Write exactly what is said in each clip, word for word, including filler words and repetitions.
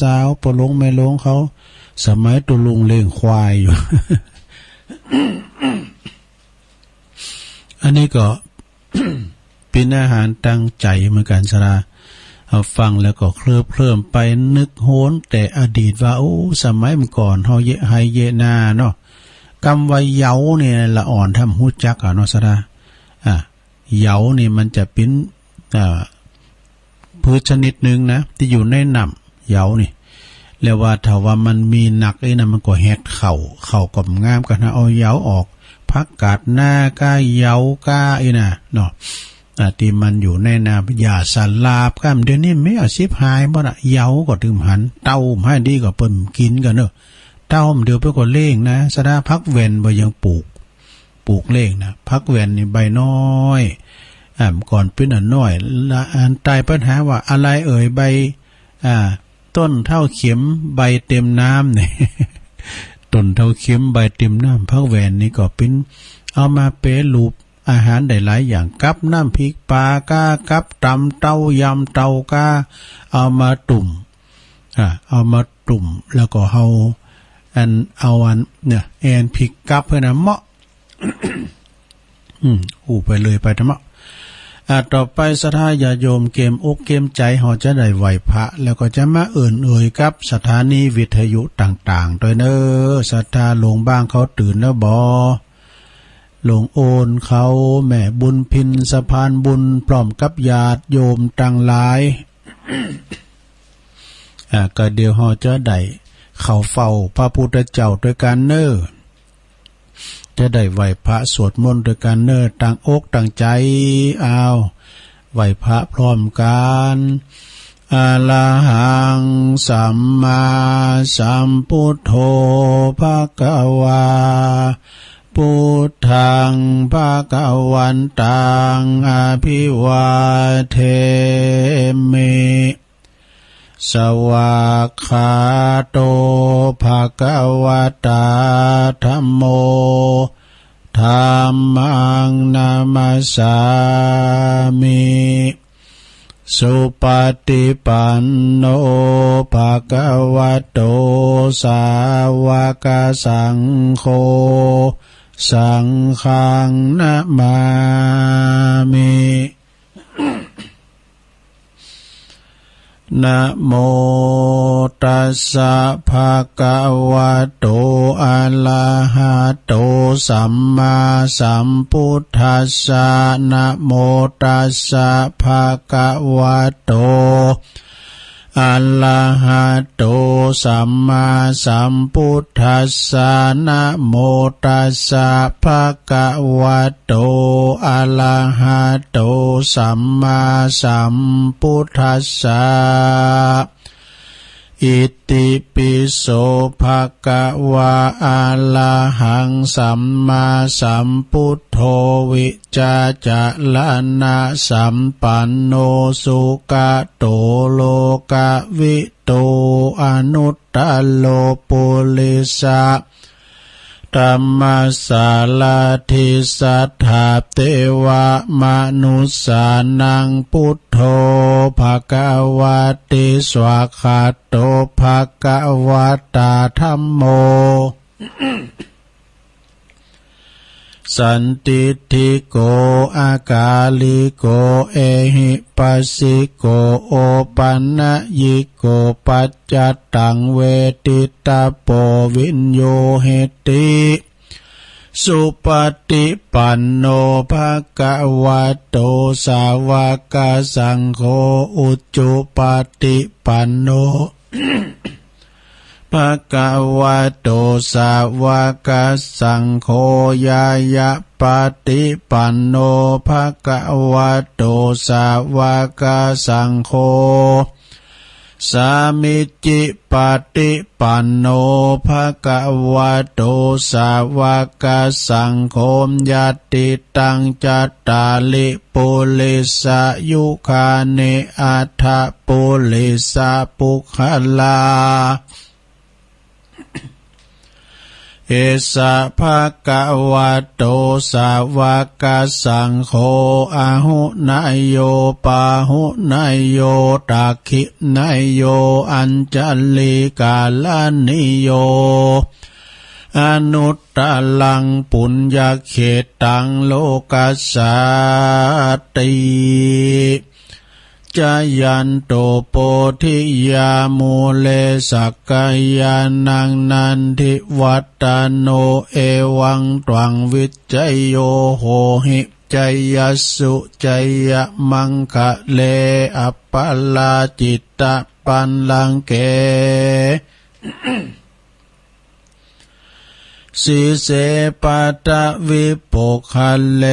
สาว ป้อหลวงแม่หลวงเขา สมัยตุ๊ลุงเลี้ยงควายอยู่ อันนี้ก็ เป๋นอาหารตางใจ๋เหมือนกั๋น ศรัทธา เฮาฟังแล้วก็เคลิ้มๆ ไปนึกหวนแต่อดีตว่า โอ้ สมัยเมื่อก่อนเฮาเยียะไฮ่เยียะนาเนาะ กำว่าเหยาเนี่ย ละอ่อนถ้ำฮู้จักอะเนาะ ศรัทธา อ่า เหยานี่มันจะเป๋น อ่า พืชชนิดนึ่งนะ ตี้อยู่ในน้ำ เหยานี่ แล้วว่าถ้าว่ามันมีหนักอี้นะ มันก็แหดเข่า เข่าก็บ่งาม ก็หาเอาเหยาออก ผักกาดนาก้า เหยาก้าอี้นะเนาะ อ่า ตี้มันอยู่ในน้ำ หญ้าสลาบก้า เดี๋ยวนี้แม่นสิบหายหมดอะ เหยาก็ตึงบ่หัน เต้าบ่หายดีก็เปิ้นกิ๋นกั๋นเนาะ เต้าเดี๋ยวเปิ้นก็เลี้ยงนะ ศรัทธา ผักแว่นบ่ยังปลูก ปลูกเลี้ยงนะ ผักแว่นนี่ใบน้อย อ่า ก่อนเป๋นอันน้อย ละอันตายเปิ้นหาว่าอะไรเอ่ย ใบ อ่า ต้นเต้าเข็มใบเต็มน้ำเนี่ย ต้นเต้าเข็มใบเต็มน้ำ ผักแว่นนี่ก็เป๋น เอามาแปรรูปอาหารได้หลายอย่าง กับน้ำพริกปลาก้า กับตำเต้า ยำเต้าก้า เอามาตุ่ม อ่า เอามาตุ่ม แล้วก็เอา อัน เอาอัน เนี่ย แอ่นพริกกับหื้อนะ เหมาะ อืม อู้ไปเลยไปธรรมะ อ่า ต่อไปศรัทธาญาติโยมเกมอกเกมใจ๋ เฮาจะได้ไหว้พระ แล้วก็จะมาเอิ้นเอ่ยกับสถานีวิทยุต่างๆ ตวยเน่อ ศรัทธา ลุงบ้างเขาตื่นแล้วบ่ ลุงโอนเขา แม่บุญพิน สะพานบุญ พร้อมกับญาติโยมตังหลาย อ่า ก็เดี๋ยวเฮาจะได้เข้าเฝ้าพระพุทธเจ้าตวยกั๋นเน่อ จะได้ไหว้พระสวดมนต์ตวยกั๋นเน่อ ตั้งอกตั้งใจ๋ อ้าว ไหว้พระพร้อมกั๋น อะระหัง สัมมาสัมพุทโธ ภะคะวา พุทธัง ภะคะวันตัง อะภิวาเทมิ สวากขาโต ภะคะวะตา ธัมโม ธัมมัง นะมัสสามิ สุปะฏิปันโน ภะคะวะโต สาวะกะสังโฆ สังฆัง นะมามิ นะโมตัสสะ ภะคะวะโต อะระหะโต สัมมาสัมพุทธัสสะ นะโมตัสสะ ภะคะวะโต อะระหะโต สัมมาสัมพุทธัสสะ นะโมตัสสะ ภะคะวะโต อะระหะโต สัมมาสัมพุทธัสสะ อิติปิโส ภะคะวะ อะระหัง สัมมาสัมพุทโธ วิชชาจารณะสัมปันโน สุขะโต โลกะวิทู อนุตตะโร ปุริสะ ธัมมะสารถิ สัทธา เตวะ มะนุสสานัง พุทโธ ภะคะวะติ สวากขาโต ภะคะวะตา ธัมโม สันทิฏฐิโก อะกาลิโก เอหิปัสสิโก โอปันนยิโก ปัจจัตตัง เวทิตะโป วิญญูหิติ สุปะฏิปันโน ภะคะวะโต สาวะกะสังโฆ อุจุปะฏิปันโน ภะคะวะโต สาวะกะสังโฆ ญาณะปะฏิปันโน ภะคะวะโต สาวะกะสังโฆ สามิจฉิปะฏิปันโน ภะคะวะโต สาวะกะสังโฆ ญาติตัง จัตตาริ ปุริสายุคานิ อัตถะ ปุริสะปุคคลา เอสะ ภะคะวะโต สะวะกะสังโฆ อาหุเนยโย ปาหุเนยโย ตักขิเนยโย อัญชะลีกะรณีโย อนุตตะรัง ปุญญะเขตตัง โลกัสสาติ จายันโต โพธิยา มูเล สักกายานัง นันทิวัฏฏะโน เอวังตวัง วิจโย โหหิ จยัสสุ จยะมังคะเล อัปปะราจิตะปัลลังเก สีเส ปะทะวิ ปุคคะเล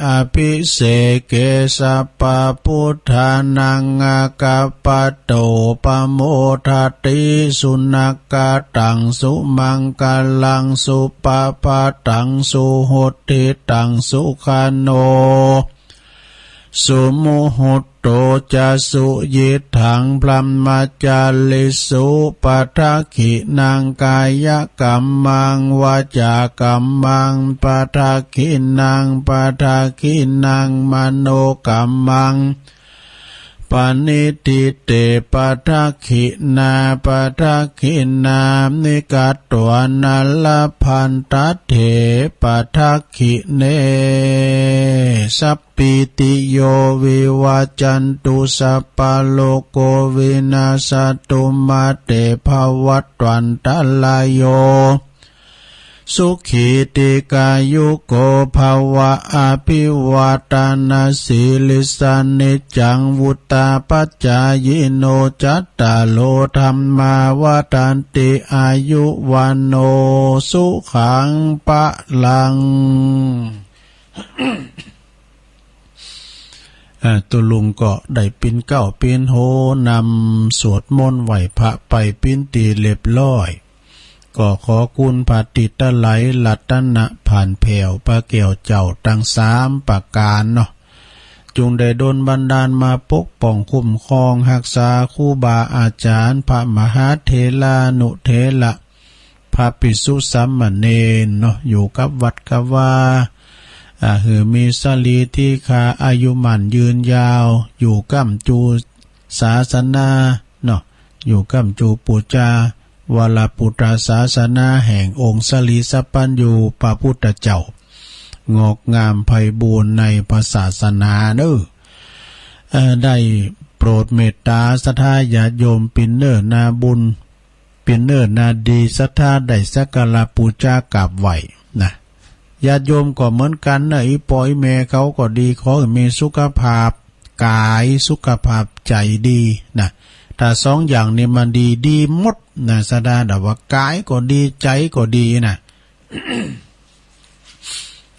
อภิเสเก สัพพะพุทธานัง อาคัปปะโต ปะโมทะติ สุนักขะตัง สุมังคะลัง สุปะพะตัง สุหุตติตัง สุขะโน สุมุหุตโต จะ สุยิตถัง บรหมจาริสุ ปะทักขิณัง กายะกัมมัง วาจากัมมัง ปะทักขิณัง ปะทักขิณัง มโนกัมมัง ปะณิฏฐิเต ปะทักขิณา ปะทักขิณา นิกัตถวา นะละภันตะเถ ปะทักขิเณ สัพ ปีติโย วิวัจจันตุ สัพพะโรโค วินัสสะตุ มา เต ภะวัตวันตะราโย สุขี ทีฆายุโก ภะวะ อภิวาทะนะสีลิสสะ นิจจัง วุฑฒาปะจายิโน จัตตาโร ธัมมา วัฑฒันติ อายุ วัณโณ สุขัง พะลัง อ่า ตุ๊ลุงก็ได้ปิ๊นเก๊าปิ๊นโฮ นำสวดมนต์ไหว้พระไปปิ๊นตี้เรียบร้อย ก็ขอคุณพระติตะไลรัตนะผ่านแผ้วพระแก้วเจ้าตังสามประก๋านเนาะ จุ่งได้ดลบันดาลมาปกป้องคุ้มครองฮักษาครูบาอาจ๋ารย์ พระมหาเถรานุเถระ พระภิกษุสามเณรเนาะ อยู่กับวัดกับวา อ่า หื้อมีสะหลีทีฆา อายุมั่นยืนยาว อยู่ก้ำจู๋ศาสนาเนาะ อยู่ก้ำจู๋ปู๋จาวรปุตตศาสนาแห่งองค์สะหลีสัพพัญญูพระพุทธเจ้า งอกงามไพบูลย์ในพระศาสนาเนาะ เอ่อ ได้โปรดเมตต๋าศรัทธาญาติโยม ปินเน่อนาบุญ ปินเน่อนาดี ศรัทธาได้สักการะปู๋จากราบไหว้นะ ญาติโยมก็เหมือนกั๋นนะ อี่ป้ออี่แม่เขาก็ดี ขอหื้อมีสุขภาพก๋าย สุขภาพใจ๋ดีนะ ถ้าสองอย่างนี้มันดี ดีหมดนะ ศรัทธา ถ้าว่าก๋ายก็ดี ใจ๋ก็ดีนะ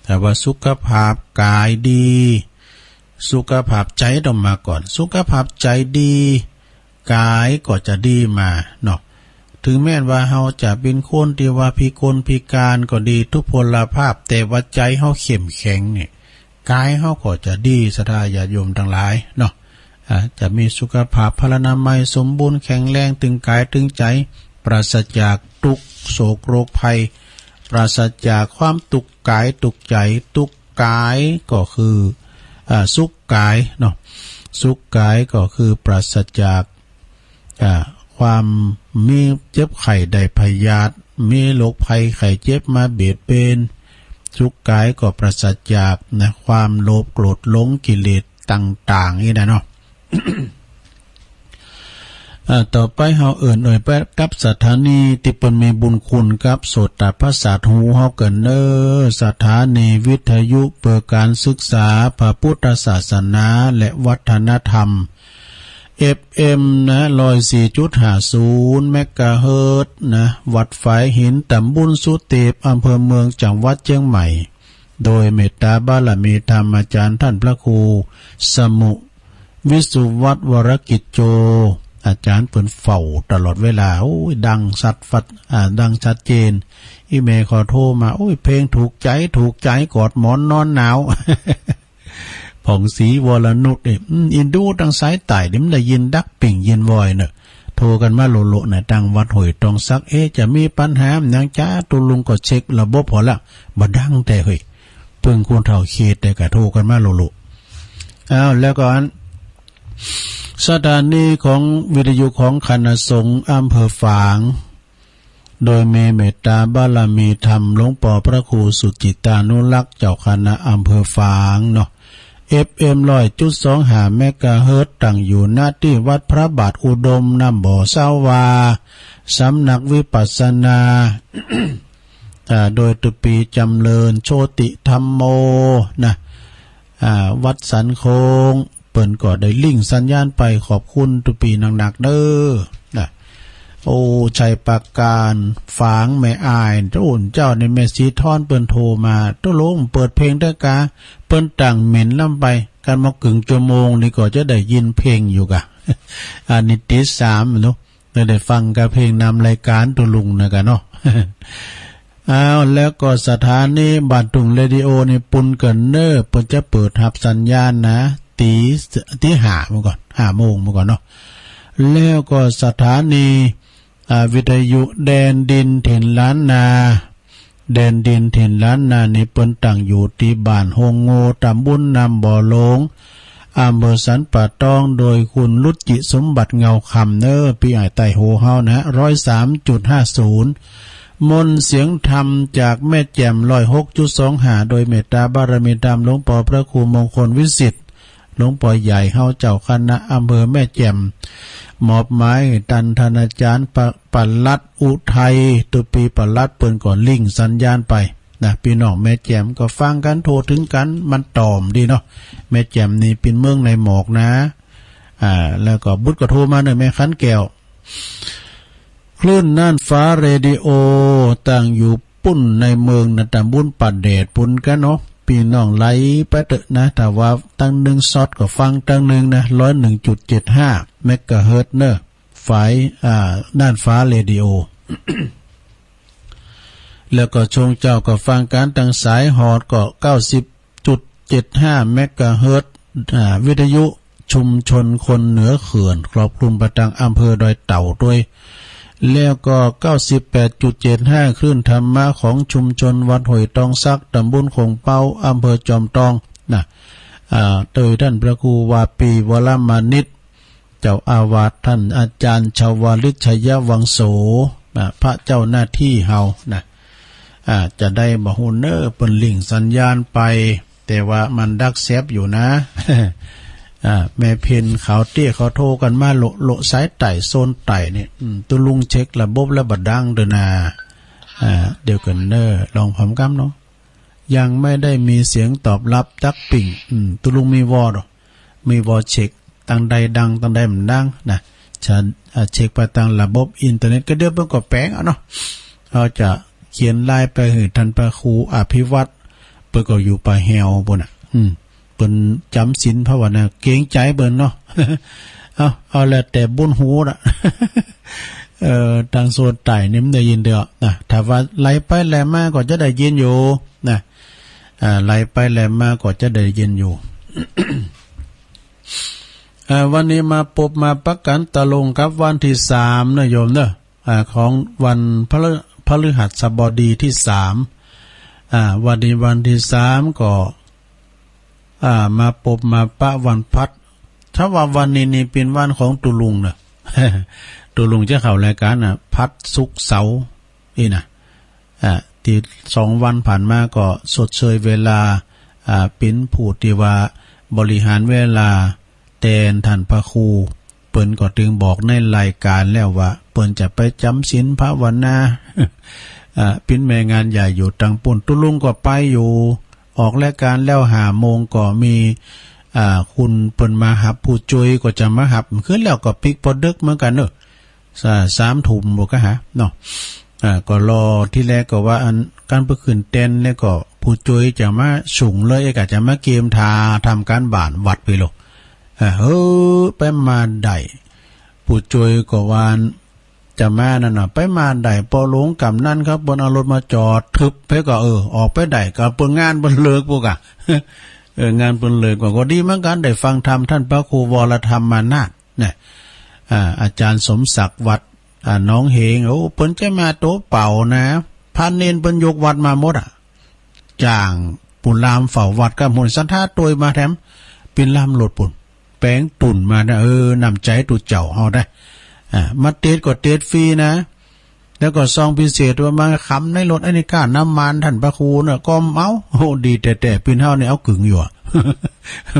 ถ้าว่าสุขภาพก๋ายดี สุขภาพใจ๋ต้องมาก่อน สุขภาพใจ๋ดี ก๋ายก็จะดีมาเนาะ ถึงแม้นว่าเฮาจะเป๋นคนตี้ว่าพิกลพิก๋านก็ดี ทุพพลภาพ แต่ว่าใจ๋เฮาเข้มแข็งนี่ ก๋ายเฮาก็จะดี ศรัทธาญาติโยมตังหลายเนาะ อ่า จะมีสุขภาพพลานามัยสมบูรณ์แข็งแรง ตึงก๋ายตึงใจ๋ ปราศจากตุ๊กข์โศกโรคภัย ปราศจากความตุ๊กข์ก๋ายตุ๊กข์ใจ๋ ตุ๊กข์ก๋ายก็คือ อ่า สุขก๋ายเนาะ สุขก๋ายก็คือปราศจาก อ่า ความมีเจ็บไข้ได้พยาธิ มีโรคภัยไข้เจ็บมาเบียดเบียน สุขก๋ายก็ปราศจากนะ ความโลภโกรธหลงกิเลสต่างๆ นี่นะเนาะ อ่า ต่อไปเฮาเอิ้นเอ่ยไปกับสถานีตี้เปิ้นมีบุญคุณกับโสตประสาทหูเฮาเกินเน้อ สถานีวิทยุเพื่อการศึกษาพระพุทธศาสนาและวัฒนธรรม เอฟเอ็ม นะ ร้อยสี่จุดห้าศูนย์ เมกะเฮิรตซ์ นะ วัดฝายหิน ตำบลสุเตป อำเภอเมือง จังหวัดเจียงใหม่ โดยเมตตาบารมีธรรมอาจ๋ารย์ต้านพระครูสมุห์ วิสุวัฒน์ วรกิจโจ อาจ๋ารย์เปิ้นเฝ้าตลอดเวลา โอ้ย ดังสัดฟัด อ่า ดังชัดเจน อี่แม่เขาโทรมา โอ้ย เพลงถูกใจ๋ ถูกใจ๋ กอดหมอนนอนหนาว ผ่องศรี วรนุช เนี่ย อืม อินดูตังสายใต้นี่มันได้ยินดักปิ้งยินวอยเนาะ โทรกั๋นมาโหละๆ นะ ตังวัดห้วยตองสัก เอ๊ะ จะมีปัญหาหยังจ๊ะ ตุ๊ลุงก็เช็คระบบหัวละ บ่ดังแต๊เฮ้ย เปิ้นคนเฒ่าเขตแต่ก็โทรกั๋นมาโหละๆ อ้าว แล้วก็อัน สถานีของวิทยุของคณะสงฆ์อำเภอฝาง โดยมีเมตตาบารมีธรรมหลวงปอพระครูสุจิตตานุรักษ์ เจ้าคณะอำเภอฝางเนาะ เอฟเอ็ม ร้อยจุดสองห้า เมกะเฮิรตซ์ ตั้งอยู่ ณ ตี้วัดพระบาทอุดม น้ำบ่อซาวา สำนักวิปัสสนา อ่า โดยตุปี๋จำเริญโชติธัมโม นะ อ่า วัดสันโค้ง เปิ้นก็ได้ลิงก์สัญญาณไป ขอบคุณตุปี๋หนักๆ เด้อ นะ โอ้ ชัยปราการ ฝาง แม่อาย โอ้ เจ้านี่ แม่ศรีทอนเปิ้นโทรมา ตุ๊ลุงเปิดเพลงเต๊อะกา เปิ้นตั้งเหม็นล้ำไป กั๋นมากึ่งชั่วโมงนี่ก็จะได้ยินเพลงอยู่กา อันนี้ติดสามเนาะ ได้ ได้ฟังกาเพลงนำรายก๋านตุ๊ลุงนะกาเนาะ อ้าว แล้วก็สถานีบ้านทุ่งเรดิโอนี่ ปูนเกาะเน่อ เปิ้นจะเปิดฮับสัญญาณนะ ตี๋ ตี๋ห้าเมื่อก่อน ห้าโมงเมื่อก่อนเนาะ แล้วก็สถานี อ่า วิทยุแดนดินถิ่นล้านนา แดนดินถิ่นล้านนานี่เปิ้นตั้งอยู่ตี้บ้านโฮงโง่ ตำบลน้ำบ่อหลง อำเภอสันป่าตอง โดยคุณรุจิสมบัติเงาคำเน่อ ปี้อ้ายใต้หูเฮานะ ร้อยสามจุดห้าศูนย์ มนต์เสียงธรรมจากแม่แจ่ม ร้อยหกจุดสองห้า โดยเมตตาบารมีธรรมหลวงปอพระครูมงคลวิสิทธิ์ หลวงปอใหญ่เฮาเจ้าคณะอำเภอแม่แจ่ม มอบหมายตันท่านอาจ๋ารย์ปะ ปลัดอุทัย ตุปี๋ปลัดเปิ้นก็ลิงก์สัญญาณไปนะ ปี้น้องแม่แจ่มก็ฟังกั๋น โทรเถิงกั๋น มันต่อมดีเนาะ แม่แจ่มนี่เป๋นเมืองในหมอกนะ อ่า แล้วก็บุตรก็โทรมาเน่อ แม่ขันแก้ว คลื่นน่านฟ้าเรดิโอ ตั้งอยู่ปู้นในเมืองนะ ตำบลป่าแดดปู้นกาเนาะ ปี้น้องไล่ไปเต๊อะนะ ถ้าว่าตังนึ่งซอดก็ฟังตังนึ่งนะ ร้อยหนึ่งจุดเจ็ดห้า เมกะเฮิรตซ์เน่อ ฝ่าย อ่า น่านฟ้าเรดิโอ แล้วก็ช่วงเจ๊าก็ฟังกั๋นตังสายฮอดก็ เก้าสิบจุดเจ็ดห้า เมกะเฮิรตซ์ อ่า วิทยุชุมชนคนเหนือเขื่อน ครอบคลุมไปตังอำเภอดอยเต่าตวย แล้วก็ เก้าสิบแปดจุดเจ็ดห้า คลื่นธรรมะของชุมชนวัดห้วยตองสัก ตำบลโขงเป๊า อำเภอจอมตองนะ อ่า โดยต้านพระครูวาปี วรมานิต เจ้าอาวาส ต้านอาจ๋ารย์ชวาลิต ชัยวังโส นะ พระเจ้าหน้าตี้เฮานะ อ่า จะได้บ่ฮู้เน่อ เปิ้นลิงก์สัญญาณไป แต่ว่ามันดักแซบอยู่นะ อ่า แม่เพ็ญขาวเตี้ยเขาโทรกั๋นมาโหละๆ สายใต้โซนใต้นี่ อืม ตุ๊ลุงเช็คระบบแล้วบ่ดังเต๊อะนา อ่า เดี๋ยวก่อนเน่อ ลองพร้อมกั๋นเนาะ ยังไม่ได้มีเสียงตอบรับจักปิ่ง อืม ตุ๊ลุงมีวอดอก มีวอเช็ค ตังใดดัง ตังใดบ่ดังนะ จะ อ่า เช็คไปตังระบบอินเทอร์เน็ต ก็เดี๋ยวเปิ้นก็แป๋งเอาเนาะ เฮาจะเขียนไลน์ไปหื้อต้านพระครูอภิวัตร เปิ้นก็อยู่ป่าแฮวปู้นน่ะ อืม เปิ้นจ๋ำศีลภาวนา เกรงใจ๋เปิ้นเนาะ เอา เอาแล้วแต่บุญฮูละ เอ่อ ตังโซนใต้นี่มันได้ยินเตื้อนะ ถ้าว่าไล่ไปไล่มาก็จะได้ยินอยู่นะ อ่า ไล่ไปไล่มาก็จะได้ยินอยู่ อ่า วันนี้มาปบมาปะกั๋นตะลงกับวันตี้สามเนาะโยมเนาะ อ่า ของวันพฤ- พฤหัสบดีตี้สาม อ่า วันนี้วันตี้สามก็ อ่า มาปบมาปะวันพัด ถ้าว่าวันนี้นี่เป๋นวันของตุ๊ลุงเนาะ ตุ๊ลุงจะเข้ารายก๋านน่ะ พัด ศุกร์ เสาร์ อี้นะ อ่า ตี้สองวันผ่านมาก็ชดเชยเวลา อ่า เป๋นผู้ตี้ว่าบริหารเวลาแตนต้านพระครู เปิ้นก็ตึงบอกในรายก๋านแล้วว่า เปิ้นจะไปจ๋ำศีลภาวนา อ่า เป๋นแม่งานใหญ่อยู่ตังปู้น ตุ๊ลุงก็ไปอยู่ ออกรายก๋านแล้วห้าโมงก็มี อ่า คุณเปิ้นมาฮับ ผู้จ้วยก็จะมาฮับ คืนแล้วก็ปิ๊กปอดึกเหมือนกั๋นเนาะ สา- สามทุ่มบ่กะหาเนาะ อ่า ก็รอ ตี้แรกก็ว่าอัน ก๋านไปขึ้นแตนแล้วก็ผู้จ้วยจะมาสูงเลย ก็จะมาเกียมถ่า ทำก๋านบ้านวัดไปโลด อ่า เฮ้อ ไปมาได้ ผู้จ้วยก็ว่าอัน จะมานั่นน่ะ ไปมาได้ ปอหลวงก๋ำนั้นครับ เปิ้นเอารถมาจ๋อดทึบ เปิ้นก็ เออ ออกไปได้ ก็เปิ้นงานเปิ้นเลิกปู้นกะ เออ งานเปิ้นเลิกก็ ก็ดีเหมือนกั๋น ได้ฟังธรรมต้านพระครูวรธรรมานาถนะ อ่า อาจ๋ารย์สมศักดิ์วัด อ่า หนองเหง โอ้ เปิ้นจะมาตั๋วเปล่านะ พระเณรเปิ้นยกวัดมาหมดอะ จ้างผู้ลามเฝ้าวัดกับหมู่ศรัทธาตวยมาแถม เป๋นลำรถปู้น แป๋งตุ่นมานะ เออ น้ำใจ๋ตุ๊เจ้าเฮาได้ อ่า มาเตสก็เตสฟรีนะ แล้วก็ซองพิเศษว่ามาขำในรถ อันนี้ก้าน้ำมันต้านพระครูน่ะ ก็เอา โอ้ ดีแต๊ๆ ปิ้นเฮานี่เอากึ๋งอยู่อะ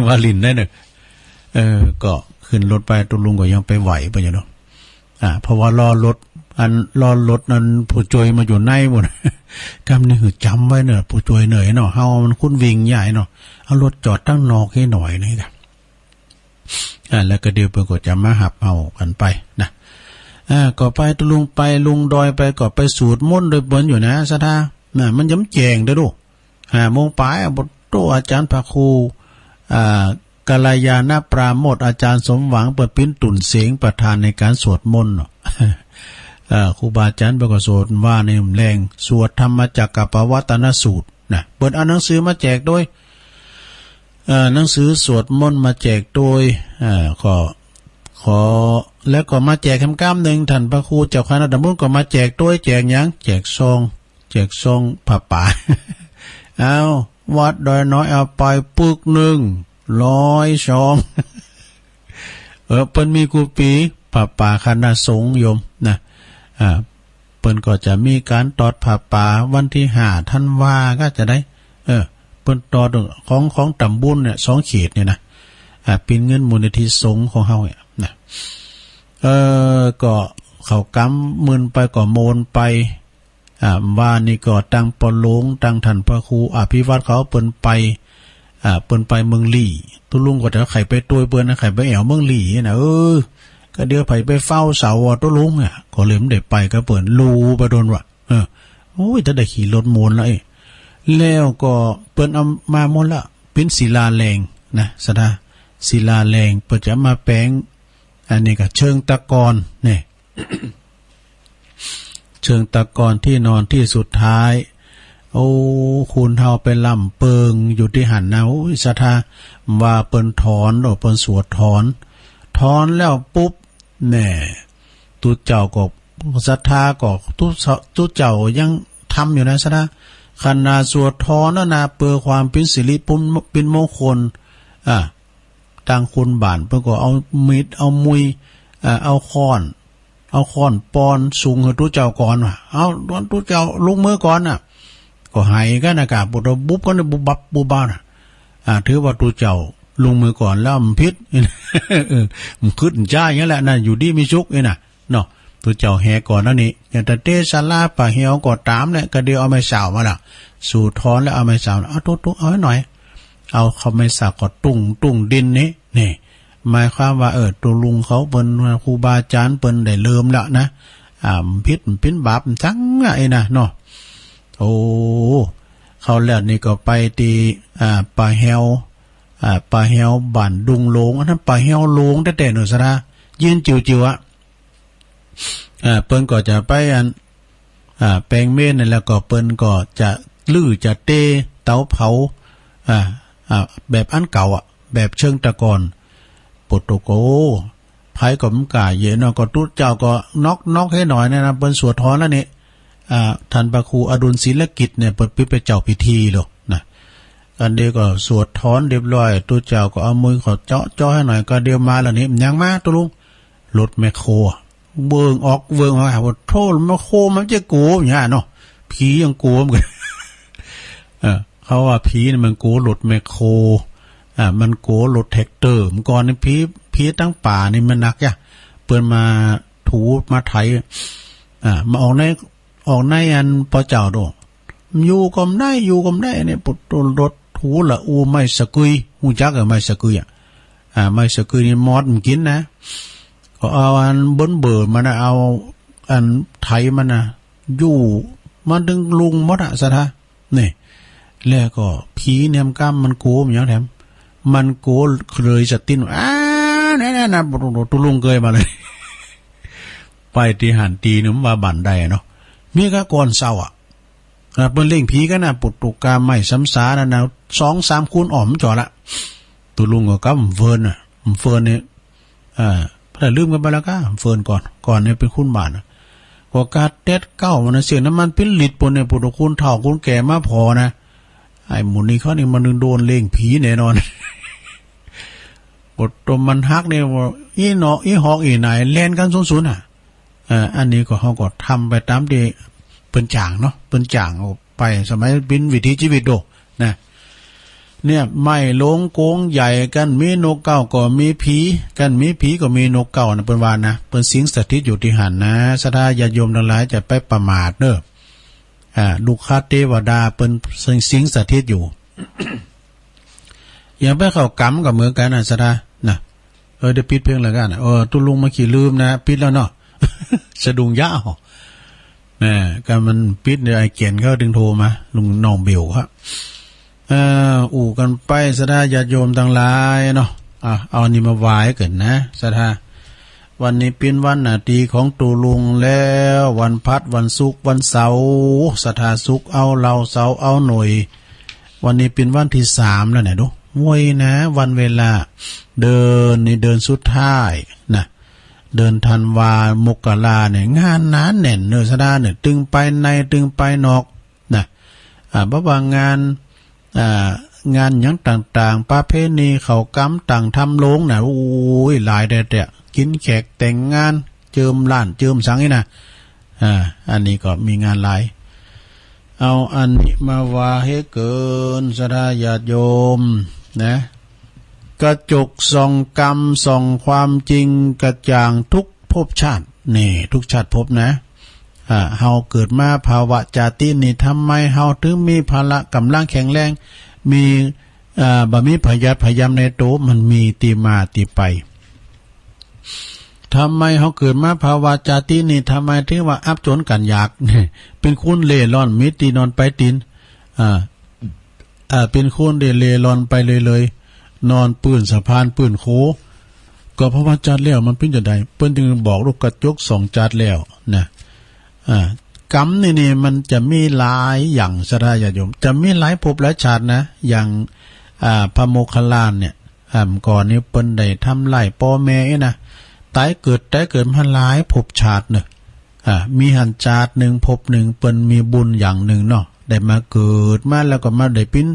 ว่าหลิ้นได้เน่อ เออ ก็ขึ้นรถไป ตุ๊ลุงก็ยังไปไหวไปอยู่เนาะ อ่า เพราะว่ารอรถ อันรอรถนั้นผู้จวยมาอยู่ในหมด กำนี้หื้อจ๋ำไว้เน่อ ผู้จวยเหน่อยเนาะ เฮามันคุ้นวิ่งใหญ่เนาะ เอารถจอดตังนอกหื้อหน่อยนี่กะ อ่า แล้วก็เดี๋ยวเปิ้นก็จะมาหับเอากั๋นไปนะ อ่า ก็ไปตุ๊ลุงไป ลุงดอยไป ก็ไปสูตรมนต์โดยเปิ้นอยู่นะ ศรัทธา น่ะ มันยังแจ้งเด้อลูก ห้าโมงป๋ายอะ ปะโต้ อาจ๋ารย์พระครู อ่า กัลยาณปราโมทย์ อาจ๋ารย์สมหวัง เปิ้นปิ้นตุ่นเสง ประธานในก๋านสวดมนต์เนาะ เอ่อ ครูบาอาจ๋ารย์เปิ้นก็สวดว่าในแลง สวดธรรมจักกัปปวัตตนสูตรนะ เปิ้นเอาหนังสือมาแจกตวย เอ่อ หนังสือสวดมนต์มาแจกตวย เอ่อ ก็ ขอ แล้วก็มาแจกแหมก้ามนึ่ง ต้านพระครูเจ้าคณะตำบลก็มาแจกตวย แจกหยัง แจกซอง แจกซองผ้าป่า เอา วัดดอยน้อยเอาไปปึกนึ่ง ร้อยซอง เออ เปิ้นมีกู้ปี๋ ผ้าป่าคณะสงฆ์โยมนะ อ่า เปิ้นก็จะมีก๋านตอดผ้าป่าวันตี้ห้าธันวาก็จะได้ เออ เปิ้นตอดของ ของตำบลเนี่ย สองเขตเนี่ยนะ อ่า ปิ้นเงินมูลนิธิสงฆ์ของเฮาเนี่ยนะ เออ ก็เข้ากำมื้นไปก็โมนไป อ่า ว่านี่ก็ตังป้อหลวง ตังต้านพระครูอภิวัตรเขาเปิ้นไป อ่า เปิ้นไปเมืองลี้ ตุ๊ลุงก็จะใค่ไปตวยเปิ้นนะ ใค่ไปแอ่วเมืองลี้นะ เออ ก็เดี๋ยวใผไปเฝ้าเสาอ่ะ ตุ๊ลุงอ่ะ ก็เลยบ่ได้ไปกับเปิ้น ลู่ไปโดนว่ะ เออ โอ้ย แต่ได้ขี่รถโมนแล้วเอ้ย แล้วก็เปิ้นเอามาหมดละ ปิ้นศิลาแรงนะ ศรัทธา ศิลาแรง เปิ้นจะมาแป๋ง อันนี้ก็เชิงตะกอนเนี่ย เชิงตะกอนตี้นอนตี้สุดท้าย โอ้ คนเฮาไปล่ำเปิงอยู่ตี้หั้นนะ โอ้ย ศรัทธา ว่าเปิ้นถอน โอ้ เปิ้นสวดถอน ถอนแล้วปุ๊บ แน่ ตุ๊เจ้าก็ ศรัทธาก็ ตุ๊ ตุ๊เจ้ายังทำอยู่นะ ศรัทธา ขนาดสวดถอนแล้วนะ เปื้อความเป๋นสิริปุ้น เป๋นมงคล อ่า ตางคนบ้านเปิ้นก็เอามีด เอามุย อ่า เอาค้อน เอาค้อนป่อนสูงหื้อตุ๊เจ้าก่อนว่ะ เอา ตุ๊เจ้าลงมือก่อนน่ะ ก็ไหกั๋นนะ ก้าปุ๊บ บุบกั๋น บุบบับ บุบบับน่ะ อ่า ถือว่าตุ๊เจ้าลงมือก่อนแล้ว มันผิด เออ มันขึ้นจ้าอย่างนั้นแหละนะ อยู่ดีมีสุขนี่นะ เนาะ ตุ๊เจ้าแหก่อนแล้วนี่ อย่างแต่เตศาลาป่าแหวก็ต๋ามแหละ ก็เดี๋ยวเอาไม้สาวมาละ สูดถอนแล้วเอาไม้สาว เอาตุ๊ เอาหื้อหน่อย เอาเข้าไม้สาวก็ตุ้ง ตุ้งดินนี่ นี่ หมายความว่า เออ ตุ๊ลุงเขาเปิ้น ครูบาอาจ๋ารย์เปิ้นได้เริ่มแล้วนะ อ่า มันผิด มันเป๋นบาป มันจังอะ ไอ้นะ เนาะ โอ้ เข้าแล้วนี่ก็ไปตี้ อ่า ป่าแหว อ่า ป่าแหวบ้านดุงหลง อันนั้นป่าแหวหลงแต๊ๆ เนาะ ศรัทธา ยืนจิ๋วๆ อะ อ่า เปิ้นก็จะไปอัน อ่า แป๋งเมรุนั่น แล้วก็เปิ้นก็จะรื้อจะเตะเต๋าเผา อ่า อ่า แบบอันเก่าอะ แบบเชิงตะกอน โปะโตโก ใผก็บ่ก้าเยียะเนาะ ก็ตุ๊เจ้าก็น็อกๆ หื้อหน่อยเนี่ยนะ เปิ้นสวดถอนแล้วนี่ อ่า ต้านพระครูอดุลศิลกิจเนี่ย เปิ้นเป๋นเจ้าพิธีโลกนะ อันเดียวก็สวดถอนเรียบร้อย ตุ๊เจ้าก็เอามือเขาเจาะ เจาะหื้อหน่อย ก็เดี๋ยวมาแล้วนี่ ยังมาตุ๊ลุง รถแมคโคร เวิ้งออก เวิ้งออก ว่าโธ่ แมคโครมันจะกั๋วอย่างเนาะ ผียังกั๋วเหมือนกั๋น เออ เขาว่าผีนี่มันกั๋วรถแมคโคร อ่า มันกั๋วรถแทรกเตอร์ เมื่อก่อนนี่ผี ผีตางป่านี่มันหนักจ้ะ เปิ้นมาถูมาไถ อ่า มาออกใน ออกในอันป้อเจ้าโด อยู่ก็บ่ได้ อยู่ก็บ่ได้เนี่ย ปวดรถถูละอู้ไม้สะกุย ฮู้จักอะ ไม้สะกุยอะ อ่า ไม้สะกุยนี่มอสมันกิ๋นนะ ก็เอาอันเบิ่นๆ มันนะ เอาอันไถมันนะ อยู่ มันตึงลุงหมดอะ ศรัทธา นี่ แล้วก็ผีเนี่ยมันก้ำมันกั๋วมันหยังแถม มันกั๋วเลยสะติน อ้า นั่นๆๆ ตุ๊ลุงเกยมาเลย ไปตี้หั้นตี้นึ่งว่าบ่อนใดเนาะ มีก้าก่อนเซาอะ อ่า เปิ้นเล่งผีกั๋นนะ ปุตตุกาไม้สำสานั่นนะ สองสามคูณอ้อมจ๋อละ ตุ๊ลุงก็กำเฟินน่ะ เฟินนี่ อ่า ได้ลืมกั๋นไปแล้วก้า เฟิ่นก่อน ก่อนเนี่ยเป๋นคุณบ้านน่ะ ก็กาแต๊ดเก๊ามันน่ะ เสียน้ำมันเป๋นลิตรปู๊นเนี่ย ปุถุคุณเฒ่าคุณแก่มาผ่อนะ ไอ้หมู่นี้เขานี่มันโดนเล่งผีแน่นอน บทตัวมันฮักเนี่ย อีหนอ อีหอกอีไหน แล่นกั๋นสุนๆ อ่ะ เอ่อ อันนี้ก็ เฮาก็ทำไปต๋ามตี้เปิ้นจ๋างเนาะ เปิ้นจ๋างเอาไป สมัยเป๋นวิถีจีวิตโดนะ เนี่ย ไม้หลงโก๋งใหญ่ กั๋นมีนกเก๊าก็มีผี กั๋นมีผีก็มีนกเก๊านะ เปิ้นว่านะ เปิ้นสิงสถิตอยู่ตี้หั้นนะ ศรัทธาญาติโยมตังหลายจะไปประมาทเน้อ อ่า ลูกค้าเตวดาเปิ้นสิงสถิตอยู่ อย่างไปเข้ากรรมก็เหมือนกั๋นนะ ศรัทธานะ เออ ได้ปิดเพียงแล้วกั๋นนะ เออ ตุ๊ลุงมาขี้ลืมนะ ปิดแล้วเนาะ สะดุ้งยาว แหม ก็มันปิดเนี่ย ไอ้เกียนเขาตึงโทรมา ลุงน้องเบลครับ เอ่อ อู้กั๋นไป ศรัทธาญาติโยมตังหลายเนาะ อ่ะ เอานี่มาไหว้กั๋นนะ ศรัทธา วันนี้เป๋นวันนาดีของตุ๊ลุงแล้ว วันพฤหัส วันศุกร์ วันเสาร์ ศรัทธา ศุกร์เอาเหล้า เสาร์เอาหน่วย วันนี้เป๋นวันตี้สามแล้วเนี่ย ดู ไวนะ วันเวลา เดือนนี้เดือนสุดท้ายนะ เดือนธันวา มกราเนี่ย งานหนาแน่นเน้อ ศรัทธาเนี่ย ตึงไปใน ตึงไปนอกนะ อ่า บ่ว่างาน อ่า งานหยังต่างๆ ประเพณีเข้ากรรม ตั้งธรรมโลงนะ โอ้ย หลายแต๊ๆ กิ๋นแขก แต่งงาน เจิมร้าน เจิมสังนี่นะ อ่า อันนี้ก็มีงานหลาย เอาอันนี้มาว่าหื้อเกิ๋น ศรัทธาญาติโยมนะ กระจกส่องกรรม ส่องความจริงกระจ่างทุกภพชาติ นี่ ทุกชาติภพนะ อ่า เฮาเกิดมาภาวะจาตินี้ ทำไมเฮาถึงมีพละก๋ำลังแข็งแรง มี อ่า บ่มีพยาธิพยายามในตั๋ว มันมีตี้มาตี้ไป ทำไมเฮาเกิดมาภาวะจาตินี้ ทำไมถึงว่าอับจนกันอยาก เป๋นคนเล่ร่อน มีตี้นอนปายตี๋น อ่า อ่า เป๋นคนที่เล่ร่อนไปเลยๆ นอนปื้นสะพานปื้นโข ก็เพราะว่าจาติแล้วมันเป๋นจาใด เปิ้นจึงบอกลูกกระจกส่องจาติแล้วนะ อ่า กรรมนี่นี่มันจะมีหลายอย่าง ศรัทธาญาติโยม จะมีหลายภพหลายชาตินะ อย่าง อ่า พระโมคคัลลานะเนี่ย อ่า ก่อนนี้เปิ้นได้ทำร้ายป้อแม่นี่นะ ต๋ายเกิด ต๋ายเกิดมาหลายภพชาติเนาะ อ่า มีหั้นจาตินึ่งภพนึ่ง เปิ้นมีบุญอย่างนึ่งเนาะ ได้มาเกิดมาแล้วก็มาได้เป๋น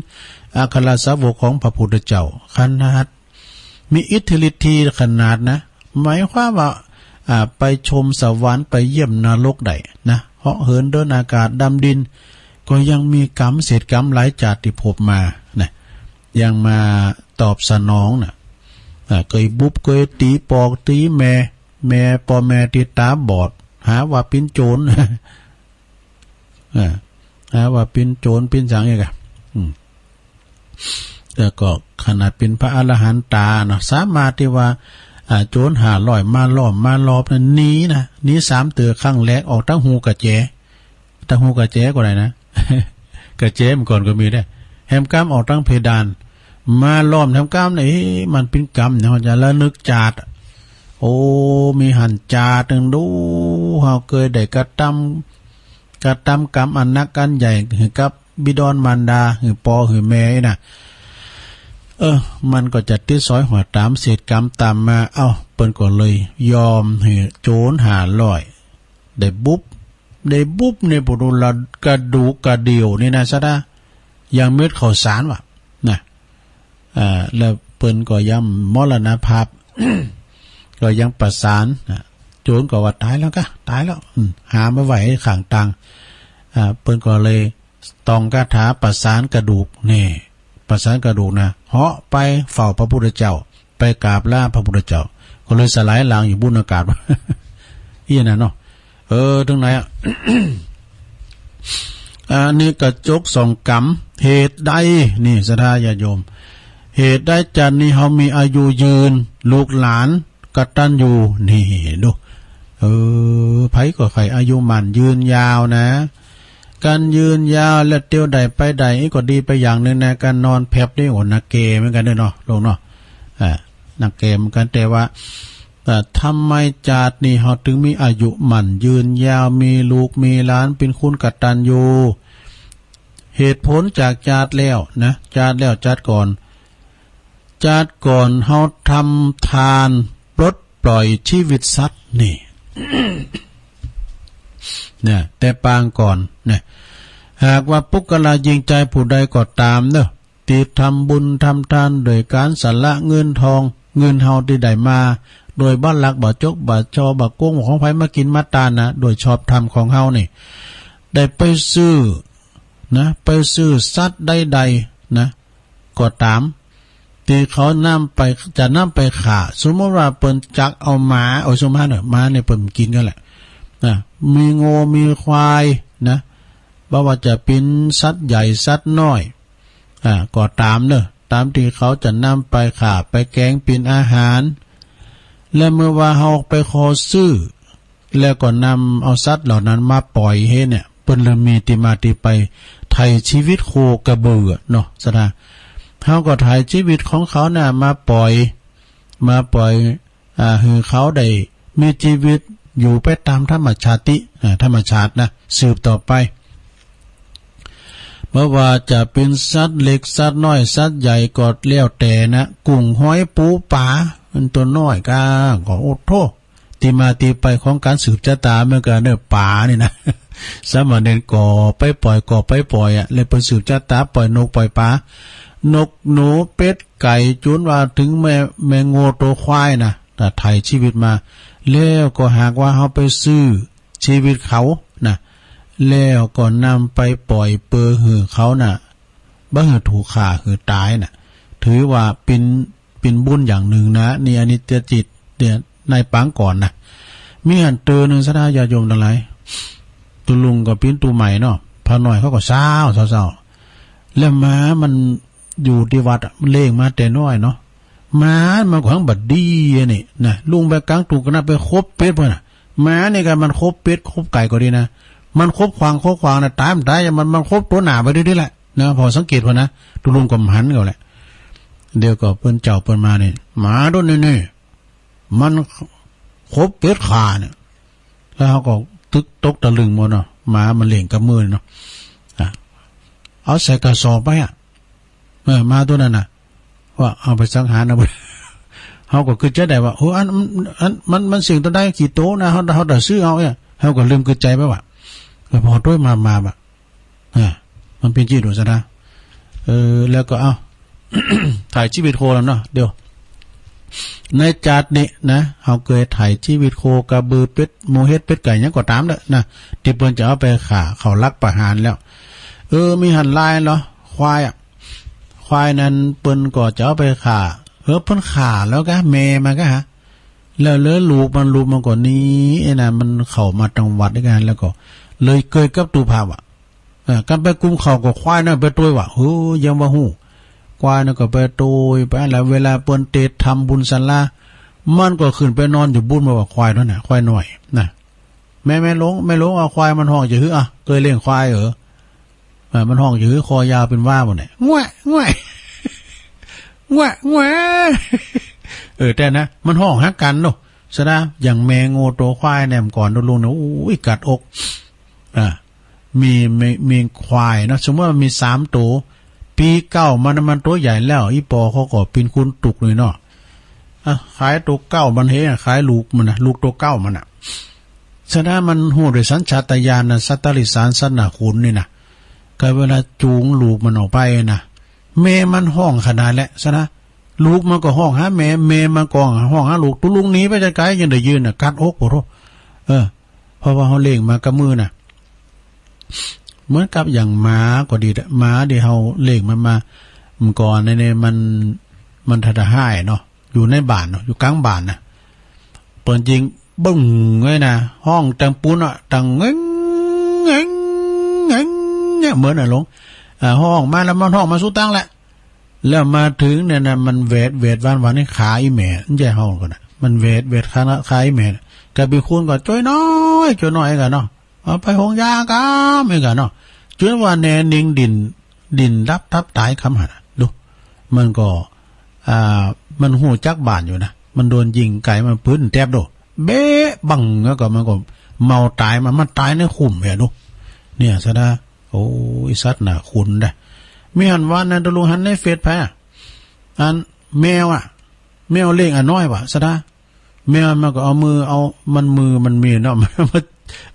อัครสาวกของพระพุทธเจ้า ขนาดมีอิทธิฤทธิขนาดนะ หมายความว่า อ่า ไปชมสวรรค์ ไปเยี่ยมนรกได้นะ เหาะเหินเดินอากาศดำดิน ก็ยังมีกรรมเศษกรรมหลายจาติภพมานะ ยังมาตอบสนองนะ อ่า เกยบุบเกยตี๋ป้อตี๋แม่ แม่ ป้อแม่ตี้ต๋าบอด หาว่าเป๋นโจ๋ร อ่า หาว่าเป๋นโจ๋รเป๋นสังอีกอะ อืม แล้วก็ขนาดเป๋นพระอรหันตาเนาะ สามารถตี้ว่า อ่า โจ๋รห้าร้อยมาล้อมมาลอบนั้นหนีนะ หนีสามเตื้อ ครั้งแรกออกตางฮูกระแจ ตางฮูกระแจก็ได้นะ กระแจเมื่อก่อนก็มีได้ แหมก้ำออกตางเพดาน มาล้อมแหมก้ำเนี่ย เอ๊ะ มันเป๋นกรรมเนี่ย เฮาจะระลึกจาติ โอ้ มีหั้นจาตินึ่งดู เฮาเกยได้กระตำ กระตำกรรมอันนักอันใหญ่หื้อกับบิดรมารดา หื้อป้อหื้อแม่นี่นะ เออ มันก็จะติดสอยห้อยต๋ามเศษกรรมต๋ามมา เอ้า เปิ้นก็เลยยอมหื้อโจ๋รห้าร้อย ได้บุบ ได้บุบเนี่ย ปุถุละกระดูกกระเดี่ยวนี่นะ ศรัทธา อย่างเม็ดข้าวสารว่ะ นะ อ่า แล้วเปิ้นก็ยังมรณภาพ ก็ยังประสานนะ โจ๋รก็ว่าต๋ายแล้วกะ ต๋ายแล้ว อืม หามมาไว้ข้างตาง อ่า เปิ้นก็เลยต้องคาถาประสานกระดูก นี่ ประสานกระดูกนะ เหาะไปเฝ้าพระพุทธเจ้า ไปกราบลาพระพุทธเจ้า ก็เลยสลายหลังอยู่บุญอากาศ อี้นะเนาะ เออ เถิงไหนอะ อันนี้กระจกส่องกรรม เหตุใด นี่ ศรัทธาญาติโยม เหตุใดจาตินี้เฮามีอายุยืน ลูกหลานกตัญญู นี่ ดู เออ ใผก็ใค่อายุมั่นยืนยาวนะ ก๋านยืนยาวแล้วเตียวใดไปใด อี้ก็ดีไปอย่างนึ่งนะ ก๋านนอนแผบนี่ โอ้ หนักแก่เหมือนกั๋นเนาะ ลูกเนาะ อ่า หนักแก่เหมือนกั๋น แต่ว่า แต่ทำไมจาตินี้เฮาเถิงมีอายุมั่นยืนยาว มีลูกมีหลานเป๋นคนกตัญญู เหตุผลจากจาติแล้วนะ จาติแล้วจาติก่อน จาติก่อนเฮาทำทานปลด ปล่อยชีวิตสัตว์นี่ เนี่ย แต่ปางก่อนเนี่ย หากว่าปุคคละญิงจายผู้ใดก็ต๋ามเนาะ ตี้ทำบุญทำตานโดยก๋านสละเงินตอง เงินเฮาตี้ได้มา โดยบ่ลักบ่จกบ่จ่อบ่โก๋งของใผมากิ๋นมาตานนะ โดยชอบธรรมของเฮานี่ ได้ไปซื้อนะ ไปซื้อสัตว์ใดๆ นะ ก็ต๋าม ตี้เขานำไป จะนำไปฆ่า สมมุติว่าเปิ้นจักเอาหมา โอ้ย สมมุติเนาะ หมาเนี่ยเปิ้นกิ๋นกั๋นแหละ นะ มีงัวมีควายนะ บ่ว่าจะเป๋นสัตว์ใหญ่สัตว์น้อย อ่า ก็ต๋ามเนาะ ต๋ามตี้เขาจะนำไปฆ่าไปแก๋งเป๋นอาหาร และเมื่อว่าเฮาไปขอซื้อ แล้วก็นำเอาสัตว์เหล่านั้นมาปล่อยหื้อเนี่ย เปิ้นเลยมีตี้มาตี้ไป ไถ่ชีวิตโคกระบือเนาะ ศรัทธา เฮาก็ไถ่ชีวิตของเขาน่ะมาปล่อย มาปล่อย อ่า หื้อเขาได้มีชีวิตอยู่ไปต๋ามธรรมชาติ อ่า ธรรมชาตินะ สืบต่อไป บ่ว่าจะเป๋นสัตว์เล็กสัตว์น้อยสัตว์ใหญ่ก็แล้วแต่นะ กุ้งหอยปูป๋า มันตั๋วน้อยก้า ก็โอ้โธ่ ตี้มาตี้ไปของก๋านสืบจะต๋าเหมือนกั๋นเนาะ ป๋านี่นะ สามเณรก็ไปปล่อย ก็ไปปล่อยอะ แล้วเปิ้นสืบจะต๋าปล่อยนกปล่อยป๋า นกหนูเป็ดไก่ จ๋นว่าเถิงแม่ แม่งัวตั๋วควายนะ ถ้าไถ่ชีวิตมา แล้วก็หากว่าเฮาไปซื้อชีวิตเขานะ แล้วก็นำไปปล่อยเปื้อหื้อเขาน่ะ บ่หื้อถูกฆ่าหื้อต๋ายน่ะ ถือว่าเป๋น เป๋นบุญอย่างนึ่งนะ นี่อนิจจจิตเนี่ย ในปางก่อนนะ มีหั้นเตื้อนึ่ง ศรัทธาญาติโยมตังหลาย ตุ๊ลุงก็เป๋นตุ๊ใหม่เนาะ พระน้อยเขาก็เศร้า เศร้า เศร้า แล้วหมามันอยู่ตี้วัดอะ มันเลี้ยงมาแต่น้อยเนาะ หมามันก็หังบ่ดีอะนี่นะ ลุงไปก๋างตุ๊กนะ ไปขบเป็ดเปิ้นน่ะ หมานี่ก็มันขบเป็ดขบไก่ก็ดีนะ มันขบขวาง ขบขวางน่ะ ต๋ายมันต๋าย มัน มันขบตั๋วหน้าไปเรื่อยๆ แหละ นะ ผ่อสังเกตเปิ้นนะ ตุ๊ลุงก็หันเขาแหละ เดี๋ยวก็เปิ้นเจ้าเปิ้นมานี่ หมาตั๋วนี้นี่ มันขบเป็ดข้าเนี่ย แล้วเขาก็ตึกตกตะลึงหมดเนาะ หมามันเลี้ยงกับมือเนาะ อ่ะ เอาใส่กระสอบไปอะ เออ หมาตั๋วนั้นน่ะ ว่าเอาไปสังหารเอาไป เขาก็กึ๊ดใจ๋ได้ว่า โอ้ อัน อัน มัน มันสิ่งตั๋วใดกี่โตนะ เขา เขาจะซื้อเอาเนี่ย เขาก็ลืมกึ๊ดใจ๋ไปว่า เออ พอตวยมา มาบ่ะ อ่า มันเป๋นจิตอุสาหะ เออ แล้วก็เอา ไถ่ชีวิตโคแล้วเนาะ เดี๋ยว ในจาตินี้นะ เฮาเกยไถ่ชีวิตโค กระบือ เป็ด หมู เห็ด เป็ด ไก่ หยังก็ต๋ามเต๊อะนะ ตี้เปิ้นจะเอาไปฆ่า เขาลักประหารแล้ว เออ มีหั้นลายเหรอ ควายอะ ควายนั้นเปิ้นก็จะเอาไปฆ่า เออ เปิ้นฆ่าแล้วกะ แม่มันกะหา แล้วเหลือลูกมัน ลูกมันก็หนี ไอ้นั่นมันเข้ามาตังวัดด้วยกัน แล้วก็เลยเกยกับตุ๊ภาพอะ เออ กันไปกุมเขาก็ควายนั้นไปตวยว่ะ เฮ้ย ยังบ่ฮู้ ควายนั้นก็ไปตวยไป แล้วเวลาเปิ้นเตทำบุญศาลา มันก็ขึ้นไปนอนอยู่บุญมาว่าควายนั้นน่ะ ควายน้อยน่ะ แม่ แม่หลวง แม่หลวง เอาควายมันฮ้องจะหื้อ อ่ะ เกยเลี้ยงควายเหรอ เออ มันฮ้องจะหื้อ คอยาวเป๋นว้าหมดเนี่ย ง่วย ง่วย ง่วย ง่วย เออ แต่นะ มันฮ้องหากั๋นเนาะ ศรัทธา อย่างแม่งัวตั๋วควายเนี่ย เมื่อก่อนตุ๊ลุงเนี่ย โอ้ย กัดอก อ่า มี มี มีควายเนาะ สมมุติว่ามีสามตั๋ว ปี๋เก๊ามัน มันตั๋วใหญ่แล้ว อี่ป้อเขาก็เป๋นคนตุ๊กเลยเนาะ อ่ะ ขายตั๋วเก๊ามันเฮ้ย ขายลูกมันนะ ลูกตั๋วเก๊ามันน่ะ ศรัทธา มันฮู้โดยสัญชาตญาณนะ สัตว์ติรัจฉาน สัตว์หน้าขนนี่นะ ก็เวลาจูงลูกมันออกไปนะ แม่มันฮ้องขนาดแหละ ศรัทธา ลูกมันก็ฮ้องหาแม่ แม่มันก็ฮ้องหาลูก ตุ๊ลุงหนีไปไก๋ๆ ยังได้ยินน่ะ กัดอก โอ้โธ่ เออ เพราะว่าเฮาเลี้ยงมากับมือน่ะ เหมือนกับอย่างหมาก็ดีแหละ หมาตี้เฮาเลี้ยงมันมา เมื่อก่อนเนี่ย มัน มันถ้าจะฮ้ายเนาะ อยู่ในบ้านเนาะ อยู่ก๋างบ้านน่ะ เปิ้นยิงบึ้งเลยนะ ฮ้องตังปูนอะ ตังเง้งเง้งเง้งเนี่ย เหมือนน่ะหลวง อ่า ฮ้องมาแล้วมันฮ้องมาสุดตังแหละ แล้วมาเถิงเนี่ยนะ มันแหวดแหวดหวานหวานในขาอี่แม่ มันจะฮ้องก่อนน่ะ มันแหวดแหวดขา ขาอี่แม่ ก็เป๋นคนก็จ้วยน้อย จ้วยน้อยกั๋นเนาะ เอาไปโฮงยากั๋นเหมือนกั๋นเนาะ จ๋นว่าแน่นิ่งดิ้น ดิ้นดับทับต๋ายกำหั้นน่ะ ดู มันก็ อ่า มันฮู้จักบ้านอยู่นะ มันโดนยิงไก๋มันปื๊ดแต๊บโด เบ๊ะบัง แล้วก็มันก็เมาต๋าย มัน มันต๋ายในคุ้มแหละดู เนี่ย ศรัทธา โอ้ย สัตว์หน้าขนได้ มีหั้นวานนั้นตุ๊ลุงหันในเฟซไปอะ อันแมวอะ แมวเลี้ยงอะน้อยว่ะ ศรัทธา แมวมันก็เอามือ เอา มันมือมันมีเนาะ มัน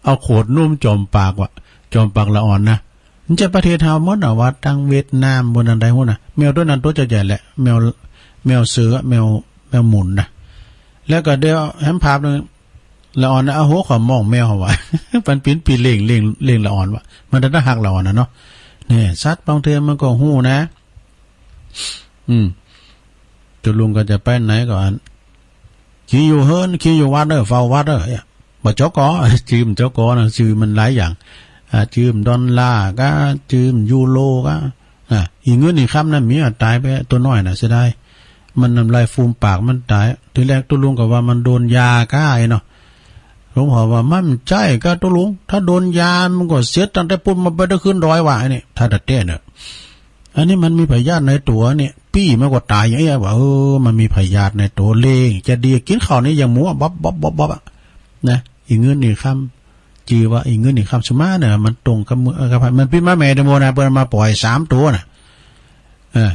เอาโขดนุ่มจ่อมปากว่ะ จ่อมปากละอ่อนนะ มันจะประเทศเฮาหมดอะ ว่าตังเวียดนาม บนอันใดหั้นนะ แมวตั๋วนั้นตั๋วจะใหญ่แหละ แมว แมวเสือ แมว แมวหมุนนะ แล้วก็เดี๋ยวแหมภาพหนึ่ง ละอ่อนนะ เอาหัวเข้ามองแมวว่ะ มันปิ้นปี้เล่งเล่งเล่งละอ่อนว่ะ มันจะน่าฮักละอ่อนนะเนาะ เนี่ย สัตว์บางเทื่อมันก็ฮู้นะ อืม ตุ๊ลุงก็จะไปไหนก็อัน ขี้อยู่เฮือน ขี้อยู่วัดเด้อ เฝ้าวัดเด้อ เนี่ย บ่า จก จื้อมัน จก นะ จื้อมันหลายอย่าง อ่า จื้อมันดอลลาร์กะ จื้อมันยูโรกะ อ่า อีเงินอีคำนั้นมี อ่ะ ต๋ายไป ตั๋วน้อยน่ะ เสียดาย มันน้ำลายฟูมปากมันต๋าย ทีแรกตุ๊ลุงก็ว่ามันโดนยาก้าไอ้เนาะ หลวงพ่อว่ามันใจ้ก้าตุ๊ลุง ถ้าโดนยามันก็เสียตั้งแต่ปุ้นมาบ่ได้ขึ้นดอยว่ะ อันนี้ ถ้าแต่แต๊เนาะ อันนี้มันมีพยาธิในตั๋วเนี่ย ปี้มันก็ต๋ายอย่างเงี้ยว่ะ เออ มันมีพยาธิในตั๋ว เล่งจะดี กิ๋นข้าวนี่ยังมัว บ๊อบบ๊อบบ๊อบบ๊อบอะ นะ อีเงินอีคำ จื้อว่าอีเงินอีคำ สุมาเนี่ย มันตรงกับมื้อ เอ่อ กับ มันปิ้นมาแหมเดียวโมนะ เปิ้นมาป่อยสามตั๋วน่ะ เออ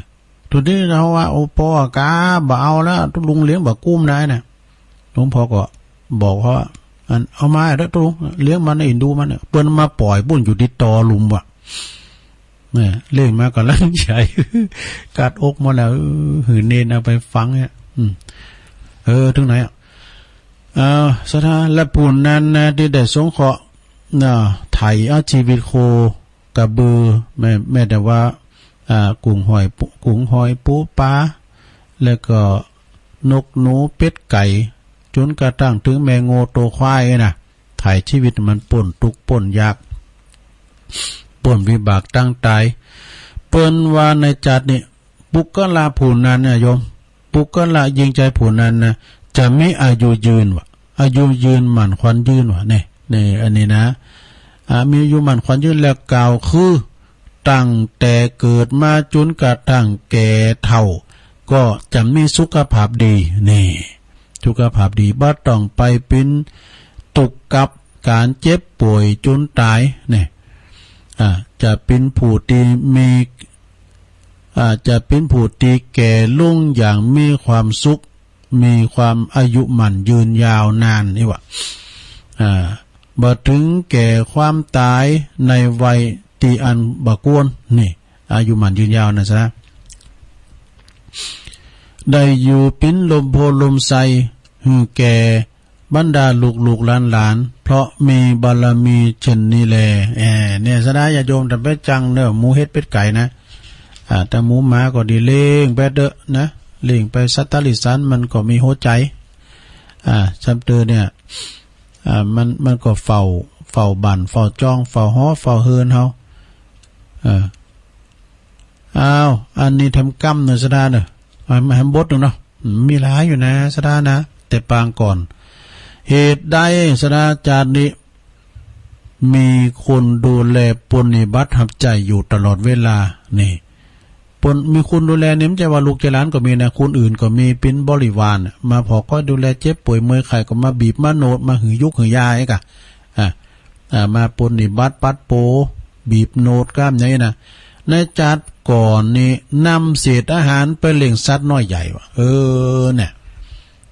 ตุ๊นี้เฮาว่า โอ้ ป้อกา บ่เอาแล้ว ตุ๊ลุงเลี้ยงบ่กุ้มได้น่ะ หลวงพ่อก็บอกเขาว่า อัน เอามาเด้อตุ๊ลุง เลี้ยงมัน เอ็นดูมันน่ะ เปิ้นมาป่อยปุ้นอยู่ตี้ตอหลุมว่ะ เนี่ย เล่งมาก็ลังใหญ่ กัดอกหมดแล้ว เออ หือเณรเอาไปฝังเนี่ย อืม เออ เถิงไหนอะ เอ่อ ศรัทธา และผู้นั้นนะ ตี้ได้สงเคราะห์ น่ะ ไถ่เอาชีวิตโคกระบือ แม้ แม้แต่ว่า อ่า กุ้งหอยปู กุ้งหอยปูปลา แล้วก็นกหนูเป็ดไก่ จ๋นกระทั่งเถิงแม่งัวตั๋วควายน่ะ ไถ่ชีวิตมันป๊นตุ๊กข์ป๊นยาก ป๊นวิบากตังต๋าย เปิ้นว่าในจาตินี้ ปุคคละผู้นั้นน่ะโยม ปุคคละญิงใจ๋ผู้นั้นนะ จะมีอายุยืนว่ะ อายุยืนหมั่นขวัญยืนว่ะ เนี่ย เนี่ย อันนี้นะ อ่า มีอายุหมั่นขวัญยืน แล้วกล่าวคือ ตั้งแต่เกิดมาจ๋นกระทั่งแก่เฒ่า ก็จะมีสุขภาพดี นี่ สุขภาพดี บ่ต้องไปปิ้นตุ๊กข์กับก๋านเจ็บป่วยจ๋นต๋าย เนี่ย อ่า จะเป๋นผู้ตี้มี อ่า จะเป๋นผู้ตี้แก่ลงอย่างมีความสุข มีความอายุหมั่นยืนยาวนานนี่ว่ะ อ่า บ่เถิงแก่ความต๋ายในวัยตี้อันบ่ควร นี่ อายุหมั่นยืนยาวนะจ๊ะ ได้อยู่เป๋นลมโพธิ์ลมไทรหื้อแก่ บรรดาลูกๆหลานๆ เพราะมีบารมีเช่นนี้แล แอ เนี่ย ศรัทธาญาติโยม ต้านไปจั้งเน่อหมูเห็ดเป็ดไก่นะ อ่า แต่หมูหมาก็ดี เลี้ยงไปเต๊อะนะ เลี้ยงไป สัตว์ตะหลิสารมันก็มีหัวใจ๋ อ่า ซ้ำเติมเนี่ย อ่า มัน มันก็เฝ้า เฝ้าบ้าน เฝ้าจ้อง เฝ้าหอ เฝ้าเฮือนเฮา อ่า อ้าว อันนี้แถมกำเน่อ ศรัทธาเน่อ แหม แหมบทหนึ่งเนาะ อืม มีหลายอยู่นะ ศรัทธานะ แต่ปางก่อน เหตุใด ศรัทธา จาตินี้ มีคนดูแลปรนนิบัติฮับใจ๊อยู่ตลอดเวลา นี่ ปรน มีคนดูแลเนี่ย บ่ใจ้ว่าลูกใจ้หลานก็มีนะ คนอื่นก็มี เป๋นบริวารน่ะ มาผ่อคอยดูแล เจ็บป่วยเมื่อยไข้ก็มาบีบมาโนด มาหื้อยุกหื้อยาไอ้กะ อ่ะ อ่า มาปรนนิบัติปัดโป บีบโนดก้ามอย่างนี้นะ ในจาติก่อนนี่ นำเศษอาหารไปเลี้ยงสัตว์น้อยใหญ่ว่ะ เออ เนี่ย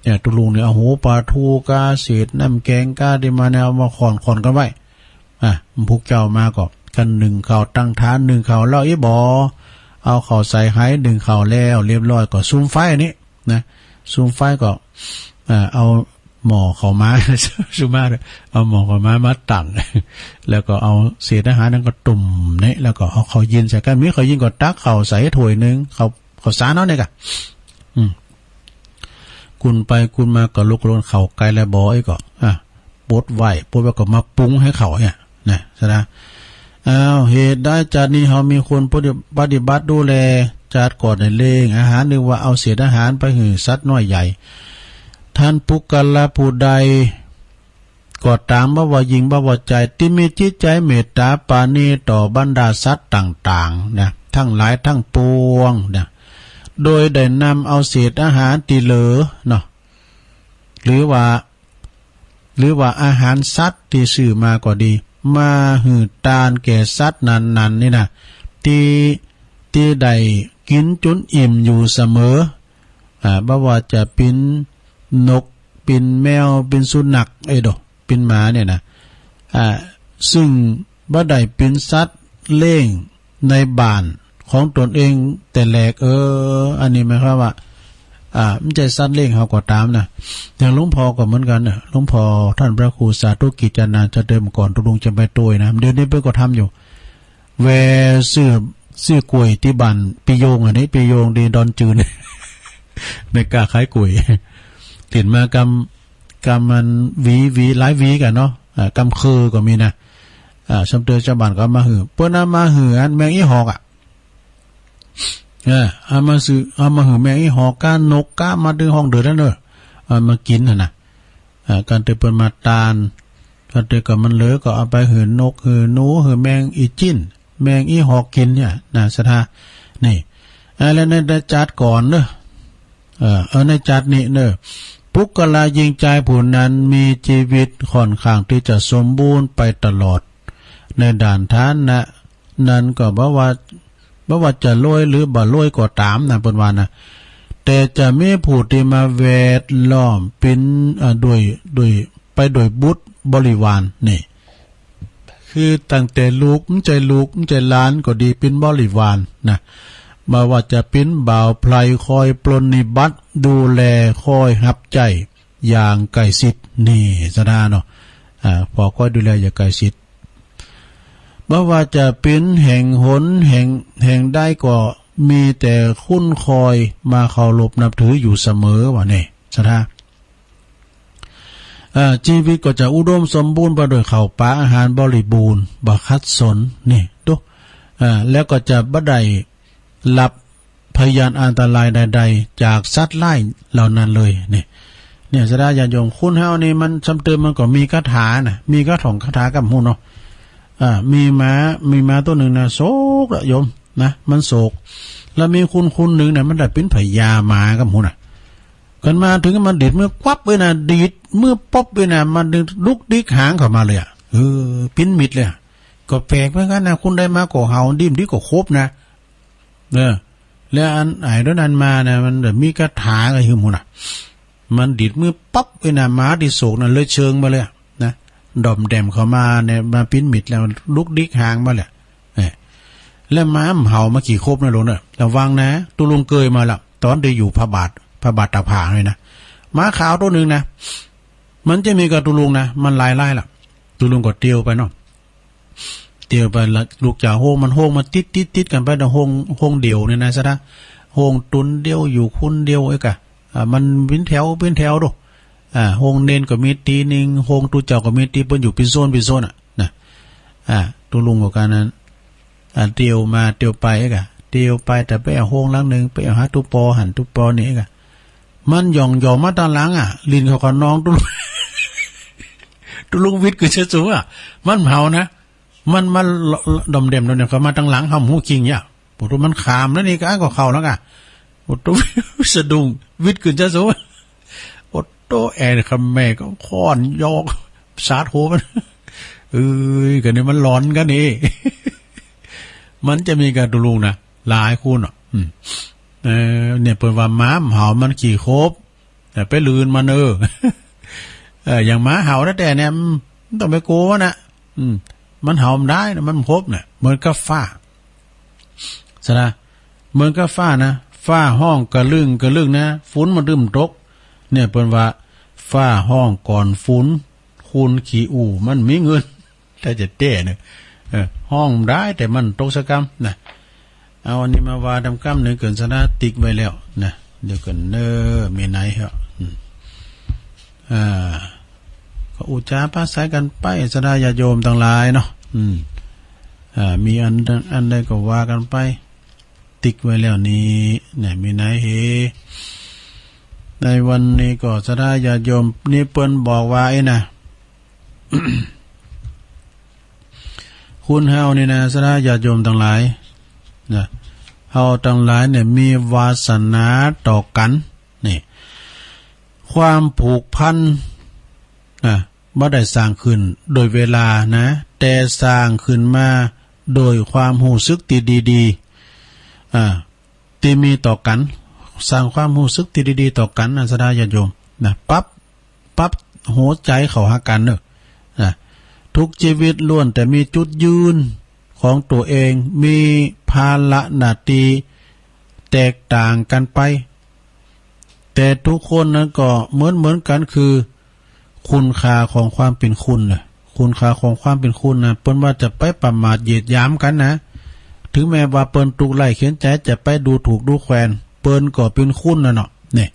เนี่ย ตุ๊ลุงเนี่ย เอาหัวปลาทูกา เศษน้ำแกงกา ตี้มาเนี่ย เอามาข่อนๆ กั๋นไว้ อ่ะ พวกเจ้ามาก็ กั๋นนึ่งข้าว ตั้งถาดนึ่งข้าวแล้ว อี้บ่ เอาข้าวใส่ไหนึ่งข้าวแล้ว เรียบร้อยก็สุมไฟอันนี้นะ สุมไฟก็ อ่า เอาหม้อข้าวหมา สุมา เอาหม้อข้าวหมามาตั้ง แล้วก็เอาเศษอาหารนั้นก็ตุ้มเนี่ย แล้วก็เอาข้าวเย็นใส่กั๋น มีข้าวเย็นก็ตักข้าวใส่ถ้วยนึ่ง ข้าว ข้าวสารเอาเนี่ยกะ อืม กุนไปกุนมาก็ลุกลน ข้าวไก่และบ่ออี้ก็ อ่ะ ปดไว้ ปดไว้ก็มาปรุงหื้อเขาเนี่ย นะ ศรัทธา อ้าว เหตุใดจาตินี้เฮามีคนปฏิ ปฏิบัติดูแล จาติก่อนได้เลี้ยงอาหาร หรือว่าเอาเศษอาหารไปหื้อสัตว์น้อยใหญ่ ท่านปุคคละผู้ใด ก็ต๋าม บ่ว่าญิงบ่ว่าจาย ตี้มีจิตใจ๋เมตต๋าปราณีต่อบรรดาสัตว์ต่างๆ นะ ทั้งหลายทั้งปวงนะ โดยได้นำเอาเศษอาหารตี้เหลือเนาะ หรือว่า หรือว่าอาหารสัตว์ตี้ซื้อมาก็ดี มาหื้อตานแก่สัตว์นั้นๆ นี่นะ ตี้ ตี้ได้กิ๋นจ๋นอิ่มอยู่เสมอ อ่า บ่ว่าจะเป๋นนก เป๋นแมว เป๋นสุนัข เอ้ย โด เป๋นหมาเนี่ยนะ อ่า ซึ่งบ่ได้เป๋นสัตว์เลี้ยงในบ้านของตนเองแต่แรก เออ อันนี้หมายความว่า อ่า บ่ใจ้สัตว์เลี้ยงเฮาก็ต๋ามนะ อย่างหลวงพ่อก็เหมือนกั๋นนะ หลวงพ่อต้านพระครูสาธุกิจจานา จะเดิมก่อนตุ๊ลุงจะไปตวยนะ เดี๋ยวนี้เปิ้นก็ทำอยู่ แวะซื้อ ซื้อกล้วยตี้บ้านปี้โยง อันนี้ปี้โยงตี้ดอนจืน แม่ก๊าขายกล้วย เห็นมากำ กำมันหวี หวี หลายหวีกั๋นเนาะ อ่า กำเคิงก็มีนะ อ่า ซ้ำเติมจาวบ้านก็เอามาหื้อ เปิ้นเอามาหื้ออันแมงอี่หอกอะ เออ เอามาซื้อ เอามาหื้อแมงอี่หอกก้านนกก้ามาตึงห้องเดือดนั่นเนอะ เอามากิ๋นหั่นนะ อ่า ก้านเตื้อเปิ้นมาตาน ก้านเตื้อก็มันเหลือก็เอาไปหื้อนก หื้อหนู หื้อแมงอี่จิ๊น แมงอี่หอกกิ๋นเนี่ยนะ ศรัทธา นี่ อ่า และใน ในจั๊ดก่อนเนอะ เออ เออ ในจั๊ดนี้เนอะ ปุคคละญิงจายผู้นั้นมีจีวิตค่อนข้างตี้จะสมบูรณ์ไปตลอด ในด้านฐานะนั้นก็บ่ว่า บ่ว่าจะรวยหรือบ่รวยก็ต๋ามนะ เปิ้นว่านะ แต่จะมีผู้ตี้มาแวดล้อมเป๋น อ่า โดย โดย ไปโดยบุตรบริวารนี่ คือตั้งแต่ลูก บ่ใจ้ลูก บ่ใจ้หลานก็ดี เป๋นบริวารนะ บ่ว่าจะเป๋นบ่าวไพร่คอยปรนนิบัติ ดูแล คอยฮับใจ๊อย่างใกล้ชิด นี่ศรัทธาเนาะ อ่า พ่อคอยดูแลอย่างใกล้ชิด บ่ว่าจะเป๋นแห่งหน แห่ง แห่งใดก็มีแต่คนคอยมาเคารพนับถืออยู่เสมอ ว่าแน่ ศรัทธา เอ่อ จีวิตก็จะอุดมสมบูรณ์ไปด้วยข้าวป๋าอาหารบริบูรณ์ บ่ขัดสน นี่ ดู เอ่อ แล้วก็จะบ่ได้รับพยานอันตรายใดๆ จากสัตว์ร้ายเหล่านั้นเลย นี่ เนี่ย ศรัทธาญาติโยม คนเฮานี่มันซ้ำเติมมันก็มีคาถานะ มีคาถงคาถาก้ำฮู้เนาะ อ่า มีหมา มีหมาตั๋วนึ่งนะ โศกละโยมนะ มันโศก แล้วมีคนคนนึ่งนะ มันได้เป๋นพญาหมาก้ำฮู้นะ คันมาเถิงมันดีดมือควับไว้นะ ดีดมือป๊บไว้นะ มันลุกดิ๊กหางเข้ามาเลยอะ เออ ปิ้นมิดเลยอะ ก็แปลกเหมือนกั๋นนะ คนใดมาก็เห่า ดิ้นดิ๊กก็คบนะ เออ แล้วอันไอ้โตนั้นมานะ มันมีคาถาก็หื้อฮู้นะ มันดีดมือป๊บไว้นะ หมาตี้โศกนะ เลยเชิงมาเลยอะ นะ ด่อมแด่มเข้ามาเนี่ย มาปิ้นมิดแล้ว ลุกดิ๊กหางมาเลย เอ้ย แล้วหมามันเห่ามากี่คบนะหลวงเนอะ ระวังนะ ตุ๊ลุงเกยมาละ ต๋อนตี้อยู่พระบาท พระบาทตากผ้านี่นะ หมาขาวตั๋วนึ่งนะ มันจะมีกับตุ๊ลุงนะ มันหลายไล่ละ ตุ๊ลุงก็เตียวไปเนาะ เตียวไปละ ลุกจากโฮง มันโฮงมันติดติดติดกั๋นไป แต่โฮง โฮงเดี่ยวเนี่ยนะ ศรัทธา โฮงตนเดียว อยู่คนเดียวเอ้ยกะ อ่า มันเป๋นแถว เป๋นแถวดู อ่า โฮงเณรก็มีตี้นึ่ง โฮงตุ๊เจ้าก็มีตี้ เปิ้นอยู่เป๋นโซน เป๋นโซนอะ นะ อ่า ตุ๊ลุงก็กานั้น อ่า เตียวมาเตียวไปกะ เตียวไปแต่ไปเอาโฮงหลังนึ่ง ไปเอาหาตุ๊ปอหั้นตุ๊ปอนี่กะ มันหย่องหย่องมาตางหลังอะ ลิ้นเข้าขนองตุ๊ลุง ตุ๊ลุงวิดขึ้นเสียสูงอะ มันเห่านะ มันมาด่อมแด่มด่อมแด่มเข้ามาตางหลัง เฮาบ่ฮู้จริงเนี่ย โอ้โต มันขามแล้วนี่กะ ก็เข้าแล้วกะ โอ้โต สะดุ้ง วิดขึ้นเสียสูง โอ้โต แอ่นขะแม่ก็ค้อนหยอก สาดหัวมัน เอ้ย กะนี่มันหลอนกั๋นนี่ มันจะมีกับตุ๊ลุงนะ หลายคนอะ อืม เออ เนี่ย เปิ้นว่าหมามันเห่า มันขี้คบ แต่ไปลื่นมัน เออ เออ อย่างหมาเห่าแต๊ๆ เนี่ย อืม บ่ต้องไปกั๋วมันนะ อืม มันเห่าบ่ได้นะ มันบ่คบนะ เหมือนกับฟ้า ศรัทธา เหมือนกับฟ้านะ ฟ้าฮ้องกะลึ้งกะลึ้งนะ ฝนมันตึงตก เนี่ย เปิ้นว่า ฟ้าฮ้องก่อนฝน คนขี้อู้มันมีเงิน ถ้าจะแต๊เนี่ย เออ ฮ้องบ่ได้ แต่มันตกสักกำนะ เอาอันนี้มาว่าตำกำนึ่งเกิน ศรัทธาติ๊กไว้แล้วนะ เดี๋ยวก่อนเน้อ มีไหนเหรอ อืม อ่า ก็อุจจาปราศรัยกั๋นไป ศรัทธาญาติโยมตังหลายเนาะ อืม อ่า มีอัน อันใดก็ว่ากั๋นไป ติ๊กไว้แล้วนี่ เนี่ย มีไหนเหรอ ในวันนี้ก็ ศรัทธาญาติโยม นี่เปิ้นบอกว่าไอ้นะ คนเฮานี่นะ ศรัทธาญาติโยมตังหลายนะ เฮาตังหลายเนี่ยมีวาสนาต่อกั๋น นี่ ความผูกพันนะ บ่ได้สร้างขึ้นโดยเวลานะ แต่สร้างขึ้นมาโดยความฮู้สึกตี้ดีๆ อ่า ตี้มีต่อกั๋น สร้างความฮู้สึกตี้ดีๆ ต่อกั๋นนะ ศรัทธาญาติโยมนะ ปั๊บ ปรับหัวใจ๋เข้าหากั๋นเน่อ นะ ทุกชีวิตล้วนแต่มีจุดยืนของตั๋วเอง มีภาระหน้าตี้แตกต่างกั๋นไป แต่ทุกคนนั้นก็เหมือนๆ กั๋น คือคุณค่าของความเป๋นคนน่ะ คุณค่าของความเป๋นคนน่ะ เปิ้นว่าจะไปประมาทเหยียดหยามกั๋นนะ ถึงแม้ว่าเปิ้นตุ๊กข์ไร้เข็ญใจ๋ จะไปดูถูกดูแควน เปิ้นก็เป๋นคนน่ะเนาะ เนี่ย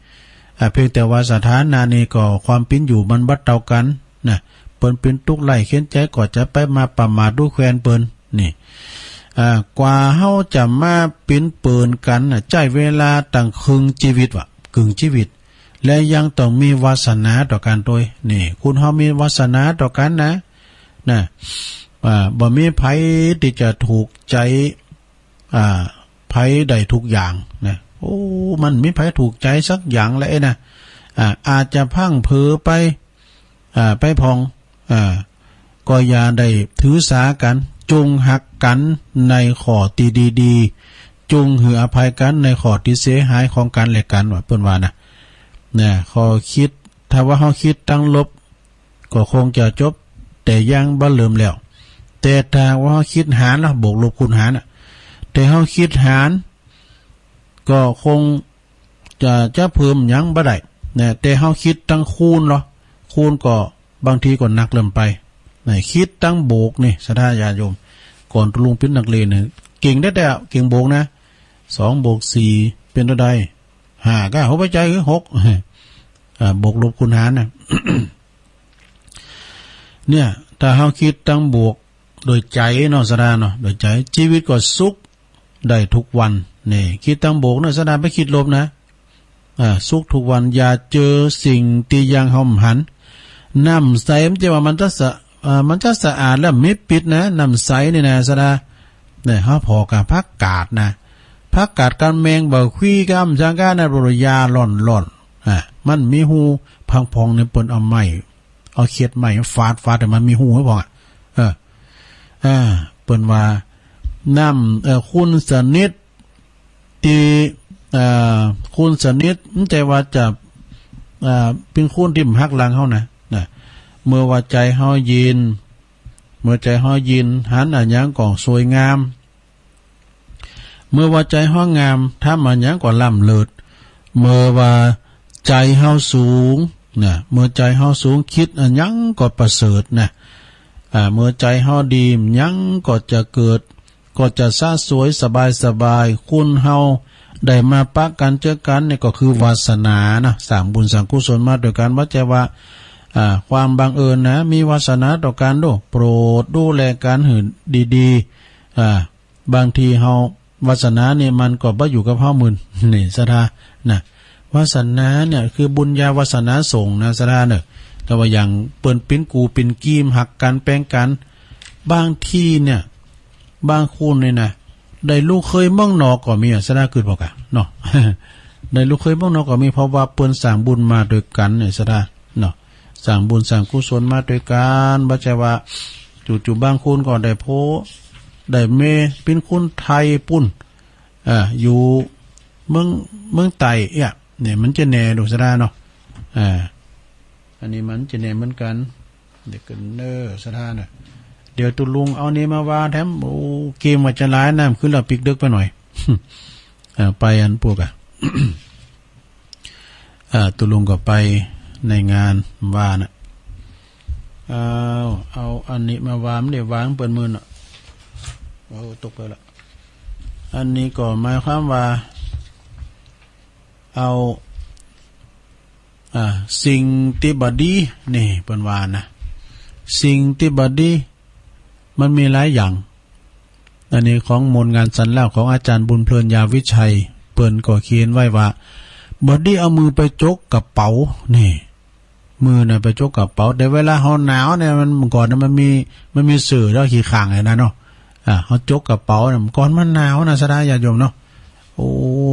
อ่า เพียงแต่ว่าสถานะนี่ก็ความเป๋นอยู่มันบ่เต้ากั๋นนะ เปิ้นเป๋นตุ๊กข์ไร้เข็ญใจ๋ ก็จะไปมาประมาทดูแควนเปิ้น นี่ อ่า กว่าเฮาจะมาเป๋นเปิ้นกั๋นน่ะ ใจ๊เวลาตั้งเคิงจีวิตว่ะ เคิงจีวิต และยังต้องมีวาสนาต่อกั๋นตวย นี่ คนเฮามีวาสนาต่อกั๋นนะ นะ อ่า บ่มีใผตี้จะถูกใจ๋ อ่า ใผได้ทุกอย่างนะ โอ้ มันบ่มีใผถูกใจ๋สักอย่างเลยนะ อ่า อาจจะพลั้งเผลอไป อ่า ไปพ่อง อ่า ก็อย่าได้ถือสากั๋น จงฮักกั๋นในข้อตี้ดีๆ จงหื้ออภัยกั๋นในข้อตี้เสียหายของกั๋นและกั๋น ว่า เปิ้นว่านะ นะ ข้อคิด ถ้าว่าเฮาคิดตังลบ ก็คงจะจบ แต่ยังบ่เริ่มแล้ว แต่ถ้าว่าเฮาคิดหารละ บวกลบคูณหารน่ะ แต่เฮาคิดหาร ก็คงจะ จะเพิ่มหยังบ่ได้นะ แต่เฮาคิดตังคูณละ คูณก็บางทีก็หนักเริ่มไปนะ คิดตังบวกนี่ ศรัทธาญาติโยม ก่อนตุ๊ลุงเป๋นนักเรียนนี่ เก่งแต๊ๆ เก่งบวกนะ สองบวกสี่เป๋นเต้าใด ห้า ก็หัวใจคือหก อ่า บวกลบคูณหารน่ะ เนี่ย ถ้าเฮาคิดตังบวกโดยใจ๋เนาะ ศรัทธาเนาะ โดยใจ๋ จีวิตก็สุขได้ทุกวัน นี่ คิดตังบวกเนาะ ศรัทธา บ่คิดลบนะ อ่า สุขทุกวัน อย่าเจอสิ่งตี้ยังเฮาบ่หัน น้ำใสมันจะว่ามันจะสะ อ่า มันจะสะอาดและบ่มีปิดนะ น้ำใสนี่นะ ศรัทธา เนี่ย เฮาผ่อกับผักกาดนะ ผักกาดกับแมงบ่าขวี้กับอะหยังก้านะ ปรยาร้อนๆ อ่า มันมีฮู พังพองเนี่ย เปิ้นเอาไม้ เอาเขียดไม้ฟาดๆ ให้มันมีฮูให้พ่องอะ เออ อ่า เปิ้นว่าน้ำ เอ่อ คนสนิทตี้ เอ่อ คนสนิท บ่ใจ้ว่าจะ เอ่อ เป๋นคนตี้บ่หักหลังเฮานะ นะ เมื่อว่าใจ๋เฮาเย็น เมื่อใจ๋เฮาเย็น หันอะหยังก็สวยงาม เมื่อว่าใจ๋เฮางาม ทำอะหยังก็ล้ำเลิศ เมื่อว่าใจ๋เฮาสูงนะ เมื่อใจ๋เฮาสูง คิดอะหยังก็ประเสริฐนะ อ่า เมื่อใจ๋เฮาดี หยังก็จะเกิด ก็จะสะสวยสบายๆ คนเฮาได้มาปะกั๋นเจอกั๋นนี่ก็คือวาสนานะ สร้างบุญสร้างกุศลมาตวยกั๋น บ่ใจ้ว่า อ่า ความบังเอิญนะ มีวาสนาต่อกั๋นโด โปรดดูแลกั๋นหื้อดีๆ อ่า บางทีเฮา วาสนานี่มันก็บ่อยู่กับเฮามื้อ นี่ ศรัทธา นะ วาสนาเนี่ยคือบุญญาวาสนาส่งนะ ศรัทธาเน่อ แต่ว่าอย่างเปิ้นเป๋นกู้เป๋นกีม หักกั๋นแปงกั๋น บางทีเนี่ย บางคนนี่นะ ได้ลูกเขยเมืองนอกก็มีอะ ศรัทธา กึ๊ดบ่กะ เนาะ ได้ลูกเขยเมืองนอกก็มี เพราะว่าเปิ้นสร้างบุญมาตวยกั๋นเนี่ย ศรัทธา เนาะ สร้างบุญสร้างกุศลมาตวยกั๋น บ่ใจ้ว่า จู่ๆ บางคนก็ได้ผัว ได้เมีย เป๋นคนไทยปู้น อ่า อยู่เมือง เมืองใต้เอี้ย เนี่ย มันจะแน่โด ศรัทธาเนาะ อ่า อันนี้มันจะแน่เหมือนกั๋น เดี๋ยวก่อนเน่อ ศรัทธาเน่อ เดี๋ยวตุ๊ลุงเอานี่มาว่าแถม โอ้ เกมว่าจะหลาย น้ำขึ้นแล้วปิ๊กเดิกไปหน่อย อ่า ไปอันพวกอะ อ่า ตุ๊ลุงก็ไปในงานว่าน่ะ เอา เอาอันนี้มาว่า มันได้ว่ามันเปิ้นมือน่ะ โอ้ ตกไปละ อันนี้ก็หมายความว่า เอา อ่า สิ่งตี้บ่ดี นี่ เปิ้นว่านะ สิ่งตี้บ่ดี มันมีหลายอย่าง อันนี้ของมนต์งานสันเล่าของอาจ๋ารย์บุญเพลิน ยาวิชัย เปิ้นก็เขียนไว้ว่า บ่ดีเอามือไปจกกระเป๋า นี่ มือน่ะไปจกกระเป๋า แต่เวลาเฮาหนาวเนี่ย มัน เมื่อก่อนน่ะมันมี มันมีเสื่อแล้วขี้ข้างไอ้นั่นเนาะ อ่า เฮาจกกระเป๋าเนี่ย เมื่อก่อนมันหนาวนะ ศรัทธาญาติโยมเนาะ โอ้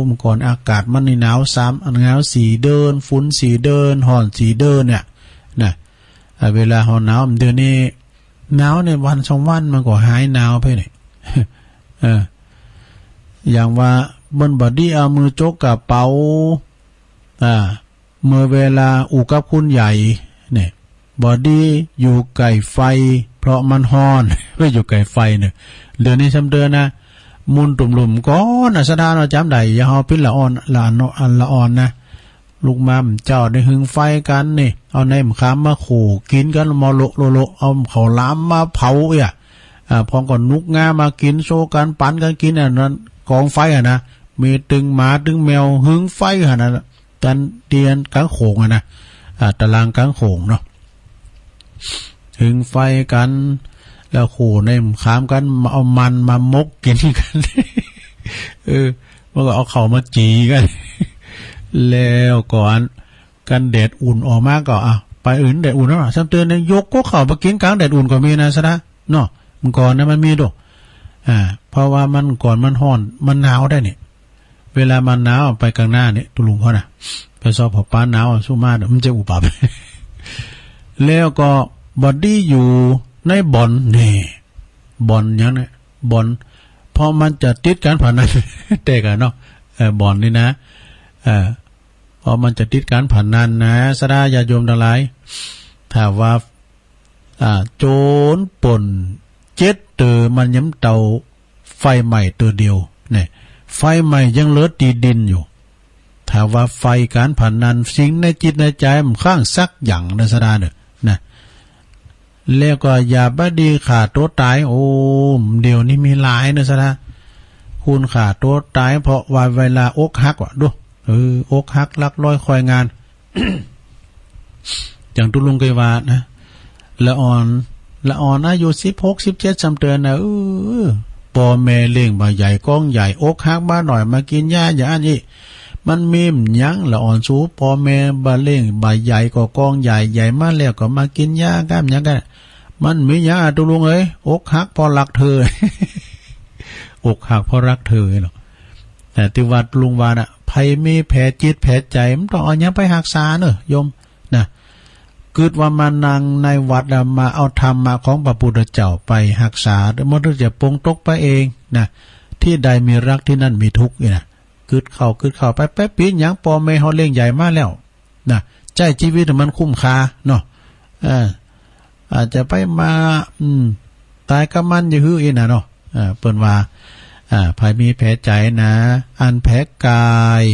เมื่อก่อนอากาศมันนี่หนาวสาม หนาวสี่เดือน ฝนสี่เดือน ฮ้อนสี่เดือนเนี่ย นะ อ่า เวลาเฮาหนาว เดี๋ยวนี้หนาวเนี่ย วันสองวันมันก็หายหนาวไปเนี่ย เออ อย่างว่าเปิ้นบ่ดีเอามือจกกระเป๋า อ่า เมื่อเวลาอู้กับคนใหญ่ เนี่ย บ่ดีอยู่ใก้ไฟ เพราะมันฮ้อน ไปอยู่ใก้ไฟเนี่ย เดี๋ยวนี้ซ้ำเตือนนะ มุนตุ่มลุ่มก่อนนะ สะดาเนาะ จ๋ำได้ อย่าเฮาปิ้นละอ่อน ละอ่อน ละอ่อนนะ ลูกหม่ำเจ้าได้หึงไฟกั๋นนี่ เอาในหมากขามมาโขกกิ๋นกั๋น มอโละโละโละ เอาข้าวหลามมาเผาเอี้ย อ่า พร้อมกับหนุกงามากิ๋น โซกั๋น ปันกั๋นกิ๋น อันนั้น กองไฟอะนะ มีตึงหมาตึงแมวหึงไฟขนาดนั้น ตันเตียนก๋างโขงอะนะ อ่า ตะลางก๋างโขงเนาะ หึงไฟกั๋น แล้วโขกในหมากขามกั๋น มาเอามันมาหมกกิ๋นกั๋น เออ มันก็เอาข้าวมาจี่กั๋น แล้วก่อน กั๋นแดดอุ่นออกมาก็ อ่ะ ไปอื่นแดดอุ่นแล้ว ซ้ำเตือนเนี่ย ยกก๊อกข้าวไปกิ๋นก๋างแดดอุ่นก็มีนะ สะดาเนาะ เมื่อก่อนนะมันมีโด อ่า เพราะว่ามันก่อนมันฮ้อน มันหนาวได้เนี่ย เวลามันหนาวไปก๋างหน้าเนี่ย ตุ๊ลุงเขานะ ไปซอกผ้าป๋าหนาวอะ สู้มาเนี่ย มันจะอุบัติ แล้วก็บ่ดีอยู่ในบ่อน นี่ บ่อนหยังเนี่ย บ่อน เพราะมันจะติดก๋านพนัน แต่ก่อนเนาะ เออ บ่อนนี่นะ เออ เพราะมันจะติดก๋านพนันนะ สะดาญาติโยมตังหลาย ถ้าว่า อ่า โจรป่นเจ็ดเต๋อ มันยังเต้าไฟไหม้เต๋อเดียวเนี่ย ไฟไหม้ยังเหลือตี้ดินอยู่ ถ้าว่าไฟก๋านพนัน สิ่งในจิตในใจ๋มันข้างสักอย่างนะ สะดาเน่อ นะ แล้วก็อย่าบ่ดีฆ่าตั๋วต๋าย โอ้ เดี๋ยวนี้มีหลายนะ สะดา คนฆ่าตั๋วต๋าย เพราะว่าเวลาอกหักว่ะ ดู เออ อกหัก รักร้อยคอยงาน อย่างตุ๊ลุงเกยวานะ ละอ่อน ละอ่อนอายุสิบหก สิบเจ็ด ซ้ำเตือนนะ เออ ป้อแม่เลี้ยงบ่าใหญ่กองใหญ่ อกหักบ่าหน่อย มากิ๋นยาอย่างอั้นอี้ มันมีหยังละอ่อน สูป้อแม่บ่าเลี้ยงบ่าใหญ่ก็กองใหญ่ ใหญ่มาแล้วก็มากิ๋นยาก้ามหยังกั๋น มันมีหยังอะตุ๊ลุงเอ๋ย อกหักเพราะรักเธอ อกหักเพราะรักเธอเนาะ แต่ตี้ว่าตุ๊ลุงว่าน่ะ ใผมีแผลจิตแผลใจ๋ มันต้องเอาหยังไปฮักษาเน่อ โยม นะ กึ๊ดว่ามานั่งในวัดอะ มาเอาธรรมะของพระพุทธเจ้าไปฮักษา มันถึงจะปลงตกไปเองนะ ตี้ใดมีรักตี้นั่นมีทุกข์นี่นะ กึ๊ดเข้า กึ๊ดเข้าไป ไปปิ๋นหยัง ป้อแม่เฮาเลี้ยงใหญ่มาแล้วนะ ใจ๊จีวิตให้มันคุ้มค่าเนาะ เออ อาจจะไปมา อืม ต๋ายกับมันอย่าหื้ออี้นะเนาะ อ่า เปิ้นว่า อ่า ใผมีแผลใจ๋นะ อันแผลกาย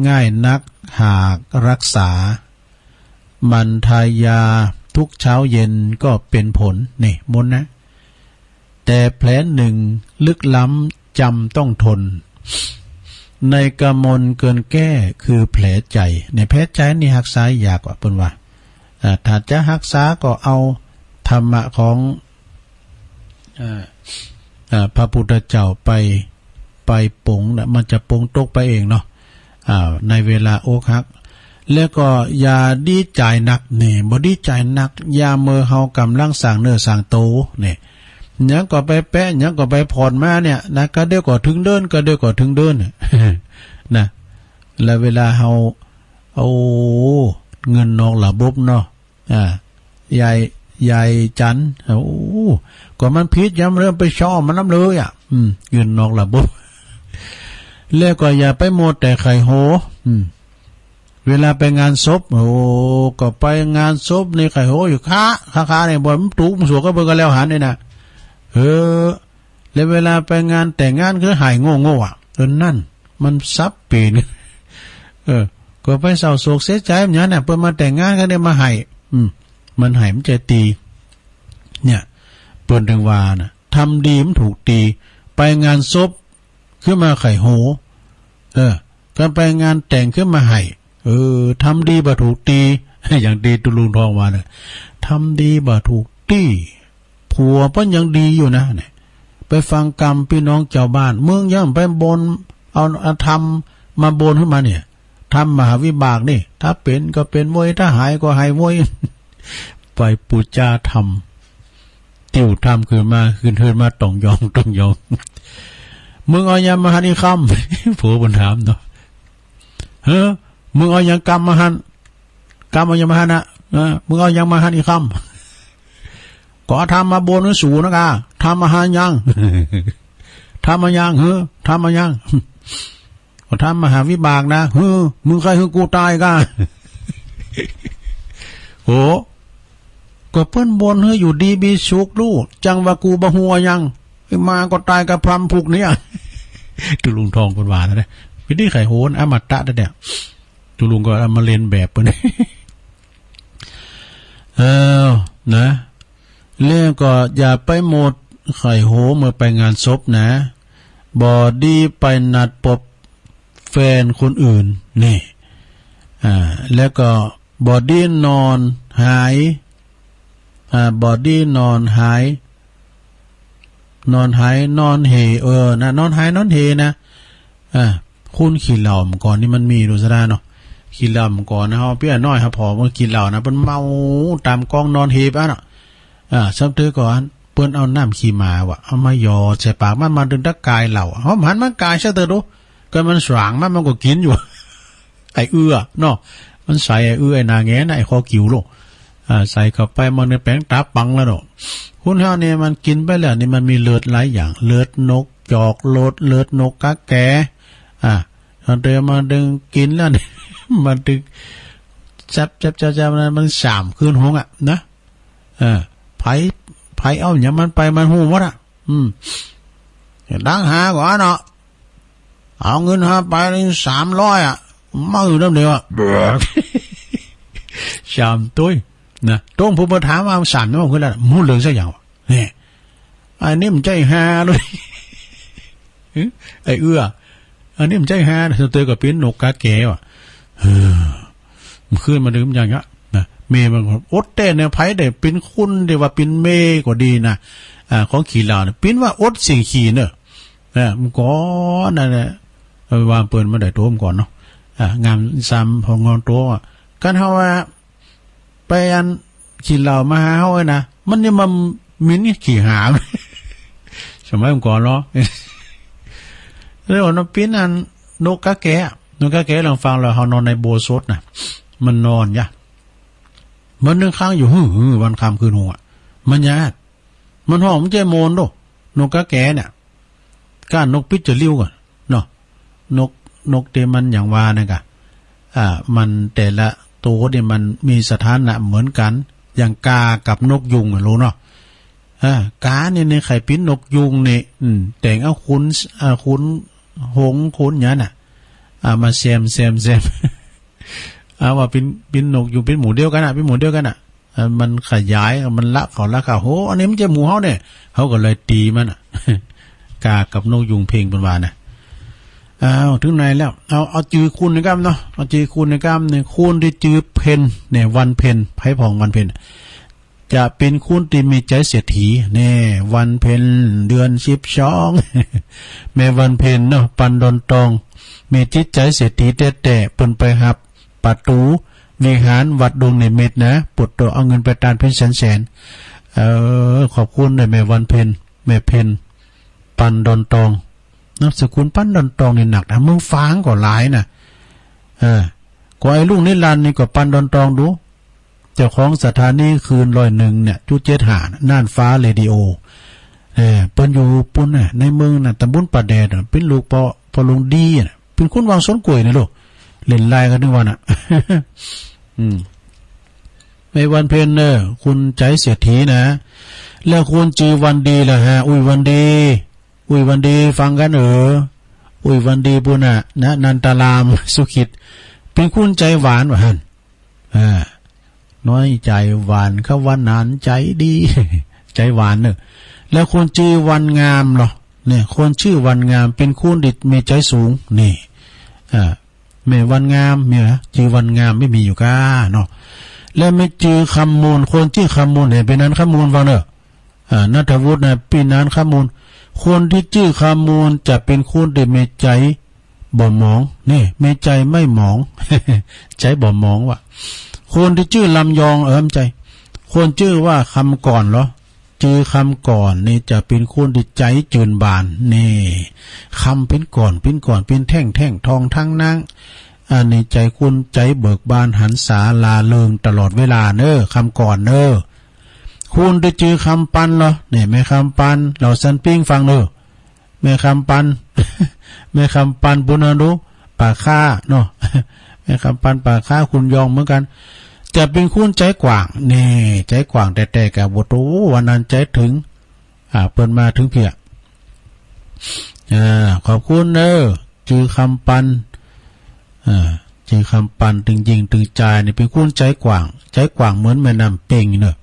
ง่ายนักหากรักษา หมั่นทายาทุกเช้าเย็นก็เป็นผล นี่ มนต์นะ แต่แผลหนึ่งลึกล้ำจำต้องทน ในกมลเกินแก้คือแผลใจ๋ เนี่ย แผลใจ๋นี่ฮักษายากว่ะ เปิ้นว่า อ่า ถ้าจะฮักษาก็เอาธรรมะของ อ่า อ่า พระพุทธเจ้าไป ไปปลงนะ มันจะปลงตกไปเองเนาะ อ่า ในเวลาอกหัก แล้วก็อย่าดีใจ๋นัก นี่ บ่ดีใจ๋นัก ยามเมื่อเฮาก่ำลังสร้างเนื้อสร้างโต นี่ หยังก็ไปแปะ หยังก็ไปผ่อนมาเนี่ยนะ กะเดี่ยวก็เถิงเดือน กะเดี่ยวก็เถิงเดือน นะ แล้วเวลาเฮา โอ้ เงินนอกระบบเนาะ อ่า ยาย ยายจั๋น โอ้ ก็มันผิด ยามเริ่มไปซ้อมันนำเลยอะ อืม เงินนอกระบบ แล้วก็อย่าไปมัวแต่ใค่โฮ อืม เวลาไปงานศพ โอ้ ก็ไปงานศพนี่ใค่โฮอยู่ คะ คะ คะ เนี่ย บ่มันตุ๊กมันสวกก็เบิ่งก็แล้วหันนี่นะ เออ แล้วเวลาไปงานแต่งงานคือไห้โง่ๆ อะ เออ นั่น มันสับเป๋น เออ ก็ไปเศร้าโศกเสียใจ๋มันหยังน่ะ เปิ้นมาแต่งงานก็ได้มาไห้ อืม มันไห้มันจะตี้ เนี่ย เปิ้นถึงว่าน่ะ ทำดีมันถูกตี้ ไปงานศพ ขึ้นมาใค่โฮ เออ กันไปงานแต่งขึ้นมาไห้ เออ ทำดีบ่ถูกตี้ อย่างตี้ตุ๊ลุงทองว่าน่ะ ทำดีบ่ถูกตี้ ผัวเปิ้นยังดีอยู่นะ เนี่ย ไปฟังกำปี้น้องจาวบ้าน มึงยังไปบน เอา เอาธรรมมาบนขึ้นมาเนี่ย ธรรมมหาวิบากนี่ ถ้าเป๋นก็เป๋นเว้ย ถ้าหายก็หายเว้ย ไปปู๋จาธรรม ติ้วธรรมขึ้นมา ขึ้นเฮือนมาต่องยองต่องยอง มึงเอาหยังมาหันอีกค่ำ ผัวเปิ้นถามเนาะ เฮ้อ มึงเอาหยังกำมาหัน กำเอาหยังมาหันน่ะ เออ มึงเอาหยังมาหันอีกค่ำ ก็เอาธรรมมาบนหื้อสูนะกา ธรรมมาหันหยัง ธรรมมาหยัง เฮ้อ ธรรมมาหยัง ก็ธรรมมหาวิบากนะ เฮ้อ มึงใค่หื้อกูต๋ายกา โห ก็เปิ้นบ่นหื้ออยู่ดีมีสุขลู้ จังว่ากูบ่ฮู้อะหยัง มาก็ต๋ายกะพร่ำพุกเนี่ย ตุ๊ลุงทองเปิ้นว่านะเนี่ย เป๋นตี้ไข่โหน อมตะนะเนี่ย ตุ๊ลุงก็เอามาเล่นแบบเปิ้น เออ นะ แล้วก็อย่าไปหมดไข่โหเมื่อไปงานศพนะ บ่ดีไปนัดปบแฟนคนอื่น นี่ อ่า แล้วก็บ่ดีนอนหาย อ่า บ่ดีนอนหาย นอนหาย นอนเห เออ นะ นอนหาย นอนเหนะ อ่า คนขี้เหล้าเมื่อก่อนนี่มันมีดูซะได้เนาะ ขี้เหล้าเมื่อก่อนนะ เฮาเปียน้อยเฮาผ่อมันขี้เหล้านะ เปิ้นเมาต๋ามกองนอนเหไปอะเนาะ อ่า ซ้ำเตื้อก่อน เปิ้นเอาน้ำขี้หมาว่ะ เอามาหยอดใส่ปากมัน มันตึงตะกายเหล้า เฮาหันมันกายซะเตื้อดู ก็มันสว่างมัน มันก็กิ๋นอยู่ ไอ้เอื้อเนาะ มันใส่ไอ้เอื้อ ไอ้หน้าแงนน่ะ ไอ้คอกิ่วลูก อ่า ใส่เข้าไปมันเนี่ยแป๋งต๋าปังแล้วเนาะ คนเฮาเนี่ยมันกิ๋นไปแล้วนี่มันมีเลือดหลายอย่าง เลือดนกจอก เลือด เลือดนกกาแก อ่า ต๋อนเดินมาดึงกิ๋นแล้วนี่ มันตึงแซบแซบแซบแซบนะ มันสามคืนหงอะนะ เออ ไผ ไผเอาหยังมันไป มันฮู้หมดอะ อืม ดังหาก่อนเนาะ เอาเงินหาไปสามร้อยอะ เมาอยู่น้ำเดียวอะ สามตุ๊ย นะ ตรงผู้มาถามว่าสามนี่มันคืออะไร ฮู้เรื่องสักอย่างวะ เนี่ย อันนี้มันใจ้ฮาเลย ไอ้เอื้อ อันนี้มันใจ้ฮา เตื้อก็เป๋นนกกาแกว่ะ เออ มันขึ้นมาดื่มอย่างเงี้ยนะ เมย์มันก็อดแต๊เนี่ย ไผได้เป๋นคนที่ว่าเป๋นเมย์ก็ดีนะ อ่า ของขี้เหล้าเนี่ย เป๋นว่าอดสิ่งขี้เนอะ อ่า มันก่อนนั่นแหละ เอาไปวางเปิ้นมาได้โตมก่อนเนาะ อ่า งามซ้ำพองอนโตอะ กันเฮาว่า ไปอันขี้เหล้ามาหาเฮาเอ้ยนะ มันยังมาหมิ่นขี้หา สมัยก่อนเนาะ แล้วเนาะ เป๋นอันนกกาแก นกกาแก ลองฟังแล้ว เฮานอนในอุโบสถนะ มันนอนยะ มันนึ่งค้างอยู่ หื้อหื้อ วันค่ำคืนหงอะ มันยะ มันฮ้อง มันใจ้โมนโด นกกาแกเนี่ย ก้านนกปิ๊ดจะริ้วก่อนเนาะ นก นกตี้มันอย่างว่านั่นกะ อ่า มันแต่ละโตนี่มันมีสถานะเหมือนกั๋น อย่างกากับนกยูงอะ ฮู้เนาะ อ่า กานี่ นี่ใค่ปิ๊นนกยูงนี่ อืม แต่งเอาขน อ่า ขนหงส์ขนหยังน่ะ อ่า มาแซม แซม แซม เอาว่าปิ๊น ปิ๊นนกยูง ปิ๊นหมู่เดียวกั๋นน่ะ ปิ๊นหมู่เดียวกั๋นน่ะ อ่า มันขยาย มันละเขาละเขา โห อันนี้มันใจ้หมู่เฮาเนี่ย เฮาก็เลยตี๋มันน่ะ กากับนกยูงเพ็งเปิ้นว่านะ อ้าว เถิงไหนแล้ว เอา เอาจื้อคุณในก้ำเนาะ เอาจื้อคุณในก้ำเนี่ย คุณตี้จื้อเพ็ญเนี่ย วันเพ็ญ ไพร่ผ่องวันเพ็ญ จะเป๋นคนตี้มีใจ๋เศรษฐี แน่ วันเพ็ญเดือนสิบสอง แม่วันเพ็ญเนาะ ปันดอนตอง มีจิตใจ๋เศรษฐีแต๊ๆ เปิ้นไปหับประตู๋วิหารวัดดงนิมิตรนะ ปวดตัวเอาเงินไปตานเพ็ญแสนๆ เออ ขอบคุณเด้อแม่วันเพ็ญ แม่เพ็ญ ปันดอนตอง นามสกุลปันดอนตองนี่หนักนะ เมืองฝางก็หลายนะ เออ ก็ไอ้ลุงนิรันดร์นี่ก็ปันดอนตองดู เจ้าของสถานีคลื่นร้อยเอ็ดเนี่ย จุดเจ็ดห้าน่ะ น่านฟ้าเรดิโอ เออ เปิ้นอยู่ปุ้นน่ะ ในเมืองน่ะ ตำบลป่าแดดน่ะ เป๋นลูกป้อ ป้อหลวงดีน่ะ เป๋นคนวังสวนกล้วยนี่ลูก เล่นไลน์กั๋นตึงวันน่ะ อืม แม่วันเพ็ญเน่อ คุณใจ๋เศรษฐีนะ แล้วคุณจื้อวันดีล่ะฮะ อุ้ยวันดี อุ้ยวันดี ฟังกั๋นเออ อุ้ยวันดีปุ้นน่ะ นะ นันตาราม สุขิต เป๋นคนใจ๋หวานว่าหั้น อ่า น้อยใจ๋หวาน เขาว่าหนานใจ๋ดี ใจ๋หวานเน่อ แล้วคนจื้อวันงามเหรอ เนี่ย คนจื้อวันงาม เป๋นคนตี้มีใจ๋สูง นี่ อ่า แม่วันงาม มีนะ จื้อวันงามไม่มีอยู่ก้าเนาะ แล้วแม่จื้อคำมูล คนจื้อคำมูลเนี่ย เป๋นอันคำมูลฟังเน่อ อ่า ณัฐวุฒินะ เป๋นอันคำมูล คนตี้จื้อคำมูลจะเป๋นคนตี้มีใจ๋ บ่หมอง นี่ มีใจ๋ไม่หมอง ใจ๋บ่หมองว่ะ คนตี้จื้อลำยอง เออ ใจ๋ คนจื้อว่าคำก่อนเหรอ จื้อคำก่อนนี่จะเป๋นคนตี้ใจ๋จืนบาน นี่ คำเป๋นก่อน เป๋นก่อน เป๋นแท่ง แท่งทองทั้งนั้น อันนี้ใจ๋คนใจ๋เบิกบานหันษาร่าเริงตลอดเวลาเน่อ คำก่อนเน่อ คนตี้จื้อคำปันเหรอ นี่ แม่คำปัน เหล่าสันปิ้งฟังเน่อ แม่คำปัน แม่คำปันปุ้นนะดู ป่าข้าเนาะ แม่คำปันป่าข้า คุณยองเหมือนกั๋น จะเป๋นคนใจ๋กว้าง นี่ ใจ๋กว้างแต๊ๆ กา บ่โต วันนั้นใจ๋เถิง อ่า เปิ้นมาเถิงเพีย อ่า ขอบคุณเน่อ จื้อคำปัน อ่า จื้อคำปัน ตึงหญิงตึงจายนี่เป๋นคนใจ๋กว้าง ใจ๋กว้างเหมือนแม่น้ำเป๋งเน่อ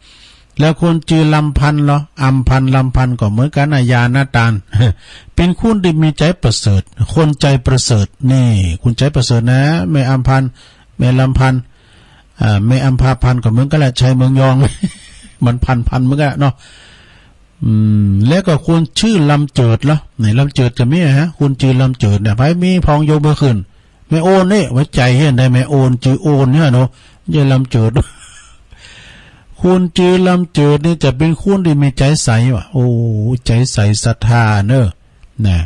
แล้วคนจื้อลำพันธ์ลอ อำพันธ์ ลำพันธ์ก็เหมือนกั๋นนะ ญาณตาน เป๋นคนตี้มีใจ๋ประเสริฐ คนใจ๋ประเสริฐ นี่ คนใจ๋ประเสริฐนะ แม่อำพันธ์ แม่ลำพันธ์ อ่า แม่อำพาพันธ์ก็เหมือนกั๋นแหละ ชัยเมืองยอง มันพันธ์ๆ เหมือนกั๋นเนาะ อืม แล้วก็คนจื้อลำเจิดลอ นี่ ลำเจิดจะมีฮะ คนจื้อลำเจิดเนี่ย ใผมีพ่องยกมือขึ้น แม่โอนนี่ ว่าใจ๋เหียนได้ แม่โอน จื้อโอนเนี่ยเนาะ ใจ๋ลำเจิด คนจื้อลำเจิดนี่จะเป๋นคนตี้มีใจ๋ใสว่ะ โอ้ ใจ๋ใสศรัทธาเน่อ นะ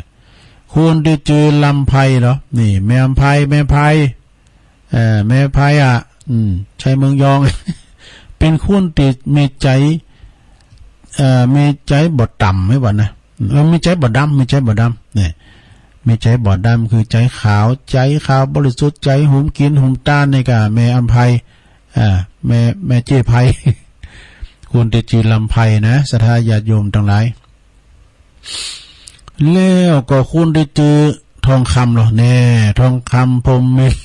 คนตี้จื้อลำไพลอ นี่ แม่อำไพ แม่ไพ เอ่อ แม่ไพอะ อืม ชัยเมืองยอง เป๋นคนตี้มีใจ๋ เอ่อ มีใจ๋บ่ต่ำไหมวะนะ เออ มีใจ๋บ่ดำ มีใจ๋บ่ดำ นี่ มีใจ๋บ่ดำ คือใจ๋ขาว ใจ๋ขาวบริสุทธิ์ ใจ๋หุมกิ๋นหุมตาน นี่ก็แม่อำไพ อ่า แม่ แม่เจ้ยไพ คนตี้จื้อลำไพนะ ศรัทธาญาติโยมตังหลาย แล้วก็คนตี้จื้อทองคำลอ แน่ ทองคำพรหมมินทร์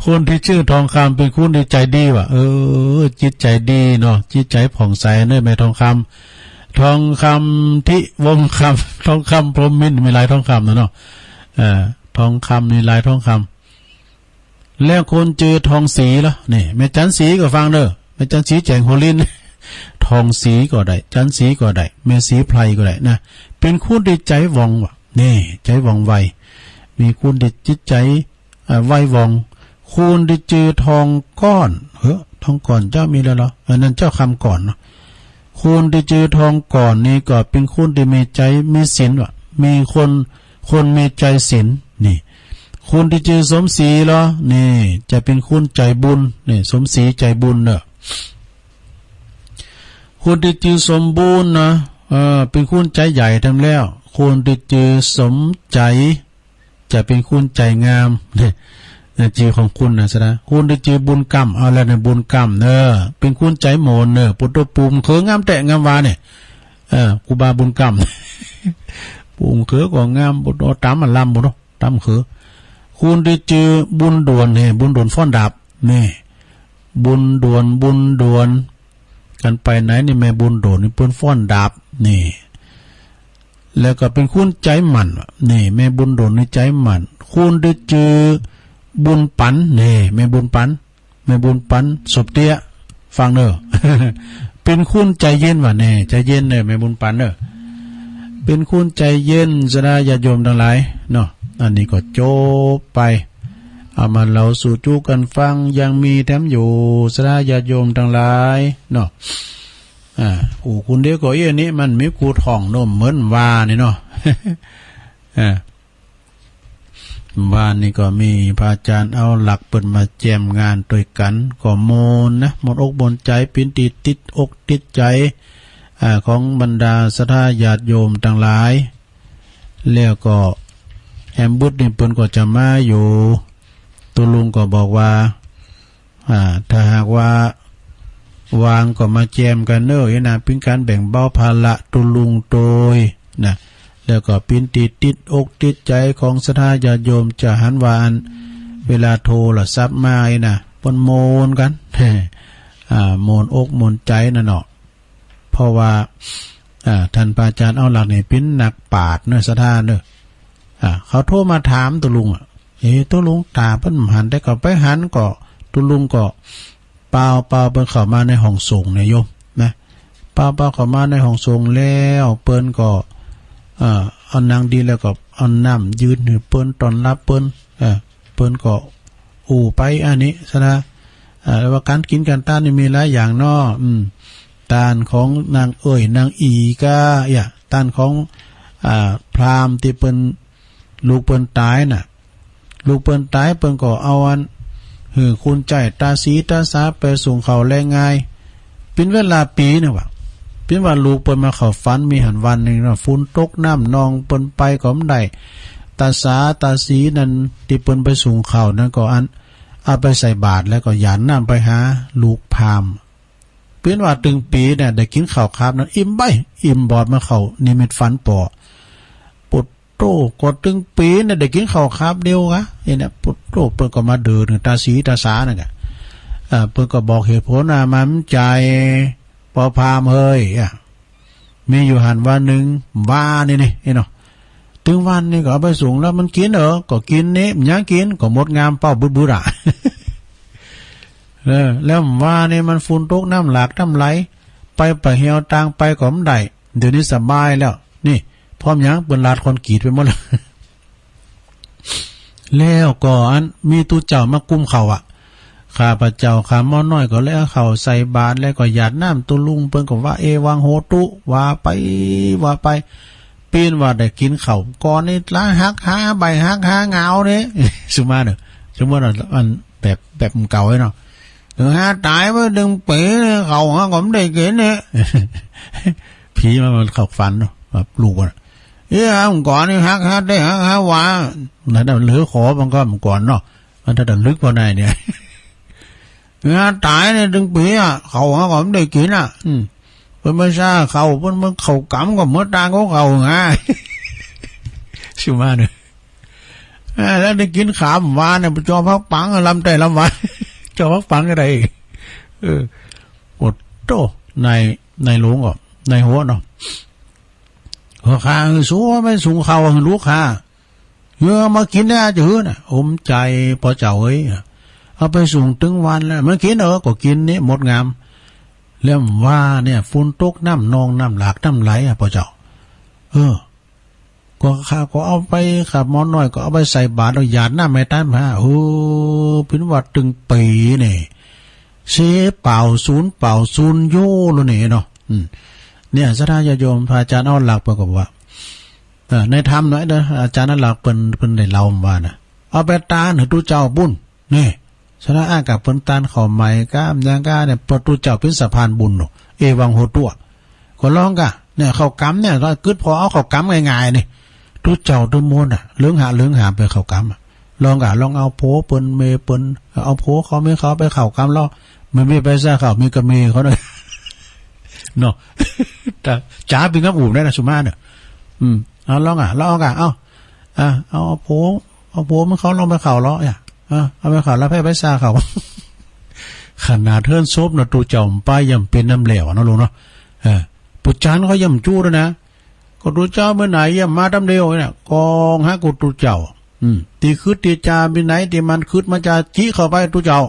คนตี้จื้อทองคำเป๋นคนตี้ใจ๋ดีว่ะ เออ จิตใจ๋ดีเนาะ จิตใจ๋ผ่องใสเน่อ แม่ทองคำ ทองคำทิวงศ์คำ ทองคำพรหมมินทร์ มีหลายทองคำเนาะ เอ่อ ทองคำ มีหลายทองคำ แล้วคนจื้อทองศรีลอ นี่ แม่จันทร์ศรีก็ฟังเน่อ แม่จันทร์ศรีแจ๋งโฮลินทร์ ทองศรีก็ได้ จันทร์ศรีก็ได้ แม่ศรีไพรก็ได้นะ เป๋นคนตี้ใจ๋ว่องว่ะ นี่ ใจ๋ว่องไว มีคนตี้จิตใจ๋ เอ่อ ไวว่อง คนตี้จื้อทองก้อน เฮ้อ ทองก้อนเจ้ามีแล้วลอ เออ นั่นเจ้าคำก้อนเนาะ คนตี้จื้อทองก้อนนี่ก็เป๋นคนตี้มีใจ๋ มีศีลว่ะ มีคน คนมีใจ๋ศีล นี่ คนตี้จื้อสมศรีลอ นี่ จะเป๋นคนใจ๋บุญ นี่ สมศรีใจ๋บุญเน่อ คนตี้จื้อสมบูรณ์นะ เออ เป๋นคนใจ๋ใหญ่แถมแล้ว คนตี้จื้อสมใจ๋ จะเป๋นคนใจ๋งาม เนี่ย จื้อของคุณนะ ศรัทธา คนตี้จื้อบุญกำ เอาแล้วเนี่ย บุญกำเน่อ เป๋นคนใจ๋หมนเน่อ ปุตโตปูมเขืองามแต๊งามวาเนี่ย เออ ครูบาบุญกำ ปูมเขือก็งาม ปุตโตต๋ำอะลำ ปุตโตต๋ำเขือ คนตี้จื้อบุญด่วนเนี่ย บุญด่วนฟ้อนดาบ นี่ บุญด่วน บุญด่วน กั๋นไปไหนนี่ แม่บุญด่วนนี่เปิ้นฟ้อนดาบ นี่ แล้วก็เป๋นคนใจ๋หมั่น นี่ แม่บุญด่วนนี่ใจ๋หมั่น คนตี้จื้อบุญปัน นี่ แม่บุญปัน แม่บุญปัน สบเตี้ย ฟังเน่อ เป๋นคนใจ๋เย็นว่ะ แน่ ใจ๋เย็นเน่อ แม่บุญปันเน่อ เป๋นคนใจ๋เย็น ศรัทธาญาติโยมตังหลายเนาะ อันนี้ก็จบไป เอามาเล่าสู่จุกั๋นฟัง ยังมีแถมอยู่ ศรัทธาญาติโยมตังหลายเนาะ อ่า โอ้ คนเดียวก็เอี้ยนี่ มันมีกูท่องโน้มเหมือนว่านี่เนาะ อ่า วานนี้ก็มีพระอาจารย์เอาหลักเปิ้นมาแจมงานตวยกั๋น ก็ม่วนนะ ม่วนอกม่วนใจ๋ เป๋นตี้ติดอกติดใจ๋ อ่า ของบรรดาศรัทธาญาติโยมตังหลาย แล้วก็แอมบุตรนี่เปิ้นก็จะมาอยู่ ตุ๊ลุงก็บอกว่า อ่า ถ้าหากว่าว่างก็มาแจมกั๋นเน่อ อี้นะ เป๋นก๋านแบ่งเบาภาระตุ๊ลุงตวยนะ แล้วก็เป๋นตี้ติดอกติดใจ๋ของศรัทธาญาติโยม จะหันว่าอัน เวลาโทรศัพท์มาอี้นะ เปิ้นม่วนกั๋น อ่า ม่วนอกม่วนใจ๋นั่นเนาะ เพราะว่า อ่า ท่านพระอาจารย์เอาหลักนี่เป๋นนักปราชญ์เน่อ ศรัทธาเน่อ อ่า เขาโทรมาถามตุ๊ลุงอะ เอ๊ะ ตุ๊ลุงต๋าเปิ้นบ่หัน แต่ก็ไปหันก็ ตุ๊ลุงก็ เป่า เป่าเปิ้นเข้ามาในห้องส่งเนี่ยโยมนะ เป่า เป่าเข้ามาในห้องส่งแล้ว เปิ้นก็ เอ่อ เอานั่งดีแล้วก็เอาน้ำยื่นหื้อเปิ้น ต้อนรับเปิ้น เอ่อ เปิ้นก็อู้ไปอันนี้ศรัทธา เอ่อ ว่าก๋านกิ๋นก๋านตานนี่มีหลายอย่างเนาะ อืม ตานของนางเอ่ย นางอี๋ก้า เอี้ย ตานของ อ่า พราหมณ์ตี้เปิ้น ลูกเปิ้นต๋ายน่ะ ลูกเปิ้นต๋ายเปิ้นก็เอาอัน หื้อคุณใจ้ต๋าสีต๋าสาไปส่งเข้าแลงาย เป๋นเวลาปี๋นึ่งว่ะ เป๋นว่าลูกเปิ้นมาเข้าฝัน มีหั้นวันนึ่งเนาะ ฝนตกน้ำนอง เปิ้นไปก็บ่ได้ ต๋าสาต๋าสีนั้นตี้เปิ้นไปส่งเข้านั้นก็อัน เอาไปใส่บาตรแล้วก็หยาดน้ำไปหาลูกพราหมณ์ เปิ้นว่าตึงปี๋เนี่ยได้กิ๋นข้าวคาบนั้นอิ่มใบ้ อิ่มบอดเหมือนข้าวนิมิตฝันป๋อ ปุดโต้ ก็ตึงปี๋เนี่ยได้กิ๋นข้าวคาบเดียวกะ นี่นะ ปุดโต้ เปิ้นก็มาเดินตาสีตาสานั่นกะ เอ่อ เปิ้นก็บอกเหตุผลว่ามันใจ๋ ปอพราหมณ์เฮย อ่ะ มีอยู่หั้นวันนึ่ง วานี่นี่ นี่เนาะ ตึงวันนี่ก็เอาไปสุงแล้วมันกิ๋นเหรอ ก็กิ๋นนี่ มันหยังกิ๋น ก็มดงามเป้าบึดๆ อ่ะ เออ แล้ววานี่มันฝนตกน้ำหลากน้ำไหล ไปปะเหี่ยวตางไปก็บ่ได้ เดี๋ยวนี้สบายแล้ว นี่ เพราะหยัง เปิ้นลาดคอนกรีตไปหมดแล้ว แล้วก็อันมีตุ๊เจ้ามากุมข้าวอะ ข้าพเจ้าข้าหมอน้อยก็เลยเอาข้าวใส่บาตร แล้วก็หยาดน้ำตุ๊ลุง เปิ้นก็ว่า เอวังโหตุ ว่าไป ว่าไป เปิ้นว่าได้กิ๋นข้าวก่อนนี่ ละหักหาใบ้หักหาเหงานี่ สมมุติเนาะ สมมุติว่าอันแบบ แบบเก่าเนาะ เออ หาต๋ายไปตึงปี๋ ข้าวหาก็บ่ได้กิ๋นนี่ ผีมัน มันเข้าฝันเนาะ ว่าลูกมัน เอ้ย ก่อนนี่หักหาได้หักหาว่า นั่นน่ะเหลือขอมันก็มันก่อนเนาะ มันถ้าจะลึกพอได้เนี่ย เอ้ย ต๋ายเนี่ยตึงปี๋อะ ข้าวหาก็บ่ได้กิ๋นอะ อืม เปิ้นบ่ใจ้ข้าว เปิ้น เปิ้นข้าวก๋ำก็เมิดตางของข้าวหา สมมุติเนาะ เอ้ย แล้วได้กิ๋นข้าววาเนี่ย ไปจ่อผักปังลำไต้ลำวา จ่อผักปังก็ได้ เออ โอ้โต้ นาย นายหลวงก็ นายหัวเนาะ หัวข้า เออ สู้ไปสุงข้าวหื้อลูกข้า เออ มากิ๋นได้จะหื้อน่ะ อมใจ๋ ป้อเจ้าเอ้ย เอาไปสุงตึงวันแล้ว มันกิ๋น เออ ก็กิ๋นนี่ มดงาม แล้วว่าเนี่ย ฝนตกน้ำนองน้ำหลากน้ำไหลอะ ป้อเจ้า เออ ก็ข้าก็เอาไป ข้าหมอน้อยก็เอาไปใส่บาตร แล้วหยาดน้ำให้ต๋ายมา เออ เปิ้นว่าตึงปี๋เนี่ย เสเป่าสูญเป่าสูญโยแล้วนี่เนาะ อืม เนี่ย ศรัทธาญาติโยม พระอาจารย์เอาหลักเปิ้นก็บอกว่า เอ่อ ในธรรมเนาะ อาจารย์เอาหลักเปิ้น เปิ้นได้เล่ามาว่านะ เอาไปตานหื้อตุ๊เจ้าปุ้น นี่ ศรัทธาอ้ายก็เปิ้นตานข้าวใหม่ก้า หยังก้าเนี่ย ป้อตุ๊เจ้าเป๋นสะพานบุญเนาะ เอวังโหตุ ก็ลองก่ะ เนี่ย ข้าวก๋ำเนี่ย ก็กึ๊ดผ่อเอาข้าวก๋ำง่ายๆ นี่ ตุ๊เจ้าตึงมวลน่ะ เลิ้งหา เลิ้งหาไปข้าวก๋ำอะ ลองก่ะ ลองเอาผัวเปิ้น เมียเปิ้น เอาผัวเขา เมียเขาไปข้าวก๋ำแล้ว มันมีไปใจ้ข้าว มีกะเมียเขาเนาะ เนาะ แต่จ๋าเป๋นกำอุ่มได้นะ สมมุติเนาะ อืม เอาลองก่ะ ลองก่ะ เอา อ่ะ เอาผัว เอาผัวมันเขาลองไปข้าวเลาะ อ่ะ อ่ะ เอาไปข้าวแล้วแพ่ไปใจ้ข้าว ขนาดเฮือนศพน่ะ ตุ๊เจ้าบ่ไป ย่อมเป๋นนำแล้วเนาะลุงเนาะ เออ ปุจจารย์เขาย่อมจู้ด้วยนะ ก็ตุ๊เจ้าเมื่อไหนย่อมมาตำเดียวเนี่ย กองฮักกูตุ๊เจ้า อืม ตี้กึ๊ดตี้จ๋าปี๋ไหนตี้มันกึ๊ดมาจ๋าจิเข้าไปตุ๊เจ้า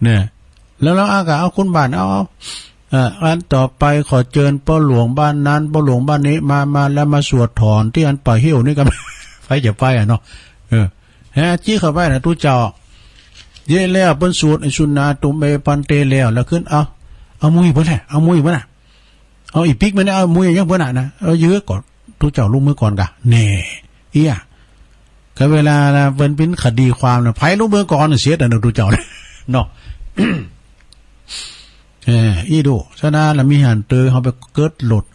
เนี่ย แล้วเราอากาเอาคุณบ้าน เอา เอา เอ่อ อันต่อไปขอเจิญป้อหลวงบ้านนั้น ป้อหลวงบ้านนี้ มา มาแล้วมาสวดถอนตี้อันป่าเหี่ยวนี่กัน ไปจะไปอะเนาะ เออ แฮะ จิเข้าไปนะตุ๊เจ้า เยอะแล้วเปิ้นสวดไอ้สุนาตุเมภันเตแล้ว แล้วขึ้น เอา เอามุยเปิ้นแหละ เอามุยเปิ้นน่ะ เอาอีปิ๊กมันเนี่ย เอามุยยังเปิ้นน่ะนะ เอาเยอะก่อน ตุ๊เจ้าลุกมือก่อนกะ แน่ เอี้ย ก็เวลาเปิ้นเป๋นคดีความน่ะ ใผลุกมือก่อนเสียแต่ตุ๊เจ้าเนาะ เออ อี้ดู ฉะนั้นละมีหันเตอ เฮาไปเกิดหลด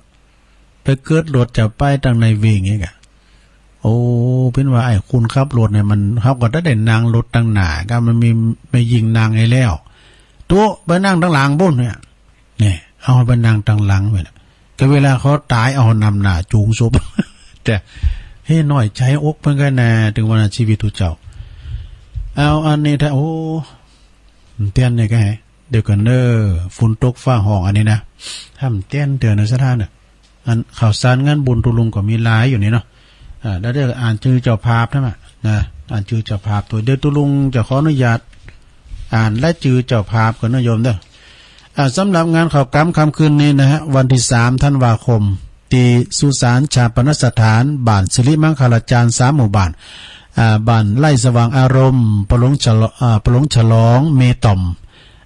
ไปเกิดหลดจะไปตังในเวงอีกอะ โอ้ เปิ้นว่าไอ้คนขับหลดเนี่ยมัน เฮาก็ได้นั่งหลดตังหน้า ก็มันมีแม่ญิงนั่งให้แล้ว ตุ๊ไปนั่งตังหลังปุ้นเนี่ย เนี่ย เอาไปนั่งตังหลังไปละ ก็เวลาเขาต๋ายเอานำหน้าจูงศพ แต่ เฮ้ย น้อยใจ๋อกเหมือนกั๋นนะ ตึงว่าชีวิตตุ๊เจ้า เอาอันนี้ถ้า โอ้ เตี้ยนเนี่ยก็ให้ เดี๋ยวก่อนเน้อ ฝนตกฟ้าฮ้องอันนี้นะ ถ้ามันเตี้ยนเตือนในศรัทธาเนี่ย อันข่าวสารงานบุญตุ๊ลุงก็มีหลายอยู่นี่เนาะ อ่า แล้วเดี๋ยวอ่านจื้อเจ้าภาพนั่นน่ะ นะ อ่านจื้อเจ้าภาพตั๋ว เดี๋ยวตุ๊ลุงจะขออนุญาตอ่านรายจื้อเจ้าภาพก่อนนะโยมเด้อ อ่า สำหรับงานข้าวก๋ำค่ำคืนนี้นะฮะ วันตี้สามธันวาคม ตี้สุสานฌาปนสถาน บ้านสิริมังคลาจารย์ สามหมู่บ้าน อ่า บ้านไร่สว่างอารมณ์ ปะหลงฉลอ- อ่า ปะหลงฉลอง เมต่อม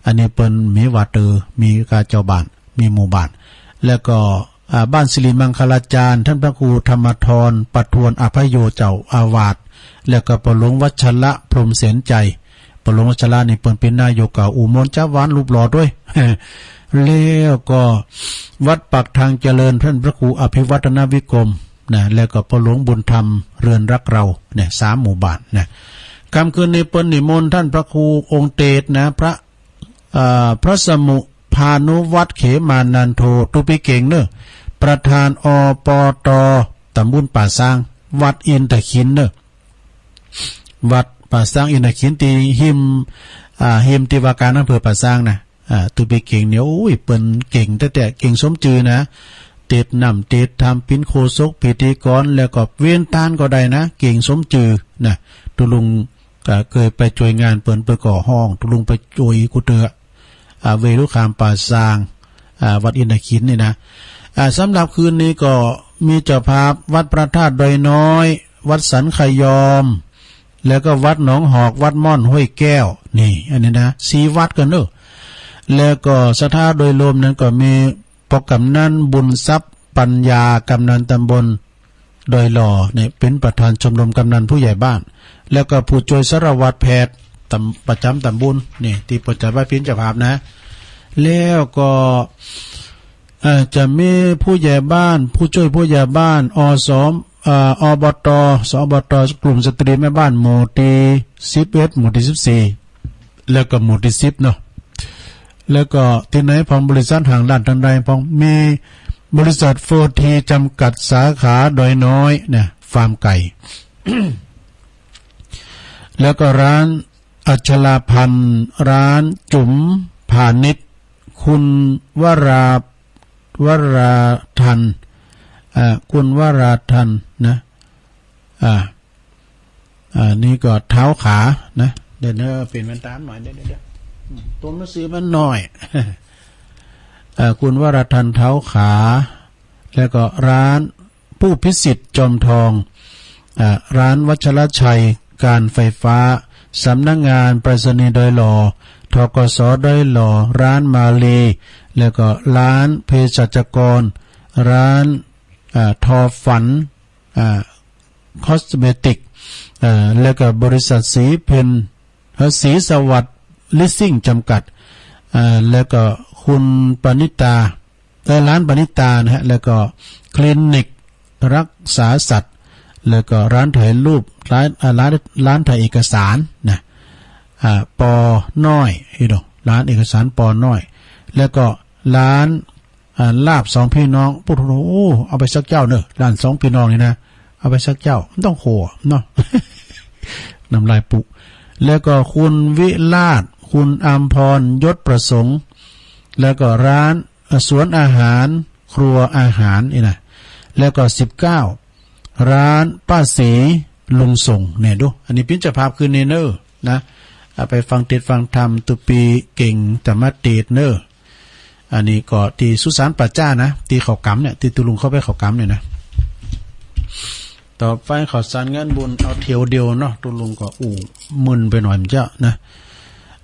อันนี้เปิ้นมีวัดเตอ มีกาเจ้าบ้าน มีหมู่บ้าน แล้วก็ อ่า บ้านสิริมังคลาจารย์ ต้านพระครูธรรมธร ประทวนอภัยโย เจ้าอาวาส แล้วก็ปะหลวงวัชระ พรหมเสนชัย ปะหลวงวัชระนี่เปิ้นเป๋นนายกเก่า อู้มนต์จับหวานรูปหล่อตวย แล้วก็วัดปากทางเจริญ ต้านพระครูอภิวัฒนวิกรม นะ แล้วก็ปะหลวงบุญธรรม เรือนรักเรา เนี่ย สามหมู่บ้าน นะ ค่ำคืนนี้เปิ้นนิมนต์ต้านพระครูองค์เตชะนะ พระ เอ่อ พระสมุภานุวัฒน์ เขมานันโท ตุ๊ปิเก๋งเน่อ ประธาน อปต. ต๋ำบลป่าซาง วัดอินทขิลเน่อ วัดป่าซางอินทขิล ตี้ฮิม อ่า ฮิมตี้ว่าการอำเภอป่าซางนะ อ่า ตุ๊ปิเก๋งเนี่ย โอ้ย เปิ้นเก่งแต๊ๆ เก่งสมจื่อนะ เตชะน้ำเตชะธรรม เป๋นโฆษก พิธีกร แล้วก็เว้นตานก็ได้นะ เก่งสมจื่อนะ ตุ๊ลุง ก็เกยไปจ้วยงานเปิ้น เปิ้นก็ฮ้องตุ๊ลุงไปจ้วยกู้เตื้อ อ่า เวรุคามป่าซาง อ่า วัดอินทขิลนี่นะ อ่า สำหรับคืนนี้ก็มีเจ้าภาพวัดพระธาตุดอยน้อย วัดสันขยอม แล้วก็วัดหนองหอก วัดม่อนห้วยแก้ว นี่ อันนี้นะ สี่วัดกั๋นเน่อ แล้วก็ศรัทธาโดยรวมนั้นก็มี ป.กำนันบุญทรัพย์ปัญญา กำนันตำบลดอยหล่อเนี่ย เป๋นประธานชมรมกำนันผู้ใหญ่บ้าน แล้วก็ผู้จ้วยสารวัตรแพทย์ตำ ประจ๋ำตำบลนี่ ตี้เปิ้นจะไปเป๋นเจ้าภาพนะ แล้วก็ เอ่อ จะมีผู้ใหญ่บ้าน ผู้จ้วยผู้ใหญ่บ้าน อสม เอ่อ อบต. สอบต. กลุ่มสตรีแม่บ้านหมู่ตี้สิบเอ็ด หมู่ตี้สิบสี่ แล้วก็หมู่ตี้สิบเนาะ แล้วก็ตี้ไหนพ่อง บริษัทห้างร้านตังใดพ่อง มีบริษัทโฟร์ที จำกัด สาขาดอยน้อยนะ ฟาร์มไก่ แล้วก็ร้านอัชราพันธ์ ร้านจุ๋มพาณิชย์ คุณวรา วราทัน อ่า คุณวราทันนะ อ่า อ่า นี่ก็เท้าขานะ เดี๋ยวเนอะ เปลี่ยนแว่นต๋าหน่อย เดี๋ยว เดี๋ยว เดี๋ยว อืม ตั๋วหนังสือมันน้อย อ่า คุณวราทัน เท้าขา แล้วก็ร้านผู้พิสิทธิ์จอมทอง อ่า ร้านวัชรชัย การไฟฟ้า สำนักงานไปรษณีย์ดอยหล่อ ธ.ก.ส. ดอยหล่อ ร้านมาลี แล้วก็ร้านเภสัชกร ร้าน อ่า ทอฝัน อ่า คอสเมติก อ่า แล้วก็บริษัทศรีเพ็ญ เอ่อ ศรีสวัสดิ์ลีสซิ่ง จำกัด อ่า แล้วก็คุณปณิตา เอ่อ ร้านปณิตานะฮะ แล้วก็คลินิกรักษาสัตว์ แล้วก็ร้านถ่ายรูป ร้าน อ่า ร้าน ร้านถ่ายเอกสารนะ อ่า ป.น้อย อีโด ร้านเอกสาร ป.น้อย แล้วก็ร้าน อ่า ลาบสองพี่น้อง โอ้โห เอาไปสักเจ้าเน่อ ร้านสองพี่น้องนี่นะ เอาไปสักเจ้า มันต้องโหเนาะ น้ำลายปุ แล้วก็คุณวิราช คุณอำพร ยศประสงค์ แล้วก็ร้าน อ่า สวนอาหาร ครัวอาหารนี่นะ แล้วก็สิบเก้า ร้านป้าศรีลุงส่ง เนี่ยดู อันนี้เป๋นเจ้าภาพคืนนี้เน่อนะ เอาไปฟังเตสน์ฟังธรรม ตุ๊ปีเก๋งธรรมเตสน์เน่อ อันนี้ก็ตี้สุสานป่าจ๊านะ ตี้เขากำเนี่ย ตี้ตุ๊ลุงเข้าไปเขากำเนี่ยนะ ต่อไปข่าวสารงานบุญ เอาเตียวเดียวเนาะ ตุ๊ลุงก็อู้มึนไปหน่อยมันเจ้านะ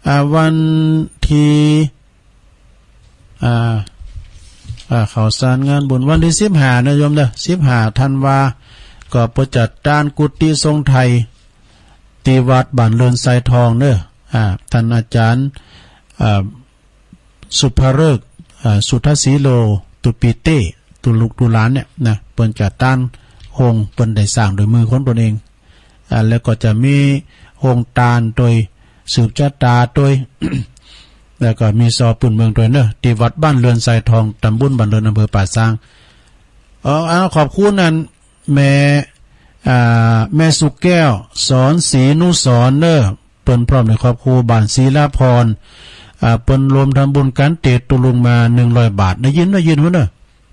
อ่า วันตี้ อ่า อ่า ข่าวสารงานบุญ วันตี้สิบห้านะโยมเน่อ สิบห้าธันวา ก็เปิ้นจัดต้านกุฏิทรงไทย ตี้วัดบ้านเรินทรายทองเน่อ อ่า ต้านอาจ๋ารย์ อ่า สุภฤกษ์ อ่า สุทธสีโล ตุ๊ปีเต้ ตุ๊ลุกตุ๊หลานเนี่ยนะ เปิ้นจัดต้านโฮง เปิ้นได้สร้างโดยมือของตนเอง อ่า แล้วก็จะมีโฮงตานตวย สืบจะตาตวย แล้วก็มีซอปืนเมืองตวยเน่อ ตี้วัดบ้านเรินทรายทอง ตำบลบ้านเริน อำเภอป่าซาง เออ เอา ขอบคุณอันแม่ อ่า แม่สุแก้ว สอนศรีนุสรณ์เน่อ เปิ้นพร้อมในครอบครัวบ้านศิลาพร อ่า เปิ้นรวมทำบุญก๋านเตสน์ตุ๊ลุงมาหนึ่งร้อยบาท ได้ยิน ได้ยินหัวเน่อ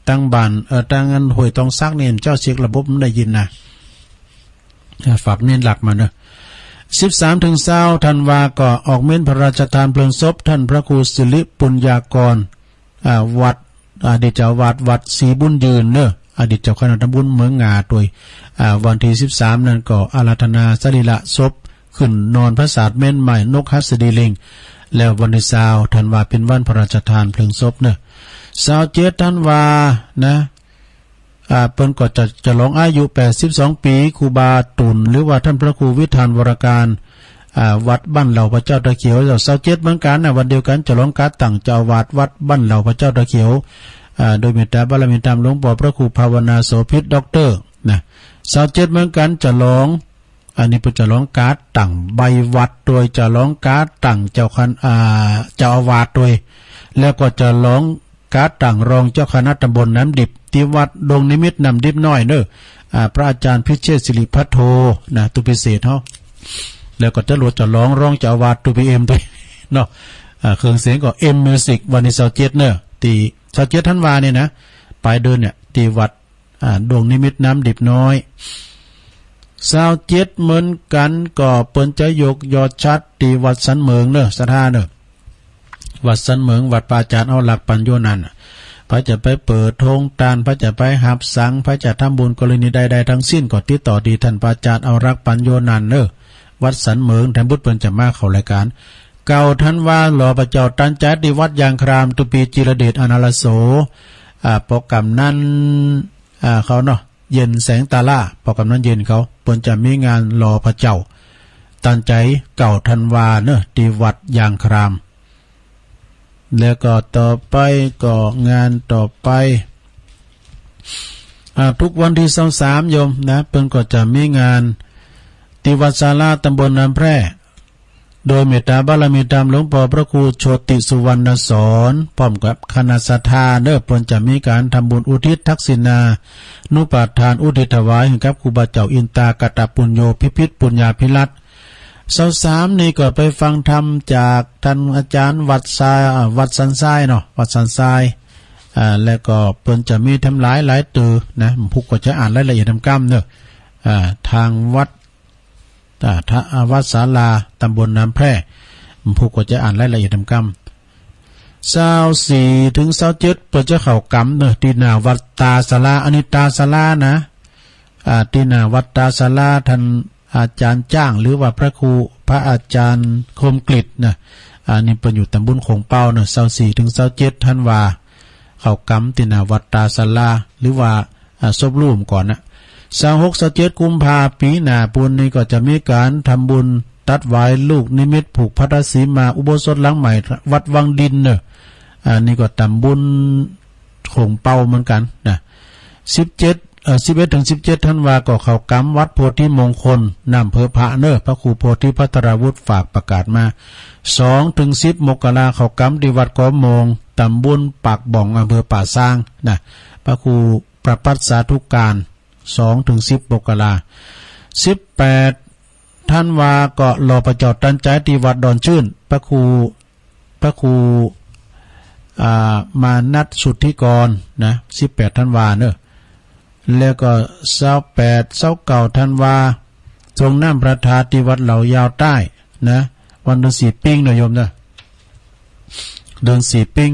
ตังบ้าน เอ่อ ตังอันห้วยตองสักนี่ เจ้าเช็กระบบมันได้ยินนะ อ่า ฝากเน้นหลักมาเน่อ สิบสามถึงซาวธันวา ก็ออกเม้นพระราชทานเพลิงศพต้านพระครูสิริปุญญากร อ่า วัด อดีตเจ้าอาวาสวัดศรีบุญยืนเน่อ อดีตเจ้าคณะตำบลเมืองงาตวย อ่า วันตี้สิบสามนั้นก็อาราธนาสรีระศพ ขึ้นนอนผสาทเม้นไม้นกหัสดีลิง แล้ววันตี้ซาวธันวาเป๋นวันพระราชทานเพลิงศพเน่อ ซาวเจ็ดธันวานะ อ่า เปิ้นก็จะฉลองอายุแปดสิบสองปี๋ ครูบาตุ่น หรือว่าต้านพระครูวิธานวรการ อ่า วัดบ้านเหล่าพระเจ้าตาเขียว ซาวเจ็ดเหมือนกั๋นนะ วันเดียวกั๋น ฉลองก๋านตั้งเจ้าอาวาสวัดบ้านเหล่าพระเจ้าตาเขียว อ่า โดยเมตตาบารมีธรรมหลวงป้อพระครูภาวนาโสภิต ด็อกเตอร์ นะ ซาวเจ็ดเหมือนกั๋น ฉลอง อันนี้เปิ้นจะฮ้องก๋าตั้งใบวัดตวย จะฮ้องก๋าตั้งเจ้าคณ- อ่า เจ้าอาวาสตวย แล้วก็จะฮ้องก๋าตั้งรองเจ้าคณะตำบลน้ำดิบ ตี้วัดดงนิมิตรน้ำดิบน้อยเน่อ อ่า พระอาจารย์พิเชษฐ์สิริภัทโท นะ ตุ๊พิเศษเฮา แล้วก็จะหลวง จะฮ้องรองเจ้าอาวาสตุ๊พีเอ็มตวยเนาะ อ่า เครื่องเสียงก็เอ็มมิวสิก วันตี้ซาวเจ็ดเน่อ ตี้ซาวเจ็ดธันวาเนี่ยนะ ป๋ายเดือนเนี่ย ตี้วัด อ่า ดงนิมิตรน้ำดิบน้อย ซาวเจ็ดเหมือนกั๋น ก็เปิ้นจะยกยอดฉัตรตี้วัดสันเหมิงเน่อ ศรัทธาเน่อ วัดสันเหมิง วัดพระอาจารย์เอาหลักปั๋นอยู่หั้นน่ะ ใผจะไปเปิดโฮงตาน ใผจะไปหับสัง ใผจะทำบุญกรณีใดๆ ทั้งสิ้น ก็ติดต่อตี้ต้านพระอาจารย์เอาหลักปั๋นอยู่หั้นเน่อ วัดสันเหมิง แถมบุตรเปิ้นจะมาเข้ารายก๋าน เก้าธันวา หล่อพระเจ้าตันใจ๋ตี้วัดยางคราม ตุ๊ปีจีรเดช อานาลโส อ่า ปอกำนัน อ่า เขาเนาะ เย็นแสงตาล่า ปอกำนันเย็นเขา เปิ้นจะมีงานหล่อพระเจ้าตันใจ๋ เก้าธันวาเน่อ ตี้วัดยางคราม แล้วก็ต่อไปก็งานต่อไป อ่า ทุกวันตี้ซาวสามโยมนะ เปิ้นก็จะมีงานตี้วัดศาลา ตำบลน้ำแพร่ โดยเมตตาบารมีธรรมหลวงป้อพระครูโชติสุวรรณสอน พร้อมกับคณะศรัทธาเน่อ เปิ้นจะมีก๋านทำบุญอุทิศทักษิณานุปาทาน อุทิศถวายหื้อกับครูบาเจ้าอินตากตปุญโญ พิพิธปุญญาภิรัตน์ ซาวสามนี่ก็ไปฟังธรรมจากต้านอาจ๋ารย์วัดซา- อ่า วัดสันทรายเนาะ วัดสันทราย อ่า แล้วก็เปิ้นจะมีแถมหลายหลายเตื้อนะ ผู้ก็จะอ่านรายละเอียดแถมกำเน่อ อ่า ตางวัด อ่า ทะ- อ่า วัดศาลา ตำบลน้ำแพร่ ผู้ก็จะอ่านรายละเอียดแถมกำ ซาวสี่เถิงซาวเจ็ด เปิ้นจะเข้ากรรมเน่อ ตี้หน้าวัดต๋าศาลา อันนี้ต๋าศาลานะ อ่า ตี้หน้าวัดต๋าศาลา ต้านอาจ๋ารย์จ้าง หรือว่าพระครู พระอาจ๋ารย์คมกฤษนะ อันนี้เปิ้นอยู่ตำบลโขงเปาเน่อ ซาวสี่เถิงซาวเจ็ดธันวา เข้ากรรมตี้หน้าวัดต๋าศาลา หรือว่า อ่า ศพลุ่มก่อนนะ ซาวหก ซาวเจ็ดกุมภาปี๋หน้าปู้นนี่ก็จะมีก๋านทำบุญตัดหวายลูกนิมิตผูกพัทธสีมาอุโบสถหลังใหม่วัดวังดินเน่อ อันนี้ก็ตำบลโขงเปาเหมือนกั๋นนะ สิบเจ็ด เอ่อ สิบเอ็ดเถิงสิบเจ็ดธันวาก็เข้ากรรมวัดโพธิมงคล น้ำเผอพระเน่อ พระครูโพธิภัทราวุฒิฝากประกาศมา สองเถิงสิบมกราเข้ากรรมตี้วัดกอมง ตำบลปากบ่อง อำเภอป่าซางนะ พระครู ประภัสสาธุการ สองเถิงสิบมกรา สิบแปดธันวาก็หล่อพระเจ้าตันใจ๋ตี้วัดดอนชื่น พระครู พระครู อ่า มานัสสุทธิกรนะ สิบแปดธันวาเน่อ แล้วก็ซาวแปด ซาวเก้าธันวา สรงน้ำพระธาตุตี้วัดเหล่ายาวใต้นะ วันเดือนสี่ปิ๊งเน่อโยมเน่อ เดือนสี่ปิ๊ง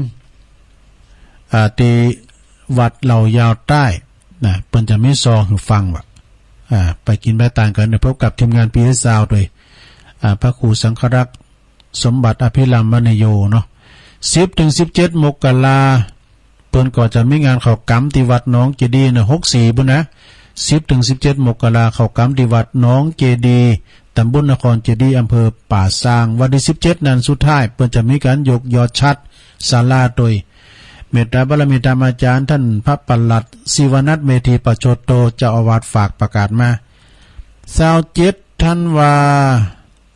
อ่า ตี้วัดเหล่ายาวใต้นะ เปิ้นจะมีซองหื้อฟังว่ะ อ่า ไปกิ๋นไปตานกั๋นเน่อ พบกับทีมงาน พีเอส ซาวด์ โดย อ่า พระครูสังฆรักษ์สมบัติอภิรามมณีโยเนาะ สิบเถิงสิบเจ็ดมกรา เปิ้นก็จะมีงานเข้ากรรมตี้วัดหนองเจดีย์เน่อ หกสี่ปู้นนะ สิบเถิงสิบเจ็ดมกราเข้ากรรมตี้วัดหนองเจดีย์ ตำบลนครเจดีย์ อำเภอป่าซาง วันตี้สิบเจ็ดนั้นสุดท้าย เปิ้นจะมีก๋านยกยอดฉัตรศาลาโดย เมตตาบารมีธรรมอาจ๋ารย์ต้านพระปลัดศิวนัท เมธีปโชโต เจ้าอาวาสฝากประกาศมา ซาวเจ็ดธันวา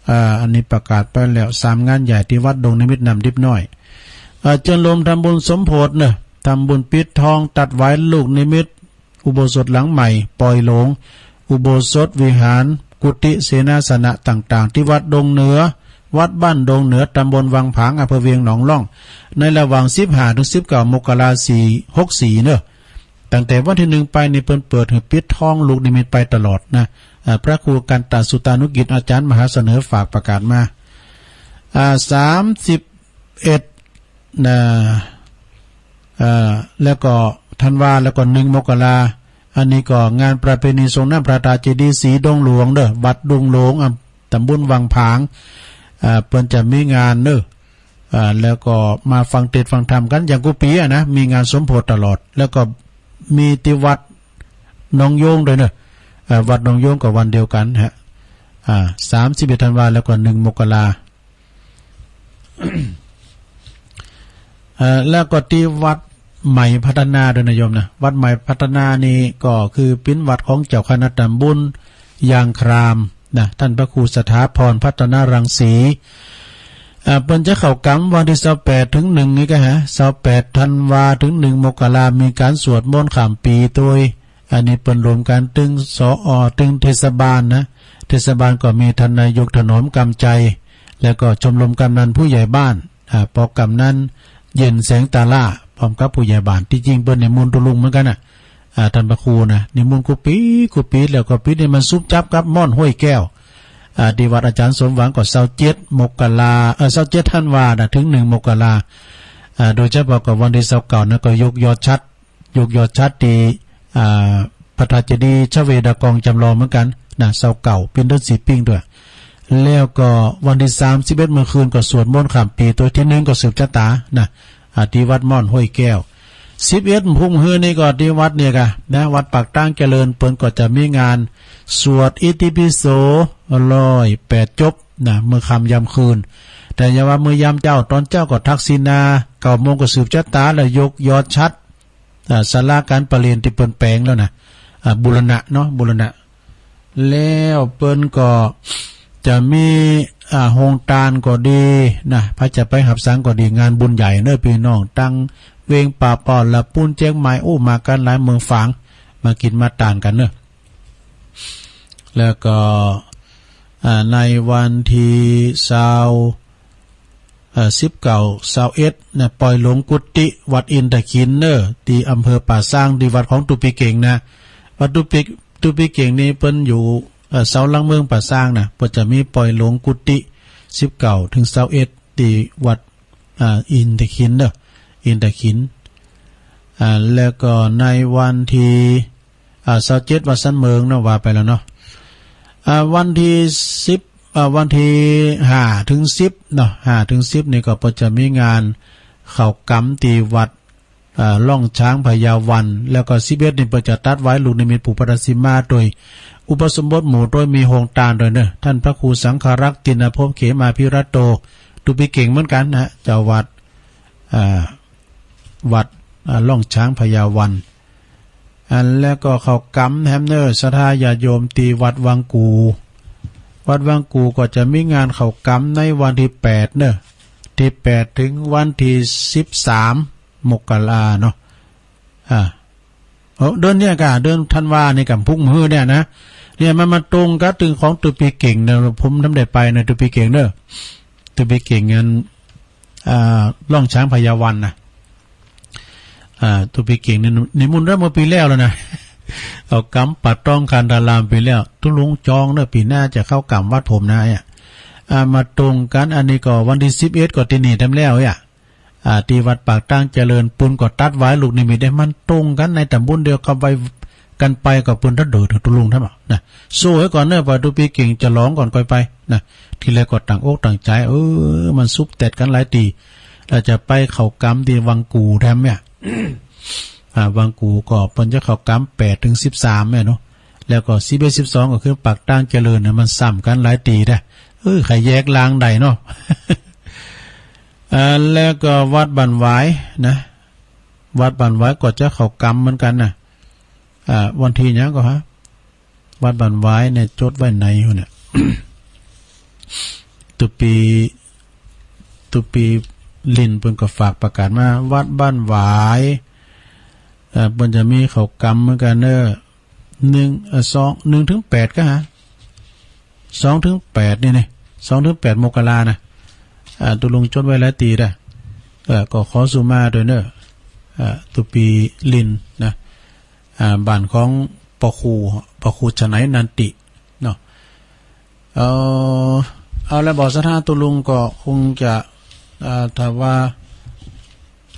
อ่า อันนี้ประกาศไปแล้ว สามงานใหญ่ตี้วัดดงนิมิตรน้ำดิบน้อย อ่า เจิญโฮมทำบุญสมโภชเน่อ ทำบุญปิดทองตัดหวายลูกนิมิต อุโบสถหลังใหม่ ปอยหลง อุโบสถวิหาร กุฏิเสนาสนะต่างๆ ตี้วัดดงเหนือ วัดบ้านดงเหนือ ตำบลวังผาง อำเภอเวียงหนองล่อง ในระหว่างสิบห้าเถิงสิบเก้ามกรา สี่ หกสี่เน่อ ตั้งแต่วันตี้หนึ่งไปนี่เปิ้นเปิดหื้อปิดทองลูกนิมิตไปตลอดนะ อ่า พระครูกันตสุตานุกิจ อาจ๋ารย์มหาเสนอฝากประกาศมา อ่า สามสิบเอ็ด นะ อ่า แล้วก็ธันวา แล้วก็หนึ่งมกรา อันนี้ก็งานประเพณีสรงน้ำพระธาตุเจดีย์สีดงหลวงเน่อ วัดดงหลวง อ่า ตำบลวังผาง อ่า เปิ้นจะมีงานเน่อ อ่า แล้วก็มาฟังเตสน์ฟังธรรมกั๋นอย่างกู้ปี๋อะนะ มีงานสมโภชตลอด แล้วก็มีตี้วัดหนองโยงโดยเน่อ อ่า วัดหนองโยงก็วันเดียวกั๋นฮะ อ่า สามสิบเอ็ดธันวา แล้วก็หนึ่งมกรา เอ่อ แล้วก็ตี้วัดใหม่พัฒนาโดยนะโยมนะ วัดใหม่พัฒนานี่ก็คือเป๋นวัดของเจ้าคณะตำบลยางคราม นะ ต้านพระครูสถาพรพัฒนรังสี อ่า เปิ้นจะเข้ากรรมวันตี้ซาวแปดเถิงหนึ่งนี่ก้าฮะ ซาวแปดธันวาเถิงหนึ่งมกรา มีก๋านสวดมนต์ข้ามปี๋ตวย อันนี้เปิ้นรวมกั๋นตึง สอ ตึงเทศบาลนะ เทศบาลก็มีต้านนายกถนอมกำใจ แล้วก็ชมรมกำนันผู้ใหญ่บ้าน อ่า ปอกำนันเย็นแสงตาล่า พร้อมกับผู้ใหญ่บ้าน ตี้จริงเปิ้นนิมนต์ตุ๊ลุงเหมือนกั๋นน่ะ อ่า ต้านพระครูนะ นิมนต์กู้ปี๋ กู้ปี๋ แล้วก็ปี๋นี้มันสุบจับกับม่อนห้วยแก้ว อ่า ตี้วัดอาจ๋ารย์สมหวังก็ซาวเจ็ดมกรา เอ่อ ซาวเจ็ดธันวานะ เถิงหนึ่งมกรา อ่า โดยเฉพาะก็วันตี้ซาวเก้านะ ก็ยกยอดฉัตร ยกยอดฉัตรตี้ อ่า พระธาตุเจดีย์ชเวดากองจำลองเหมือนกั๋นนะ ซาวเก้า เป๋นเดือนสี่ปิ้งตวย แล้วก็วันตี้สามสิบเอ็ดเมื่อคืนก็สวดมนต์ข้ามปี๋ตวย ตี้หนึ่งก็สืบจะต๋านะ อ่า ตี้วัดม่อนห้วยแก้ว สิบเอ็ดพรุ่งหื้อนี้ก็ตี้วัดเนี่ยก้านะ วัดปากตางเจริญ เปิ้นก็จะมีงานสวดอิติปิโสร้อยแปดจบนะ เมื่อค่ำยามคืน แต่อย่าว่าเมื่อยามเจ๊า ต๋อนเจ๊าก็ทักษิณา เก้าโมงก็สืบจะต๋า แล้วยกยอดฉัตร อ่า ศาลาก๋านประเรียนตี้เปิ้นแป๋งแล้วนะ อ่า บูรณะเนาะ บูรณะ แล้วเปิ้นก็จะมี อ่า โฮงตานก็ดีนะ ใผจะไปหับสังก็ดี งานบุญใหญ่เน้อปี้น้อง ตังเวงป่าปอน ละปูน เจียงใหม่ อู้ มากั๋นหลายเมืองฝาง มากิ๋นมาตานกั๋นเน้อ แล้วก็ อ่า ในวันตี้ซาว เอ่อ สิบเก้า ซาวเอ็ดนะ ปอยหลงกุฏิวัดอินทขิลเน้อ ตี้อำเภอป่าซาง ตี้วัดของตุ๊ปีเก๋งนะ วัดตุ๊ปี ตุ๊ปีเก๋งนี่เปิ้นอยู่ เอ่อ เสาหลักเมืองป่าซางนะ เปิ้นจะมีปอยหลงกุฏิ สิบเก้าเถิงซาวเอ็ด ตี้วัด อ่า อินทขิลเน้อ อินทขิล อ่า แล้วก็ในวันตี้ อ่า ซาวเจ็ดวัดสันเมิงเนาะ ว่าไปแล้วเนาะ อ่า วันตี้สิบ อ่า วันตี้ห้าเถิงสิบเนาะ ห้าเถิงสิบนี่ก็เปิ้นจะมีงานเข้ากรรมตี้วัด อ่า ล่องช้างพญาวัน แล้วก็สิบเอ็ดนี่เปิ้นจะตัดวายลูกนิมิตปู่พัทธสีมาตวย อุปสมบทหมู่ตวย มีโฮงตานตวยเน้อ ต้านพระครูสังฆรักษ์ ติณภพเขมาภิรัตโต ตุ๊ปีเก๋งเหมือนกั๋นนะ เจ้าวัด อ่า วัด อ่า ล่องช้างพญาวัน อันแล้วก็เข้ากรรมแหมเน้อ ศรัทธาญาติโยมตี้วัดวังกู วัดวังกูก็จะมีงานเข้ากรรมในวันตี้แปดเน้อ ตี้แปดเถิงวันตี้สิบสามมกราเนาะ อ่า โอ้ เดือนเนี่ยก้า เดือนธันวานี่ก้า พรุ่งหื้อเนี่ยนะ เนี่ยมันมาตรงกับตึงของตุ๊ปีเก๋งเน้อ ผมทำได้ไปเน้อ ตุ๊ปีเก๋งเน้อ ตุ๊ปีเก๋งอัน อ่า ล่องช้างพญาวันนะ อ่า ตุ๊ปีเก๋งนี่นิมนต์ได้เมื่อปี๋แล้วแล้วนะ เข้ากรรมป่าตองคันธารามปี๋แล้ว ตุ๊ลุงจองเน้อ ปี๋หน้าจะเข้ากรรมวัดผมนะเนี่ย อ่า มาตรงกั๋น อันนี้ก็วันตี้สิบเอ็ดก็ตี้นี่แถมแล้วเนี่ย อ่า ตี้วัดปากตางเจริญ ปูนก็ตัดวายลูกนิมิตได้ มันตรงกั๋นในต๋ำบลเดียวกั๋น ไปกั๋นไปก็ปูนตัดเดินตุ๊ลุงทำอะนะ สู้ไว้ก่อนเน้อ ปอยตุ๊ปีเก๋งจะหลองก่อนค่อยไปนะ ทีแรกก็ตั้งอกตั้งใจ๋ เออ มันสุบแตดกั๋นหลายตี้ แล้วจะไปเข้ากรรมตี้วังกูแถมเนี่ย อ่า วังกูก็เปิ้นจะเข้ากรรมแปดเถิงสิบสามเนี่ยเนาะ แล้วก็สิบเอ็ด สิบสองก็คือปากตางเจริญนะ มันซ้ำกั๋นหลายตี้นะ เออ ใค่แยกลางได้เนาะ อ่า แล้วก็วัดบ้านหวายนะ วัดบ้านหวายก็จะเข้ากรรมเหมือนกั๋นนะ อ่า วันตี้หยังก็ฮะ วัดบ้านหวายเนี่ยจดไว้ไหนอยู่เนี่ย ตุ๊ปี ตุ๊ปีลินเปิ้นก็ฝากประกาศมา วัดบ้านหวาย เอ่อ เปิ้นจะมีเข้ากรรมเหมือนกั๋นเน้อ หนึ่ง เอ่อ สอง หนึ่งเถิงแปดก้าฮะ สองเถิงแปดนี่นี่ สองเถิงแปดมกรานะ อ่า ตุ๊ลุงจดไว้หลายตี้ละ เอ่อ ก็ขอสุมาตวยเน้อ อ่า ตุ๊ปีลินนะ อ่า บ้านของป้อครู ป้อครูฉะไหนนันติเนาะ เอ่อ เอาละบ่ ศรัทธาตุ๊ลุงก็คงจะ อ่า ถ้าว่า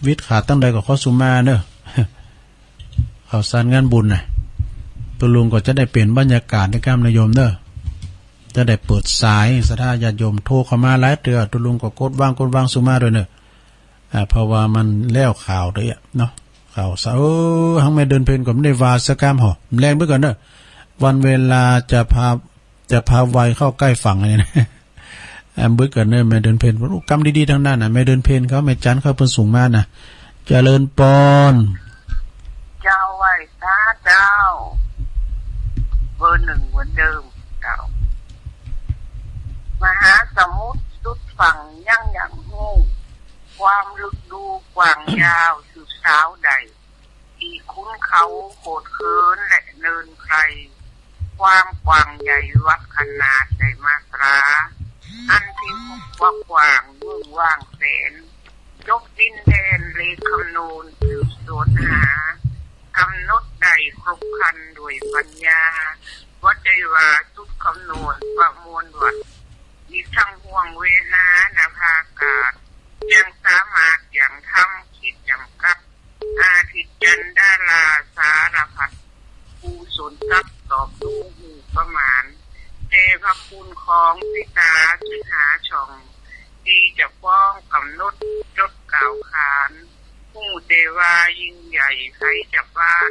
วิดขาดตังใดก็ขอสุมาเน้อ ข่าวสารงานบุญน่ะ ตุ๊ลุงก็จะได้เปลี่ยนบรรยากาศในก้ามนะโยมเน้อ จะได้เปิดสาย ศรัทธาญาติโยมโทรเข้ามาหลายเตื้อ ตุ๊ลุงก็กดวาง กดวางสุมาตวยเน้อ อ่า เพราะว่ามันแล้วข่าวตวยอะเนาะ ข่าวสะ เออ หังแม่เดือนเพ็ญก็บ่ได้ว่าสักกำ หอ แลงไปก่อนเน้อ วันเวลาจะพา จะพาวัยเข้าใกล้ฝั่งอันนี้นะ อ่า บึกก่อนเน้อ แม่เดือนเพ็ญ โอ้ กำดีๆ ตังนั้นน่ะ แม่เดือนเพ็ญเขา แม่จันเขาเปิ้นส่งมาน่ะ เจริญปอน เจ้าไหว้สาเจ้า เบอร์หนึ่งเหมือนเดิม เจ้า ยาวสืบสาวได้ ตี้ขุนเขาโขดเขินและเนินไกล ความกว้างใหญ่วัดขนาดได้มาตรา อันพิภพกว้างเมืองว่างแสน ยกดินแดนเลขคำนวณสืบสวนหา กำหนดได้ครบครันด้วยปัญญา บ่ใจ้ว่าสุดคำนวณประมวลวัด อีกทั้งห้วงเวหานาภากาศ ยังสามารถยังทำคิดจำกัด อาทิตย์จันทร์ดาราสารพัด ผู้สูนทรัพย์สอบรู้หูประมาณ แต่พระคุณของสิตาสิหาช่อง ตี้จะฟ้องกำหนดจดกล่าวขาน ฮู้แต่ว่ายิ่งใหญ่ใครจะบ้าน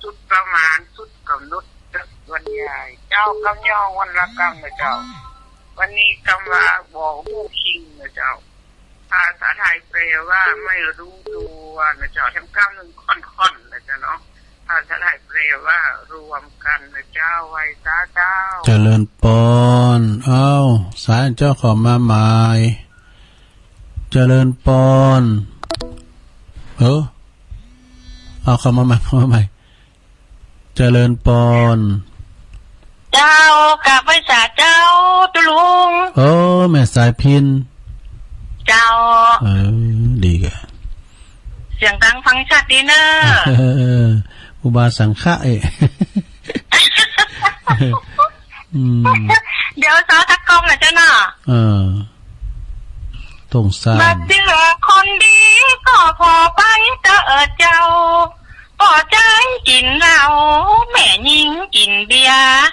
สุดประมาณสุดกำหนดจักบรรยาย เจ้ากำยองวันละกำนะเจ้า วันนี้กำว่าบ่ฮู้คิงนะเจ้า ภาษาไทยแปลว่าไม่รู้ตัวนะเจ้า แถมกำหนึ่งค่อนๆนะเจ้าเนาะ ภาษาไทยแปลว่ารวมกันนะเจ้า ไหว้สาเจ้า เจริญปอน เอ้า สายเจ้าเข้ามาใหม่ เจริญปอน เออ เอาเข้ามาใหม่ เข้ามาใหม่ เจริญปอน เจ้า กราบไหว้สาเจ้า ตุ๊ลุง โอ้ แม่สายพิณ เจ้า เออ ดีกะ เสียงดังฟังชัดดีเนอะ เออ อุบาสังฆะเอะ อืม เดี๋ยวซ้อสักกองนะเจ้าเนาะ เออ ต้องสร้าง บัดเจื้อคนดีก็ผ่อไปเต๊อะเจ้า ป้อใจ๊กิ๋นเหล้า แม่ญิงกิ๋นเบียร์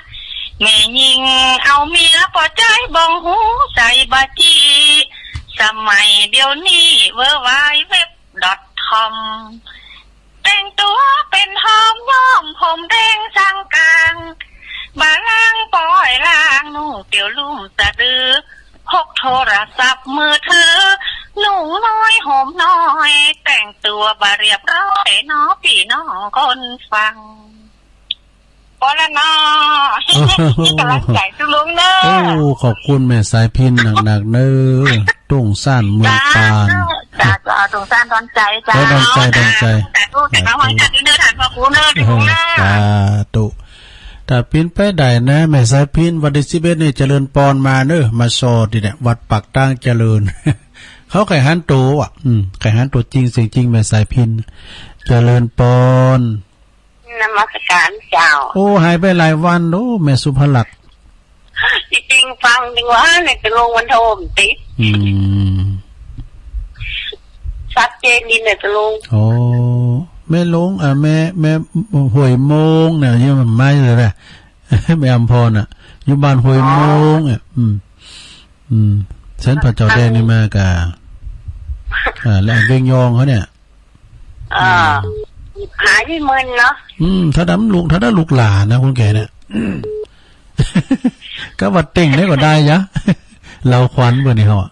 แม่ญิงเอาเมีย ป้อใจ๊บ่ฮู้ใส่บ่าจี้ สมัยเดี๋ยวนี้ เวอร์ไวเว็บ ดอท คอม แต่งตั๋วเป๋นหอมย้อมผมแดงสังกาง บ่าลางป้อยลาง นุ่งเตียวลุ่มสะดือ พกโทรศัพท์มือถือ นุ่งน้อยห่มน้อย แต่งตั๋วบ่เรียบร้อยน้อปี้น้องคนฟัง ปอละเนาะ กำลังใจ๋ตุ๊ลุงเนอะ โอ้ ขอบคุณแม่สายพิณหนักๆ เนอะ ตรงซ่านเมืองปาน จ้า จ้า ตรงซ่านดอนใจ๋ เจ้า ดอนใจ๋ ดอนใจ๋ สาธุ สาธุ สาธุเนอะ ท่านพระครูเนอะ ตุ๊ลุงเนอะ สาธุ ถ้าเป๋นไปได้นะ แม่สายพิณ วันตี้สิบเอ็ดนี่เจริญปอนมาเนอะ มาซอตี้เนี่ย วัดปากตางเจริญ เขาใค่หันตั๋วอ่ะ อืม ใค่หันตั๋วจริงเสียงจริง แม่สายพิณ เจริญปอน นมัสก๋านเจ้า โอ้ หายไปหลายวัน โอ้ แม่สุภลักษณ์ จริงๆ ฟังดีกว่าเนี่ย ตุ๊ลุง มันโทรมาติด อืม ชัดเจนดีเนี่ย ตุ๊ลุง โอ้ แม่หลวง อ่า แม่ แม่ห้วยโมงเนี่ย ยังไม่เลยนะ แม่อำพรน่ะ อยู่บ้านห้วยโมงเนี่ย อ๋อ อืม อืม เส้นพระเจ้าแดนนี่มากับ อ่า และเวียงยองเขาเนี่ย อ่า อืม หาที่เมินเนาะ อืม ถ้าดำลูก ถ้าดำลูกหลานนะ คนแก่เนี่ย ก็วัดเต็งนี่ก็ได้ยะ เล่าขวัญเปิ้นนี่เหาะ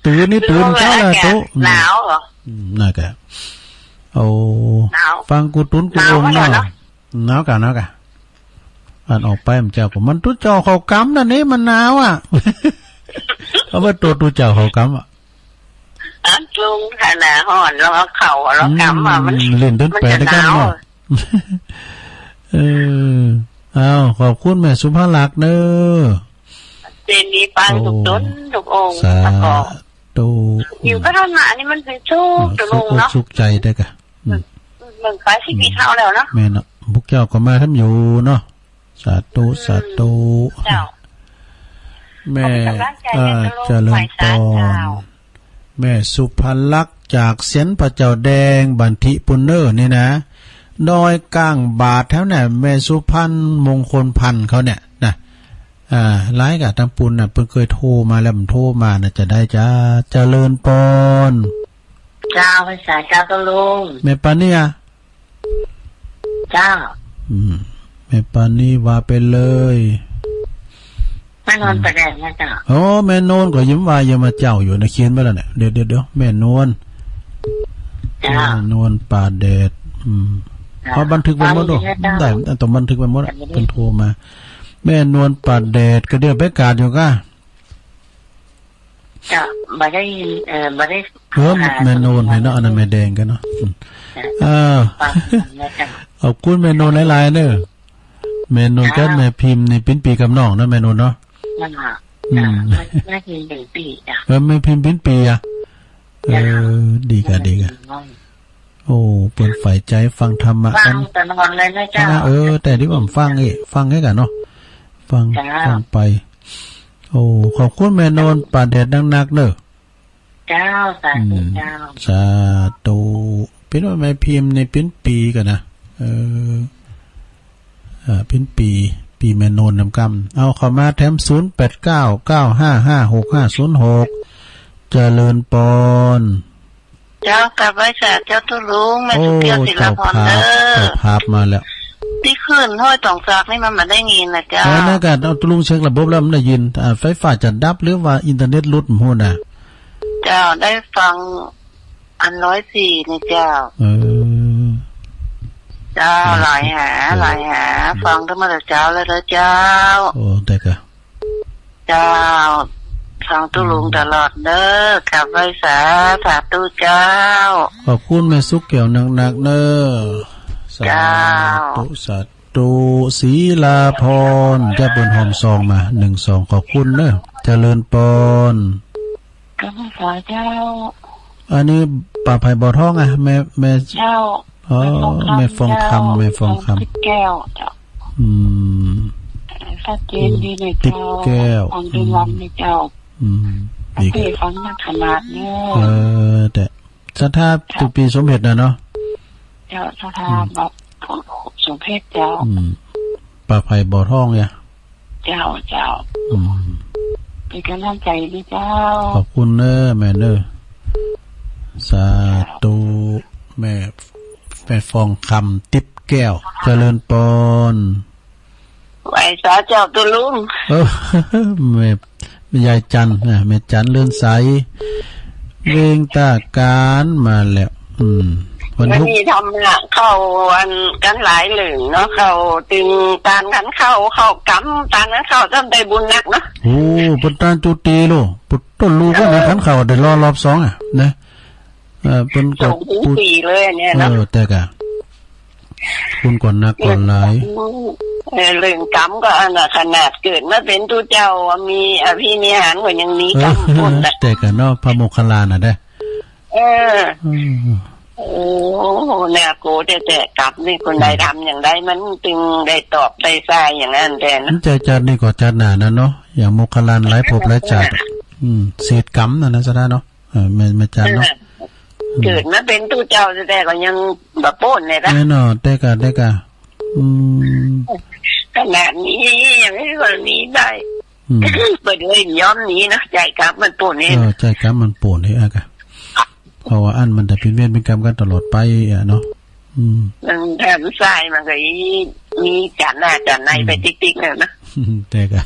ตื่นนี่ตื่นเจ๊าละตุ๊ หนาวเหรอ อืม นั่นกะ โอ้ หนาว ฟังกูตุ๊นกูองเนาะ หนาวเหรอ หนาวกะ หนาวกะ อันออกไปมันเจ้าก็ มันตุ๊เจ้าเข้ากำนั่นนี่ มันหนาวอ่ะ เอาไปตัวตุ๊เจ้าเข้ากำอ่ะ อันจุงขนาดฮ้อน แล้วเอาเข่า แล้วกำว่ามัน อืม เล่นดนตรี มันจะหนาว ด้วยกันเนาะ เออ อ้าว ขอบคุณแม่สุภลักษณ์เนอะ เจนนี้ฟัง โอ้ ทุกต๋นทุกองค์ สาธุ ประกอบ อยู่ก็เท่านั้น อันนี้มันเป็นสุข เออ ตุ๊ลุงเนาะ สุขอกสุขใจ๋ได้กะ อืม เบิ่งไปสิบปีเท่าแล้วเนาะ แม่นเนาะ พวกเจ้าก็มาทำอยู่เนาะ สาธุ อืม สาธุ เจ้า แม่ ขอเป็นกำลังใจ๋ เอ่อ แก่ตุ๊ลุง เจริญปอน ไหว้สาเจ้า แม่สุภลักษณ์จากเสียนพระเจ้าแดงบันทิปุณเนอร์นี่นะ ดอยก้างบาทแถวเนี่ย แม่สุพรรณมงคลพันธ์เขาเนี่ยนะ อ่า หลายกะตางปุณน่ะ เปิ้นเกยโทรมาแล้ว มันโทรมาน่ะ จะได้จ้า เจริญปอน เจ้า ไหว้สาเจ้าตุ๊ลุง แม่ปานีอะ เจ้า อืม แม่ปานีว่าไปเลย แม่นวลป่าแดดนะเจ้า โอ้ แม่นวลก็ยังว่ายังมาเจ้าอยู่นะ เขียนไว้แล้วเนี่ย เดี๋ยว เดี๋ยว เดี๋ยว แม่นวล เจ้า แม่นวลป่าแดด อืม เจ้า เขาบันทึกไว้หมดเนาะ ได้ ต้องบันทึกไว้หมดอะ เปิ้นโทรมา แม่นวลป่าแดด ก็เดี๋ยวไปกาดอยู่ก้า เจ้า บ่ได้ยิน เอ่อ บ่ได้ เออ แม่ แม่โนน เห็นเนาะ อันนั้นแม่แดงกั๋นเนาะ อืม เจ้า เออ ฟังนะเจ้า ขอบคุณแม่โนนหลายๆ เน่อ แม่โนนกับ เจ้า แม่พิมพ์นี่ปิ้นปี๋กับน้องเนาะ แม่โนนเนาะ เจ้า อืม เจ้า แม่พิมพ์ปิ้นปี๋จ้ะ เออ แม่พิมพ์ปิ้นปี๋อะ เจ้า เออ ดีก่ะ ดีก่ะ แม่พิมพ์ปิ้นปี๋ โอ้ เปิ้นใฝ่ใจ๋ฟังธรรมะ ฟัง กั๋น ตลอดเลยนะเจ้า นะ เออ แต่ตี้บ่าฟังเอ๊ะ ฟังให้กั๋นเนาะ ฟัง เจ้า ฟังไป โอ้ ขอบคุณแม่โนน ปะแดดนักๆ เน่อ เจ้า สาธุ อืม เจ้า สาธุ ปิ้นว่าแม่พิมพ์นี่ปิ้นปี๋ก่ะนะ เออ อ่า ปิ้นปี๋ ปี๋แม่โนนนำกำ เอาเข้ามาแถม ศูนย์แปดเก้า เก้าห้าห้า หกห้าศูนย์หก เจริญปอน เจ้า กราบไหว้สาเจ้าตุ๊ลุง แม่สุเกี้ยว โอ้ ศิลาพร เจ้าภาพ เน่อ เจ้าภาพมาแล้ว ตี้ขึ้นห้วยตองสากนี่มันบ่ได้ยินนะเจ้า เออ นั่นก่ะ เอาตุ๊ลุงเช็คระบบแล้วมันได้ยิน อ่า ไฟฟ้าจะดับหรือว่าอินเทอร์เน็ตหลุดบ่ฮู้นะ เจ้า ได้ฟังอันร้อยสี่นี่เจ้า เออ เจ้า เออ หลายหา เออ หลายหา อืม ฟังตั้งแต่เจ๊าเลยเด้อเจ้า โอ้ ได้ก่ะ เจ้า ฟังตุ๊ลุง อืม ตลอดเน่อ กราบไหว้สา สาธุเจ้า ขอบคุณแม่สุเกี้ยวนักๆ เน่อ เจ้า สาธุ สาธุ ศิลาพร เจ้า เปิ้นหอมซองมา หนึ่งสอง ขอบคุณเน่อ เจริญปอน กราบไหว้สาเจ้า อันนี้ป้าไพบ่อทองอะ แม่ แม่ เจ้า อ๋อ แม่ฟองคำ แม่ฟองคำ แม่ฟองคำ แม่ฟองคำ ทิพย์แก้วเจ้า อืม ชัดเจนดีเน่อเจ้า ทิพย์แก้ว ฟังทุกวันเน่อเจ้า อืม ดีก่ะ ฟังนักขนาดเน่อ เออ แต่ศรัทธา เจ้า ตุ๊ปี๋สมเด็จน่ะเนาะ เจ้า ศรัทธา อืม แบบสมเด็จเจ้า อืม ป้าไพบ่อทองเนี่ย เจ้า เจ้า อืม เปิ้นก๋ำลังใจ๋ดีเจ้า ขอบคุณเน่อแม่เน่อ สาธุ แม่ แม่ฟองคำ ติ๊บแก้ว เจริญปอน ไหว้สาเจ้าตุ๊ลุง เออ แม่ แม่ยายจันทร์นะ แม่จันทร์เรือนใส เวงตาการมาแล้ว อืม วัน วัน พุธ นี้ธรรมะเข้าอันกั๋นหลายเหลืองเนาะ เข้าตึงตานขันเข้า เข้ากำตานขันเข้า จ้ำได้บุญนักเนาะ โอ้ เปิ้นตานจุติโล เปิ้นต้นลูกก็นะ ขันเข้าได้รอรอบสองอะนะ เออ เปิ้นก็ สองถึงสี่เลยเนี่ยเนาะ เออ แต่ก่ะ คุณก่อนนักก่อนหลาย เออ เรื่องกำก็อันน่ะ ขนาดเกิดมาเป๋นตุ๊เจ้า มีอภินิหารก็ยังมีกำ เออ ปุ้นน่ะ แต่ก่ะเนาะ พระโมคคัลลาน่ะเด้อ เออ อืม โอ้ น่ากลัวแต๊ๆ กำนี่ คนใด อืม ทำอย่างใดมันจึงได้ตอบได้ใส่อย่างนั้นแต๊นะ มันใจ้จาตินี้ก็จาติหน้านั่นเนาะ อย่างโมคคัลลาหลายภพหลายจาติ อืม เศษกำนั่นนะ ศรัทธาเนาะ เออ แม่ แม่จันเนาะ เออ อืม เกิดมาเป๋นตุ๊เจ้าแต๊ๆ ก็ยังบ่ป๊นเลยนะ แน่นอน แต่ก่ะ แต่ก่ะ อืม ขนาดนี้ยังให้คนนี้ได้ อืม เปิ้นเลยยอมหนีนะ ใจ้กำมันป๊นเนี่ย เออ ใจ้กำมันป๊นเนี่ยอะก่ะ เพราะว่าอั้นมันจะเป๋นเวรเป๋นกรรมกั๋นตลอดไปอะเนาะ อืม มันแถมใส่มันก็อี มีจาติหน้าจาติใน อืม ไปติ๊กๆ เลยนะ แต่ก่ะ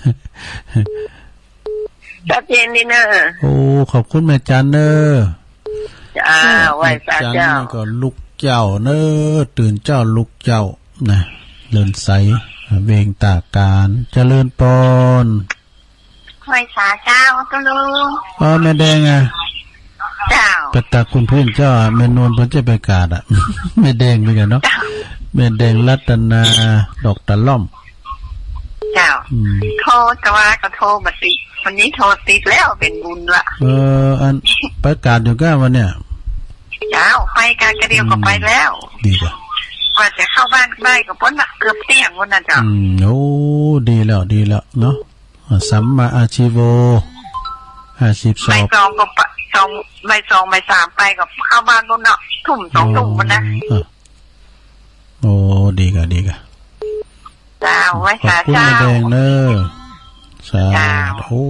ชัดเจนดีเน่อ โอ้ ขอบคุณแม่จันเน่อ เจ้า ไหว้สาเจ้า แม่จันนี่ก็ลุกเจ๊าเน่อ ตื่นเจ๊าลุกเจ๊านะ เรือนใส เวงตาการ เจริญปอน ไหว้สาเจ้าตุ๊ลุง อ๋อ แม่แดงอะ เจ้า ไปตักคุณพื้นเจ้าอะ แม่นวลเปิ้นจะไปกาดอะ แม่แดงเหมือนกั๋นเนาะ เจ้า แม่แดงรัตนา ดอกตะล่อม เจ้า อืม โทรแต่ว่าก็โทรบ่ติด วันนี้โทรติดแล้วเป๋นบุญละ เออ อัน ไปกาดอยู่ก้าวันเนี่ย เจ้า ไปกาดกะเดียวก็ไปแล้ว อืม ดีจ้ะ กว่าจะเข้าบ้านได้ก็ป๊นละ เกือบเตี้ยงวันนั้นเจ้า อืม โอ้ ดีแล้ว ดีแล้วเนาะ อ่า สัมมาอาชีโว อาชีพสอบ บ่ายสองก็ไป สอง บ่ายสอง บ่ายสามไปก็เข้าบ้านป๊นเนาะ ทุ่ม สองทุ่มวันนะ อ๋อ อ่ะ โอ้ ดีก่ะ ดีก่ะ เจ้า ไหว้สาเจ้า ขอบคุณแม่แดงเน่อ สา เจ้า โอ้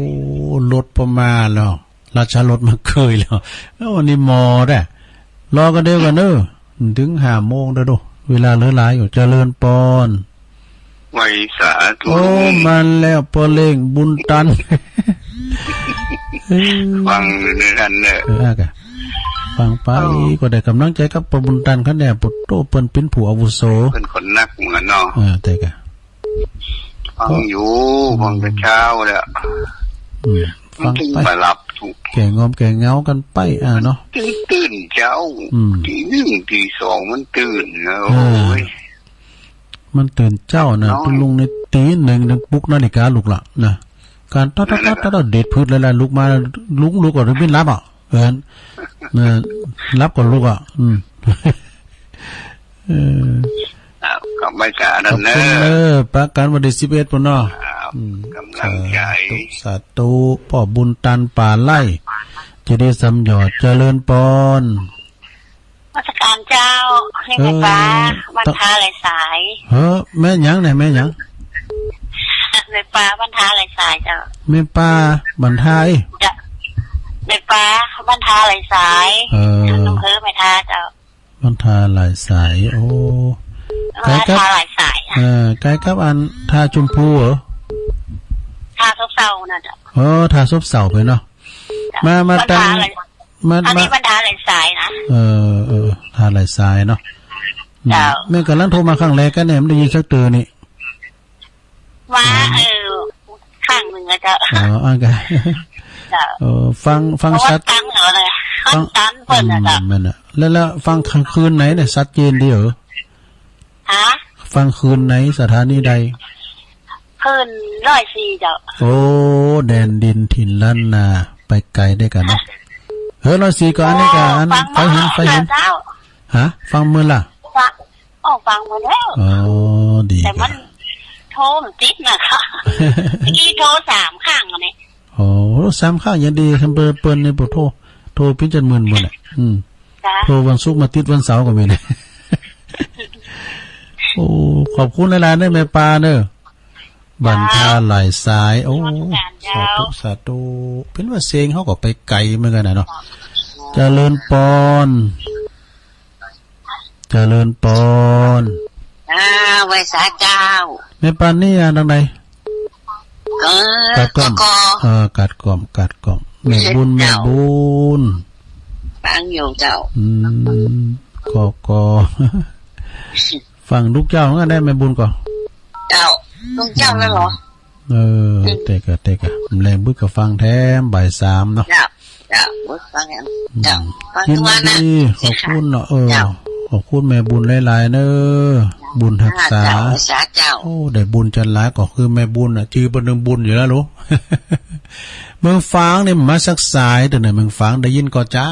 รถบ่มาแล้ว ราชรถมาเกยแล้ว แล้ววันนี้มอได้ รอกั๋นเดียวกั๋นเน่อ เถิงห้าโมงเด้อดู เวลาเหลือหลายอยู่ เจริญปอน ไหว้สาธุ โอ้ มาแล้ว ป้อเล้งบุญตัน ฟังอยู่ในนั้นเน่อ เออ อะก่ะ ฟังไป เออ ก็ได้ก๋ำลังใจ๋กับป้อบุญตันคันเนี่ย ปุโต เปิ้นเป๋นผู้อาวุโส เปิ้นคนนักเหมือนเนาะ เออ แต่ก่ะ ฟังอยู่ อืม ฟังแต่เจ๊าแล้ว อืม ฟังไป มันถึงบ่หลับ แก่งอมแก่เหงากั๋นไป อ่า เนาะ ตื่น ตื่นเจ๊า อืม ตีหนึ่งตีสองมันตื่นนะ เออ โอ้ย มันตื่นเจ๊านะ นอน ตุ๊ลุงนี่ตีหนึ่ง ปลุกนาฬิกาลุกละนะ ก๋านต๊อดต๊อดต๊อดต๊อด ดีดปื๊ดเลยละ ลุกมา ลุก ลุกก่อน ไม่หลับอ่ะ เออ เนี่ย หลับก่อนลุกอ่ะ อืม เออ ครับ ก็ไม่จ๋านั่นเนอะ ขอบคุณเนอะ ปะกั๋นวันตี้สิบเอ็ดปู้นเนาะ ครับ อืม กำลังใจ สาธุ สาธุ ป้อบุญตันป่าไร่ เจดีย์สามหยอด เจริญปอน นมัสก๋านเจ้า นี่แม่ปา เออ วันทาหลายสาย เฮ้อ แม่หยังเนี่ย แม่หยัง แม่ปา วันทาหลายสายเจ้า แม่ปา วันทา เจ้า แม่ปา วันทาหลายสาย เออ น้องเฮ้อแม่ทาเจ้า วันทาหลายสาย โอ้ วันทาหลายสาย ใก้กับ อ่ะ เออ ใก้กับอันทาชมพูเหรอ ทาซบเซาน่ะเจ้า เออ ทาซบเซาไปเนาะ เจ้า มา มา วันทา ตัง หลาย มา อันนี้ มา วันทาหลายสายนะ เออ เออ ทาหลายสายเนาะ อืม เจ้า แม่ก๋ำลังโทรมาครั้งแรกกั๋นเนี่ย ไม่ได้ยินสักเตื้อนี่ มา อืม เออ ครั้งนึ่งอะเจ้า อ๋อ อ่ะ ก็ เจ้า เออ ฟัง ฟัง เพราะว่า ชัด ตังเหรอเนี่ย ฟัง ตังเปิ้นอะเจ้า อืม แม่นน่ะ แล้ว แล้วฟังคลื่นไหนเนี่ย ชัดเจนดีเหรอ ฮะ ฟังคลื่นไหน สถานีใด คลื่นร้อยสี่เจ้า โอ้ แดนดินถิ่นล้านนา ไปไก๋ได้กั๋นเนาะ เฮ้อ ร้อยสี่ก็อันนี้ก็อัน ฟัง ไฟเห็น ไฟเห็น เจ้า ฮะ ฟังเมื่อละ ฟัง อ๋อ ฟังมาแล้ว อ๋อ ดี แต่มัน ค่ะ โทรมันติดนะคะ เมื่อกี้โทรสามครั้งอะเนี่ย อ๋อ สามครั้งยังดี ทำเปิ้น เปิ้นนี่บ่โทร โทรปิ้นจนมึนหมดแหละ อืม จ้ะ โทรวันศุกร์มาติดวันเสาร์ก็มีนะ โอ้ ขอบคุณหลายๆ เนอะ แม่ปาเนอะ จ้ะ วันทาหลายสาย โอ้ นมัสก๋านเจ้า สาธุ สาธุ เป๋นว่าเสียงเขาก็ไปไก๋เหมือนกั๋นนะเนาะ เจริญปอน เจริญปอน อ่า ไหว้สาเจ้า แม่ปานนี่อ่ะ ตังใด เออ กาดก้อม กอ กอ เออ กาดก้อม กาดก้อม แม่บุญ เจ้า แม่บุญ ฟังอยู่เจ้า อืม กอ กอ ฟังทุกเจ๊าเหมือนกั๋นได้ แม่บุญก็ เจ้า ทุกเจ๊าเลยเหรอ เออ อืม แต่ก็ แต่ก็ แลงบึดก็ฟังแถมบ่ายสามเนาะ เจ้า เจ้า ฟังแถม อืม เจ้า ฟัง ยินดี ทุกวันนะ ขอบคุณเนาะ เออ เจ้า ขอบคุณแม่บุญหลายๆ เนอะ บุญฮักษา เจ้า สาเจ้า โอ้ ได้บุญจันหลายก็คือแม่บุญน่ะ จื้อเปิ้นนึ่งบุญอยู่แล้วลูก เมืองฝางนี่มาสักสาย แต่ไหนเมืองฝางได้ยินก็จ้า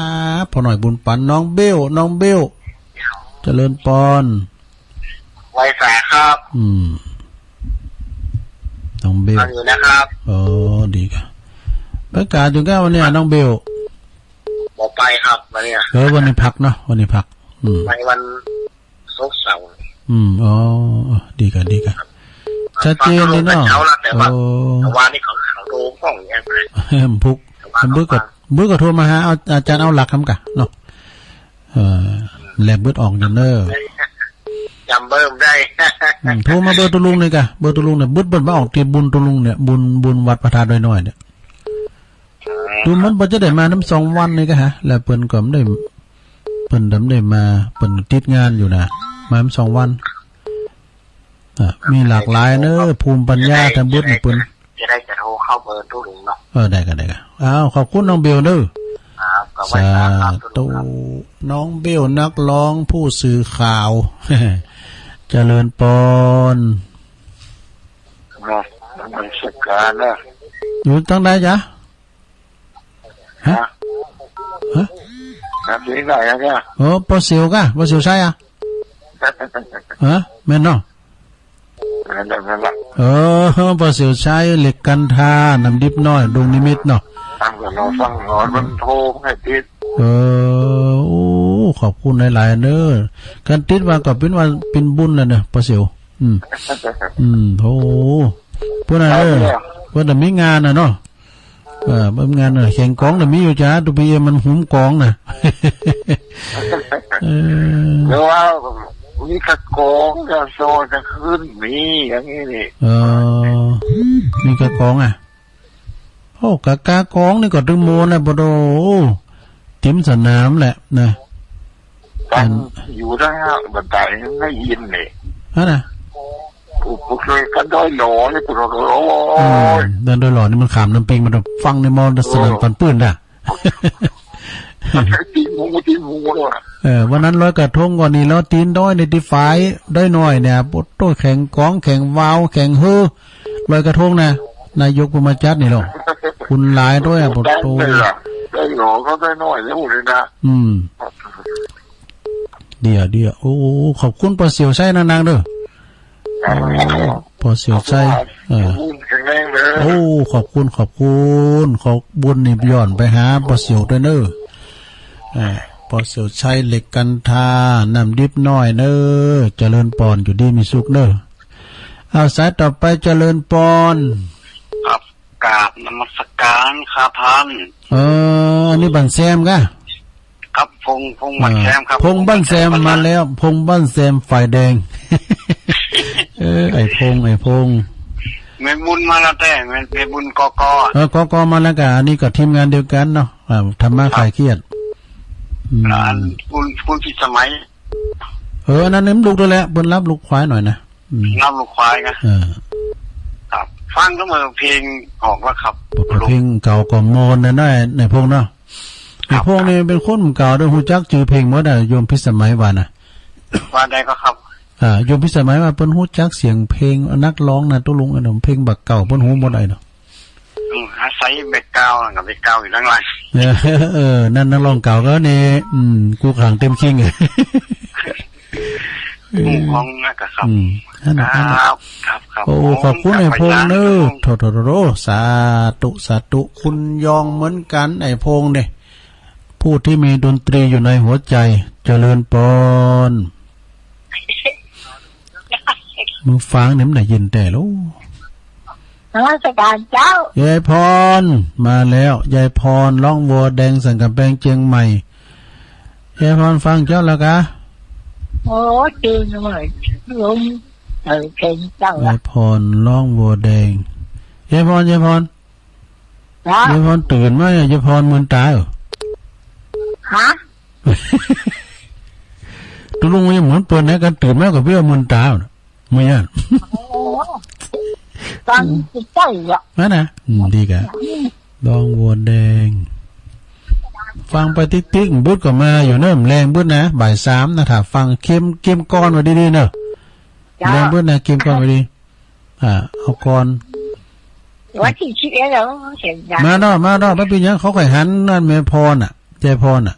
ป้อน้อยบุญปัน น้องเบ้ว น้องเบ้ว เจริญปอน ไหว้สาครับ อืม น้องเบ้ว ฟังอยู่นะครับ อ๋อ ดีครับ ไปกาดอยู่ก้าวันเนี้ย น้องเบ้ว บ่ไปครับ วันเนี้ย เออ วันนี้พักเนาะ วันนี้พัก อืม ไปวันศุกร์เสาร์ อืม อ๋อ ดีครับ ดีครับ ชัดเจนเลยเนาะ ฟังเช้าแล้ว แต่ว่า โอ้ แต่ว่านี่เขาขังโดมห้องอย่างเงี้ย มันพุก แต่ว่า มันบึกก็ เขาฟัง บึกก็โทรมาหา เอา อาจ๋ารย์เอาหลักคำกะเนาะ เออ แลบบึดออกอยู่เนอะ จำเบอร์ได้ อืม โทรมาเบอร์ตุ๊ลุงนี่กะ เบอร์ตุ๊ลุงเนี่ย บึดเปิ้นมาออกตี้บุญตุ๊ลุงเนี่ย บุญ บุญวัดพระธาตุดอยน้อยเนี่ย ดูเหมือนเปิ้นจะได้มานำสองวันนี่กะฮะ แล้วเปิ้นก็บ่ได้ เปิ้นบ่ได้มา เปิ้นติดงานอยู่นะ มานำสองวัน อ่ะ มีหลากหลายเนอะ ภูมิปัญญาแถมบึดนี่เปิ้น จะได้จะโทรเข้าเบอร์ตุ๊ลุงเนาะ เออ ได้กะ ได้กะ อ้าว ขอบคุณน้องเบ้วเนอะ ครับ ก็ไหว้สาครับ สาธุ ตุ๊ลุงครับ น้องเบ้วนักร้องผู้สื่อข่าว เจริญปอน ครับ นมัสก๋านนะ อยู่ตังใดจ๊ะ ฮะ ฮะ ฮะ ครับ ที่ไหนอะเนี่ย โอ้ ป้อเสียวกะ ป้อเสียวชัยอะ ฮะ แม่นเนาะ แม่นแหละ แม่นแหละ เออ ป้อเสียวชัย เหล็กกันทา น้ำดิบน้อย ดงนิมิตรเนาะ ตั้งแต่เราฟังหน่อย มันโทรให้ติด เออ โอ้ ขอบคุณหลายๆ เนอะ คันติดว่าก็เป๋นว่าเป๋นบุญแล้วเนอะ ป้อเสียว อืม อืม โอ้ เปิ้นน่ะ เออ เปิ้นน่ะมีงานน่ะเนาะ เออ บ่มีงานน่ะ แข่งก๋องน่ะมีอยู่จ้ะ ทู พี เอ็ม มันหุมก๋องน่ะ เออ หรือว่ามีกะก๋อง กะโซนกะคืน มีอย่างนี้นี่ เออ มีกะก๋องอะ โอ้ กะ กะก๋องนี่ก็ตึงโมนน่ะ ปะโถ ติ๋มสนามแหละนะ ตั้งอยู่ได้ฮะ บันไดได้ยินนี่ ฮะน่ะ ผู้ป เคยกันด้อยหล่อนี่ โอ้ย อืม ด้านด้อยหล่อนี่มันข้ามน้ำปิงมา ฟังในมอญสนั่น เออ ปันปื้นน่ะ มันใช้ตีนหมู ตีนหมูเลย เออ วันนั้นลอยกระทงก่อนนี่ แล้วตีนด้อยในตี้ฝายด้อยน้อยเนี่ย โอ้โห แข่งก๋อง แข่งวาว แข่งเฮ่อ ลอยกระทงนะ นายกเปิ้นมาจัดนี่หรอ คนหลายด้วยอะ โอ้โห โอ้โห ด้อยหล่อก็ด้อยน้อยแล้วนี่นะ อืม เดี๋ยว เดี๋ยว โอ้ ขอบคุณป้อเสี่ยวชัยนักๆ เด้อ ครับ โอ้ ป้อเสี่ยวชัย ครับ เออ ขอบคุณ แข็งแรงเด้อ โอ้ ขอบคุณ ขอบคุณ ขอบุญนี่ย้อนไปหาป้อเสี่ยวด้วยเน้อ เออ ป้อเสี่ยวชัย เหล็กกันทา น้ำดิบน้อยเน้อ เจริญปอน อยู่ดีมีสุขเน้อ เอา สายต่อไป เจริญปอน ครับ กราบนมัสการครับท่าน เออ อันนี้บ้านแซมกะ ครับ พงษ์ พงษ์บ้านแซมครับ เออ พงษ์บ้านแซมมาแล้ว พงษ์บ้านแซมฝ่ายแดง เออ ไอ้พงษ์ ไอ้พงษ์ แม่บุญมาแล้วแต่ แม่ แม่บุญ กก. เออ กก. มาแล้วกะ อันนี้ก็ทีมงานเดียวกันเนาะ อ่า ธรรมะ ครับ คลายเครียด อืม อันคุณพิสมัย เออ อันนั้นเนี่ยมันลูกด้วยแหละ เปิ้นรับลูกควายหน่อยนะ อืม รับลูกควายนะ เออ ครับ ฟังก็เหมือนเพลงออกแล้วครับ เพลงเก่าก็ม่วนนะ นายพงษ์เนาะ ครับ นายพงษ์นี่เป๋นคนเก่าเด้อ ฮู้จักจื้อเพลงหมดอะ โยมพิสมัยว่านะ ว่าได้ก็ครับ อ่า โยมพิสมัยว่าเปิ้นฮู้จักเสียงเพลงนักฮ้องนะ ตุ๊ลุง ไอ้หนุ่ม เพลงบ่าเก่าเปิ้นฮู้หมดไอ้เนาะ อืม อาศัยแบ็คกราวด์นะ แบ็คกราวด์อยู่ข้างหลัง เออ เออ นั่นนักฮ้องเก่าก็นี่ อืม กูขังเต็มคิง อืม ของนะครับ อืม นั่นน่ะ ครับ ครับ ครับ โอ้ ผม ขอบคุณไอ้พงษ์เน้อ ครับ โถ โถ โถ โถ สาธุ สาธุ คุณยองเหมือนกัน ไอ้พงษ์เนี่ย ผู้ที่มีดนตรีอยู่ในหัวใจ เจริญปอน มึงฟังเนี่ยมันได้ยินแต่ลูก นมัสการเจ้า ยายพร มาแล้ว ยายพร ฮ้องวัวแดงสันก๋ำแปงเจียงใหม่ ยายพรฟังเจ้าแล้วกะ โอ้ ตื่นหน่อย ลง เออ เพลงเจ้าละ ยายพร ฮ้องวัวแดง ยายพร ยายพร ฮะ ยายพรตื่นมาเนี่ย ยายพรมึนตาเหรอ ฮะ ตุ๊ลุงยังเหมือนเปิ้นนะ การตื่นมาก็เพื่อมึนตาเหรอ เมื่อ โอ้ ฟังเจ้าละ นั่นนะ อืม ดีกะ อืม ฮ้องวัวแดง ฟังไปติ๊กๆ บึดก็มาอยู่เนิ่มแลงบึดนะ บ่ายสามนะ ถ้าฟังเข้ม เข้มก้อนไว้ดีๆ เนอะ เจ้า แลงบึดนะ เข้มก้อนไว้ดี อ่า เอาก่อน วันตี้สิบเอ็ดแล้ว เสียงดัง มาเนาะ มาเนาะ บ่เป๋นหยัง เขาค่อยหันนั่น แม่พรน่ะ ยายพรน่ะ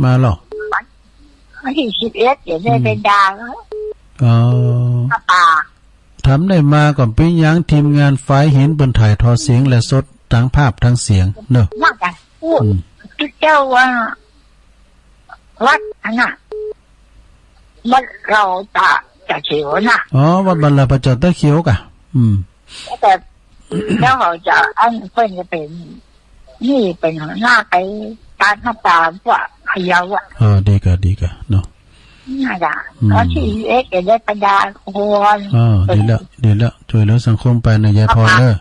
มาเนาะ วันตี้สิบเอ็ด เดี๋ยวได้ไปดา อ๋อ ผ้าป่า ทำได้มาก่อน เป๋นหยัง ทีมงานฝายหินเปิ้นถ่ายทอดเสียงและสด ตังภาพตังเสียงเนาะ ว่ากัน อู้ อืม เจ้าว่า วัดอันน่ะ วัดเราตะ ตะเขียวน่ะ อ๋อ วัดบรรลาพระเจ้าตะเขียวกะ อืม แต่ แล้วเขาจะ อันเปิ้นจะเป๋น นี่เป๋นหัวหน้าไปตามหน้าตาพวกพะเยาอ่ะ เออ ดีกะ ดีกะ เนาะ นั่นแหละ อืม วันตี้สิบเอ็ดจะได้ไปดาคน เออ ดีแล้ว ดีแล้ว จ้วยเหลือสังคมไปนะ ยายพรเด้อ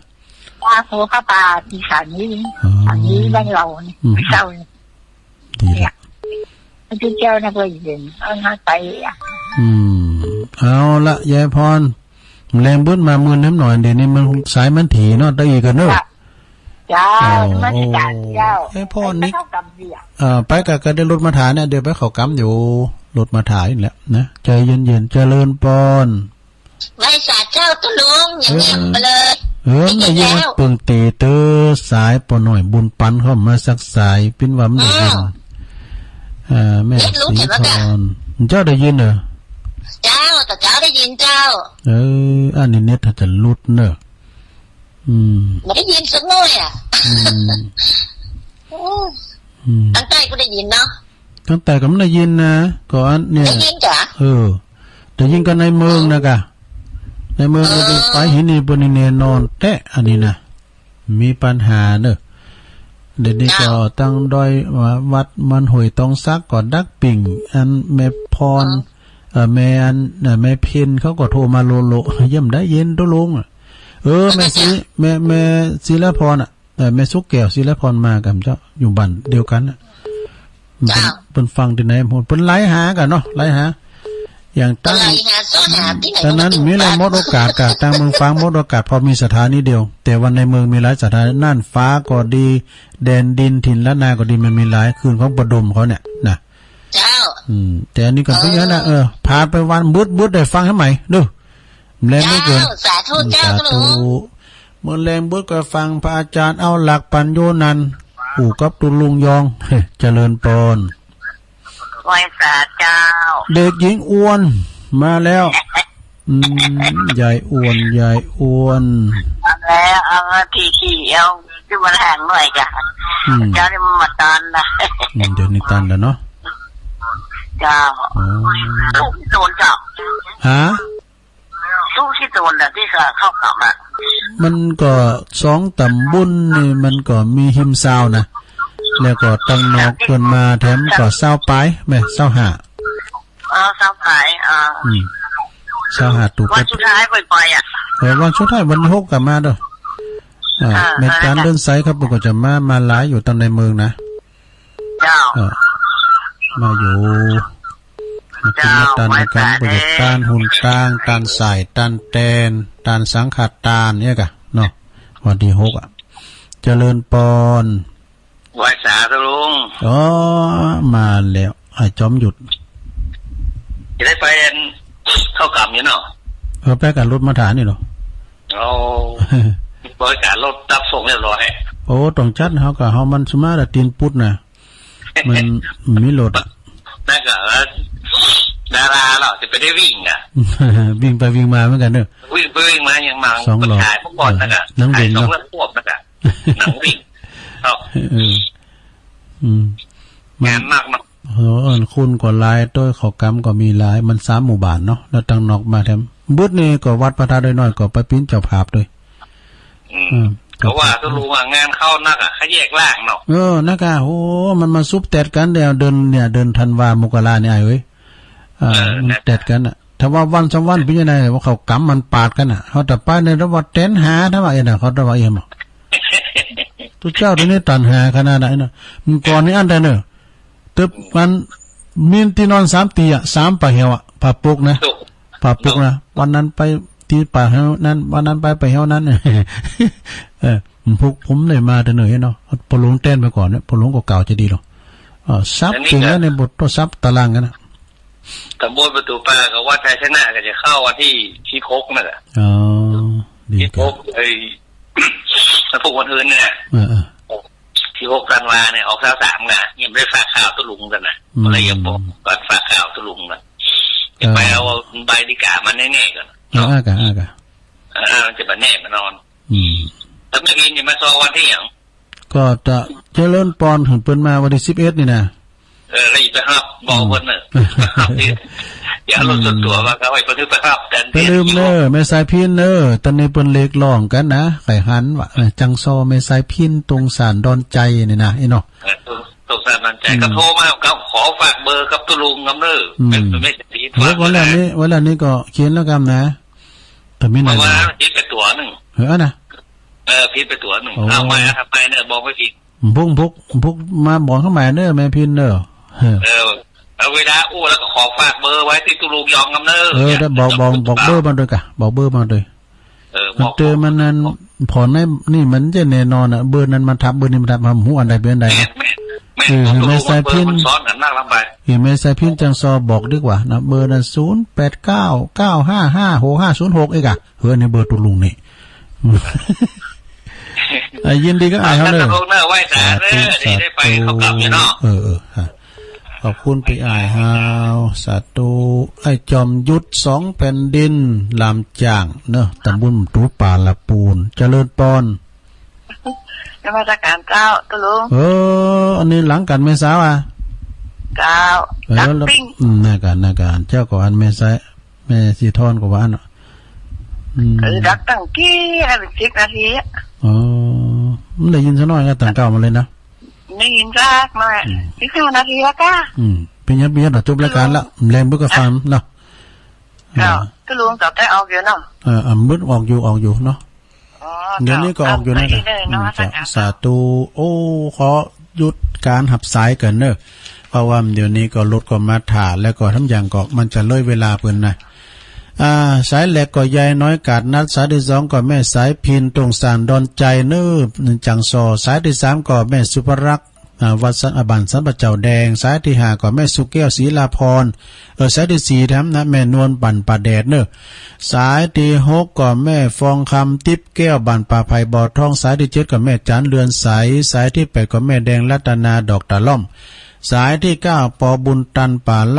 ดาคนผ้าป่าตี้สถานี อ๋อ สถานีบ้านเรานี่ อืม เจ้านี่ ดีละ เนี่ย พระเจ้านะ ก็เย็น เอาหน้าไปอ่ะ อืม เอาละ ยายพร แลงบึดมามื้อน้ำหน่อย เดี๋ยวนี้มันสายมันถี่เนาะ ตะอี้กันเนาะ เจ้า อ๋อ นมัสการเจ้า โอ้ ยายพรนี่ ไปเข้ากรรมเดียว เอ่อ ไปกะ กะได้รถมาถ่ายเนี่ย เดี๋ยวไปเข้ากรรมอยู่ รถมาถ่ายนี่แหละนะ ใจเย็นๆ เจริญปอน ไหว้สาเจ้าตุ๊ลุง อย่างเงียบไปเลย เออ เออ ได้ยินแล้ว เปิ้นตีเตอสายป้อน้อยบุญปันเข้ามาสักสาย ปิ้นว่ามันได้ยิน อืม เอ่อ แม่ศรีพร เจ้าได้ยินเหรอ เจ้า แต่เจ้าได้ยินเจ้า เออ อันนี้เน็ตถ้าจะหลุดเนอะ อืม บ่ได้ยินสักหน่อยอ่ะ อืม โอ้ อืม ตังใต้ก็ได้ยินเนาะ ตังใต้ก็บ่ได้ยินนะ ก็อันเนี่ย ได้ยินกะ เออ ได้ยินก็ในเมืองนะกะ ในเมือง เออ ก็ได้ไปเห็นนี่เปิ้นนี่แน่นอนแต๊ อันนี้นะ มีปัญหาเนอะ เดี๋ยวนี้ก็ เจ้า ตังด้อยว่าวัดมันห้วยตองสักก็ดักปิ้ง อันแม่พร เออ เอ่อ แม่อัน เอ่อ แม่เพ็ญเขาก็โทรมาโลโล เยี่ยมได้ยินตุ๊ลุงอะ เออ แม่ศรี แม่ แม่ศิลาพรอะ เอ่อ แม่สุกแก้ว ศิลาพร มากับเจ้า อยู่บ้านเดียวกั๋นน่ะ เจ้า เปิ้น เปิ้นฟังตี้ไหน เปิ้นไลน์หากั๋นเนาะ ไลน์หา อย่างตั้ง อะไรหาซ่อนหาตี้ไหน ตอนนั้น ก็ไม่รู้ มีแหละ หมดโอกาสกะ ตั้งเมืองฟ้าหมดโอกาส พอมีสถานีเดียว แต่ว่าในเมืองมีหลายสถานี น่านฟ้าก็ดี แดนดิน ถิ่นล้านนาก็ดี มันมีหลาย คลื่นของปะดมเขาเนี่ยนะ เจ้า อืม แต่อันนี้ก็ เออ เพิ่งนั้นนะ เออ ผ่านไปวันบึดๆ ได้ฟังใหม่เด้อ แลเมื่อเกิน เจ้า สาธุ อืม เจ้า สาธุ เมื่อแลงบึดก็ฟังพระอาจารย์เอาหลักปัญโยนันท์ ปู่กับตุ๊ลุงยอง เจริญปอน ไหว้สาเจ้า เด็กหญิงอ้วนมาแล้ว อืม ยายอ้วน ยายอ้วน มาแล้ว เอามาทีๆ เอา จุ่มมาแหงหน่อยจ้ะ อืม เจ้านี่มันมาตันนะ อืม เดี๋ยวนี้ตันแล้วเนาะ เจ้า อ๋อ สู้ขี้โจรเจ้า ฮะ สู้ขี้โจรน่ะ ตี้เขาเข้ากลับอะ มันก็สองต๋ำบุญนี่มันก็มีฮิมซาวนะ แล้วก็ตังนอกเปิ้นมาแถมก็ซาวปลาย แม่ ซาวห้า เออ ซาวปลาย เออ อืม ซาวห้า ตุ๊ก วันสุดท้ายปล่อยๆ อะ เออ วันสุดท้ายวันหกกลับมาเด้อ อ่า อ่า แม่จัน เออ เดินสายครับ เปิ้นก็จะมา มาหลายอยู่ตังในเมืองนะ เจ้า เออ มาอยู่ มากิ๋น เจ้า มาตาน ไหว้ กัน สาธุ ประโยชน์ตาน หุนตาง ตานสาย ตานแตน ตานสังฆทานเนี่ยกะเนาะ วันตี้หกอะ เจริญปอน ไหว้สาตุ๊ลุง อ๋อ มาแล้ว ไอ้จอมยุทธ จะได้ไปเข้ากลับอยู่เนาะ เออ ไปกับรถมาถานี่เนาะ โอ้ บริการรถรับส่งเรียบร้อย โอ้ ต้องจัด เฮากะ เฮามันสมาร์ทอะ ตี๋นปุดนะ มันมีรถอะ นั่นก็ดาราเหรอ จะไปได้วิ่งอะ วิ่งไปวิ่งมาเหมือนกันเนอะ วิ่งไปวิ่งมายังมา สองรอบ ขายเมื่อก่อนนั่นน่ะ เออ หนังวิ่งเนอะ ขายสองเรื่องควบนั่นน่ะ หนังวิ่ง ครับ เออ อืม งานมากเนาะ เออ คนก็หลาย โต๊ะเขากำก็มีหลาย มันสามหมู่บ้านเนาะ แล้วตังนอกมาแถม บึดนี่ก็วัดพระธาตุดอยน้อยก็ไปเป๋นเจ้าภาพด้วย อืม อืม เขาว่าตุ๊ลุงอะงานเข้านักอะ เขาแยกร่างเนาะ เออ นักอะ โอ้ มันมาซุบแตดกั๋นเดี๋ยวเดือนเนี่ย เดือนธันวา มกราเนี่ย อ้ายเอ้ย อ่า เออ มันแตดกั๋นอะ ถ้าว่าวันสองวันเป๋นยังไง ว่าเขากำมันปาดกั๋นอะ เขาแต่ไปในระหว่างแต๋นหา ถ้าว่าเอ็นอะ เขาแต่ว่าเอ็นอะ ตุ๊เจ้า เดี๋ยวนี้ตันหาขนาดไหนเนาะ เมื่อก่อนนี่อันใดเนอะ ตึกมันมีตี้นอนสามเตียงอะ สามป่าแหวอะ ป่าปกนะ ถูก ป่าปกนะ วันนั้นไปตี้ป่าแหวนั้น วันนั้นไปป่าแหวนั้น เออ พวกผมได้มาแต่เนิ่นเนาะ ปอหลวงแตนไปก่อนเนี่ย ปอหลวงก็เก่าจะดีหรอก เออ สับ อันนี้ เก่งแล้วเนี่ย บททดสับตารางกั๋นนะ ตำบลประตูปลากับวัดไทยชนะก็จะเข้าวันตี้ ตี้หกนั่นแหละ อ๋อ ตี้หก ไอ้ วันพุธวันอื่นเนี่ย เออ เออ ตี้หกธันวาเนี่ย ออกซาวสามไง ยังบ่ได้ฝากข่าวตุ๊ลุงกั๋นนะ อืม ก็เลยยังบอกก่อนฝากข่าวตุ๊ลุงนะ เออ จะไปเอาใบดีกามาแน่ๆ ก่อน เออ เนาะ อ่ะกะ อ่ะกะ เออ มันจะมาแน่มานอน อืม ถ้าไม่กินจะมาซอวันตี้หยัง ก็จะเจริญปอน เห็นเปิ้นมาวันตี้สิบเอ็ดนี่นะ เออ แล้วอีกไปฮับ บอกเปิ้นเนอะ อืม ฮับนี่ อย่าเอารถส่วนตั๋วมา เอาไว้เปิ้นไปฮับแตน อย่าลืมเนอะ แม่สายพิณเนอะ ต๋อนนี้เปิ้นเรียกร้องกั๋นนะ ใค่หันว่า เออ จังซอแม่สายพิณ ตรงศาลดอนใจ๋นี่นะ ไอ้เนาะ เออ ตรง ตรงศาลดอนใจ๋ อืม ก็โทรมา ก็ขอฝากเบอร์กับตุ๊ลุงกำเนอะ อืม แม่สายพิณ เฮ้ย วันแรกนี้ วันแรกนี้ก็เขียนแล้วกั๋นนะ แต่มีไหน เพราะว่าผิดไปตั๋วนึ่ง เออ นะ เออ ผิดไปตั๋วนึ่ง โอ้ เอาใหม่ เอาใหม่เนอะ บอกไม่ผิด พวก พวก พวกมาบอกเข้ามาเนอะ แม่พิณเนอะ เออ เออ เอาเวลาอู้แล้วก็ขอฝากเบอร์ไว้ตี้ตุ๊ลุงยองกำเนอะ เออ ได้บอก บอก บอกเบอร์มาด้วยกะ บอกเบอร์มาด้วย เออ มันเตือนมันนั้น บอก ผ่อนในนี่มันจะแน่นอนอะ เบอร์นั้นมาทับ เบอร์นี้มาทับ หาบ่ฮู้อันใดเป๋นอันใด แม่น แม่น แม่น เออ ตุ๊ลุง แม่สายพิณ มันซ้อนกั๋นนักลำบาก เออ แม่สายพิณจังซอบอกดีกว่านะ เบอร์นั้น ศูนย์แปดเก้า เก้าห้าห้า หกห้าศูนย์หก เอกอะ เฮ้ย นี่เบอร์ตุ๊ลุงนี่ อ่ะ ยินดีกับอ้ายเฮาเนอะ สาธุเนอะ ไหว้สาเนอะ สาธุ ที่ได้ไปเข้ากลับอยู่เนาะ เออ เออ ฮะ ขอบคุณปี้อ้ายเฮา สาธุ ไอ้จอมยุทธสองแผ่นดิน ลามจ้างเนอะ ตำบลประตูปลา ละปูน เจริญปอน นมัสการเจ้า ตุ๊ลุง เออ อันนี้หลังกั๋นแม่สาวอะ เจ้า เออ ดักปิ้ง อืม หน้ากั๋น หน้ากั๋น เจ้าก็อันแม่สาย แม่สีทอนก็ว่าอั้นเนาะ อืม เออ ดักตั้งกี้ ให้เป๋นสิบนาทีอะ อ๋อ มันได้ยินสักหน้อยก็ตั้งเก๊ามาเลยนะ ได้ยินสักหน้อย อืม สิบห้านาทีแล้วก้า อืม เป๋นหยัง เป๋นหยัง เดี๋ยวจบรายการละ แลงบึดก็ฟังเนาะ เจ้า อ่า ตุ๊ลุงตอบได้ออกอยู่เนาะ เออ อ่ะ บึดออกอยู่ ออกอยู่เนาะ อ๋อ เดี๋ยวนี้ก็ออกอยู่นะ เจ้า อ่ะ ไปเรื่อยๆ เนาะ อืม สา สาธุ โอ้ ขอหยุดก๋านฮับสายก่อนเนอะ เพราะว่าเดี๋ยวนี้ก็รถก็มาถ่า แล้วก็ทั้งอย่างก็มันจะเลยเวลาเปิ้นนะ อ่า สายแรกก็ยายน้อยกาดนัด สายตี้สองก็แม่สายพิณ ตรงสานดอนชัยเน่อ จังซอ สายตี้สามก็แม่สุภรักษ์ อ่า วัดสัน อ่า บ้านสันป่าเจ้าแดง สายตี้ห้าก็แม่สุแก้ว ศรีลาพร เออ สายตี้สี่แถมนะ แม่นวล บ้านป่าแดดเน่อ สายตี้หกก็แม่ฟองคำ ติ๊บแก้ว บ้านป่าไผ่บ่อทอง สายตี้เจ็ดก็แม่จั๋น เรือนใส สายตี้แปดก็แม่แดง รัตนา ดอกตะล่อม สายตี้เก้า ปอบุญตัน ป่า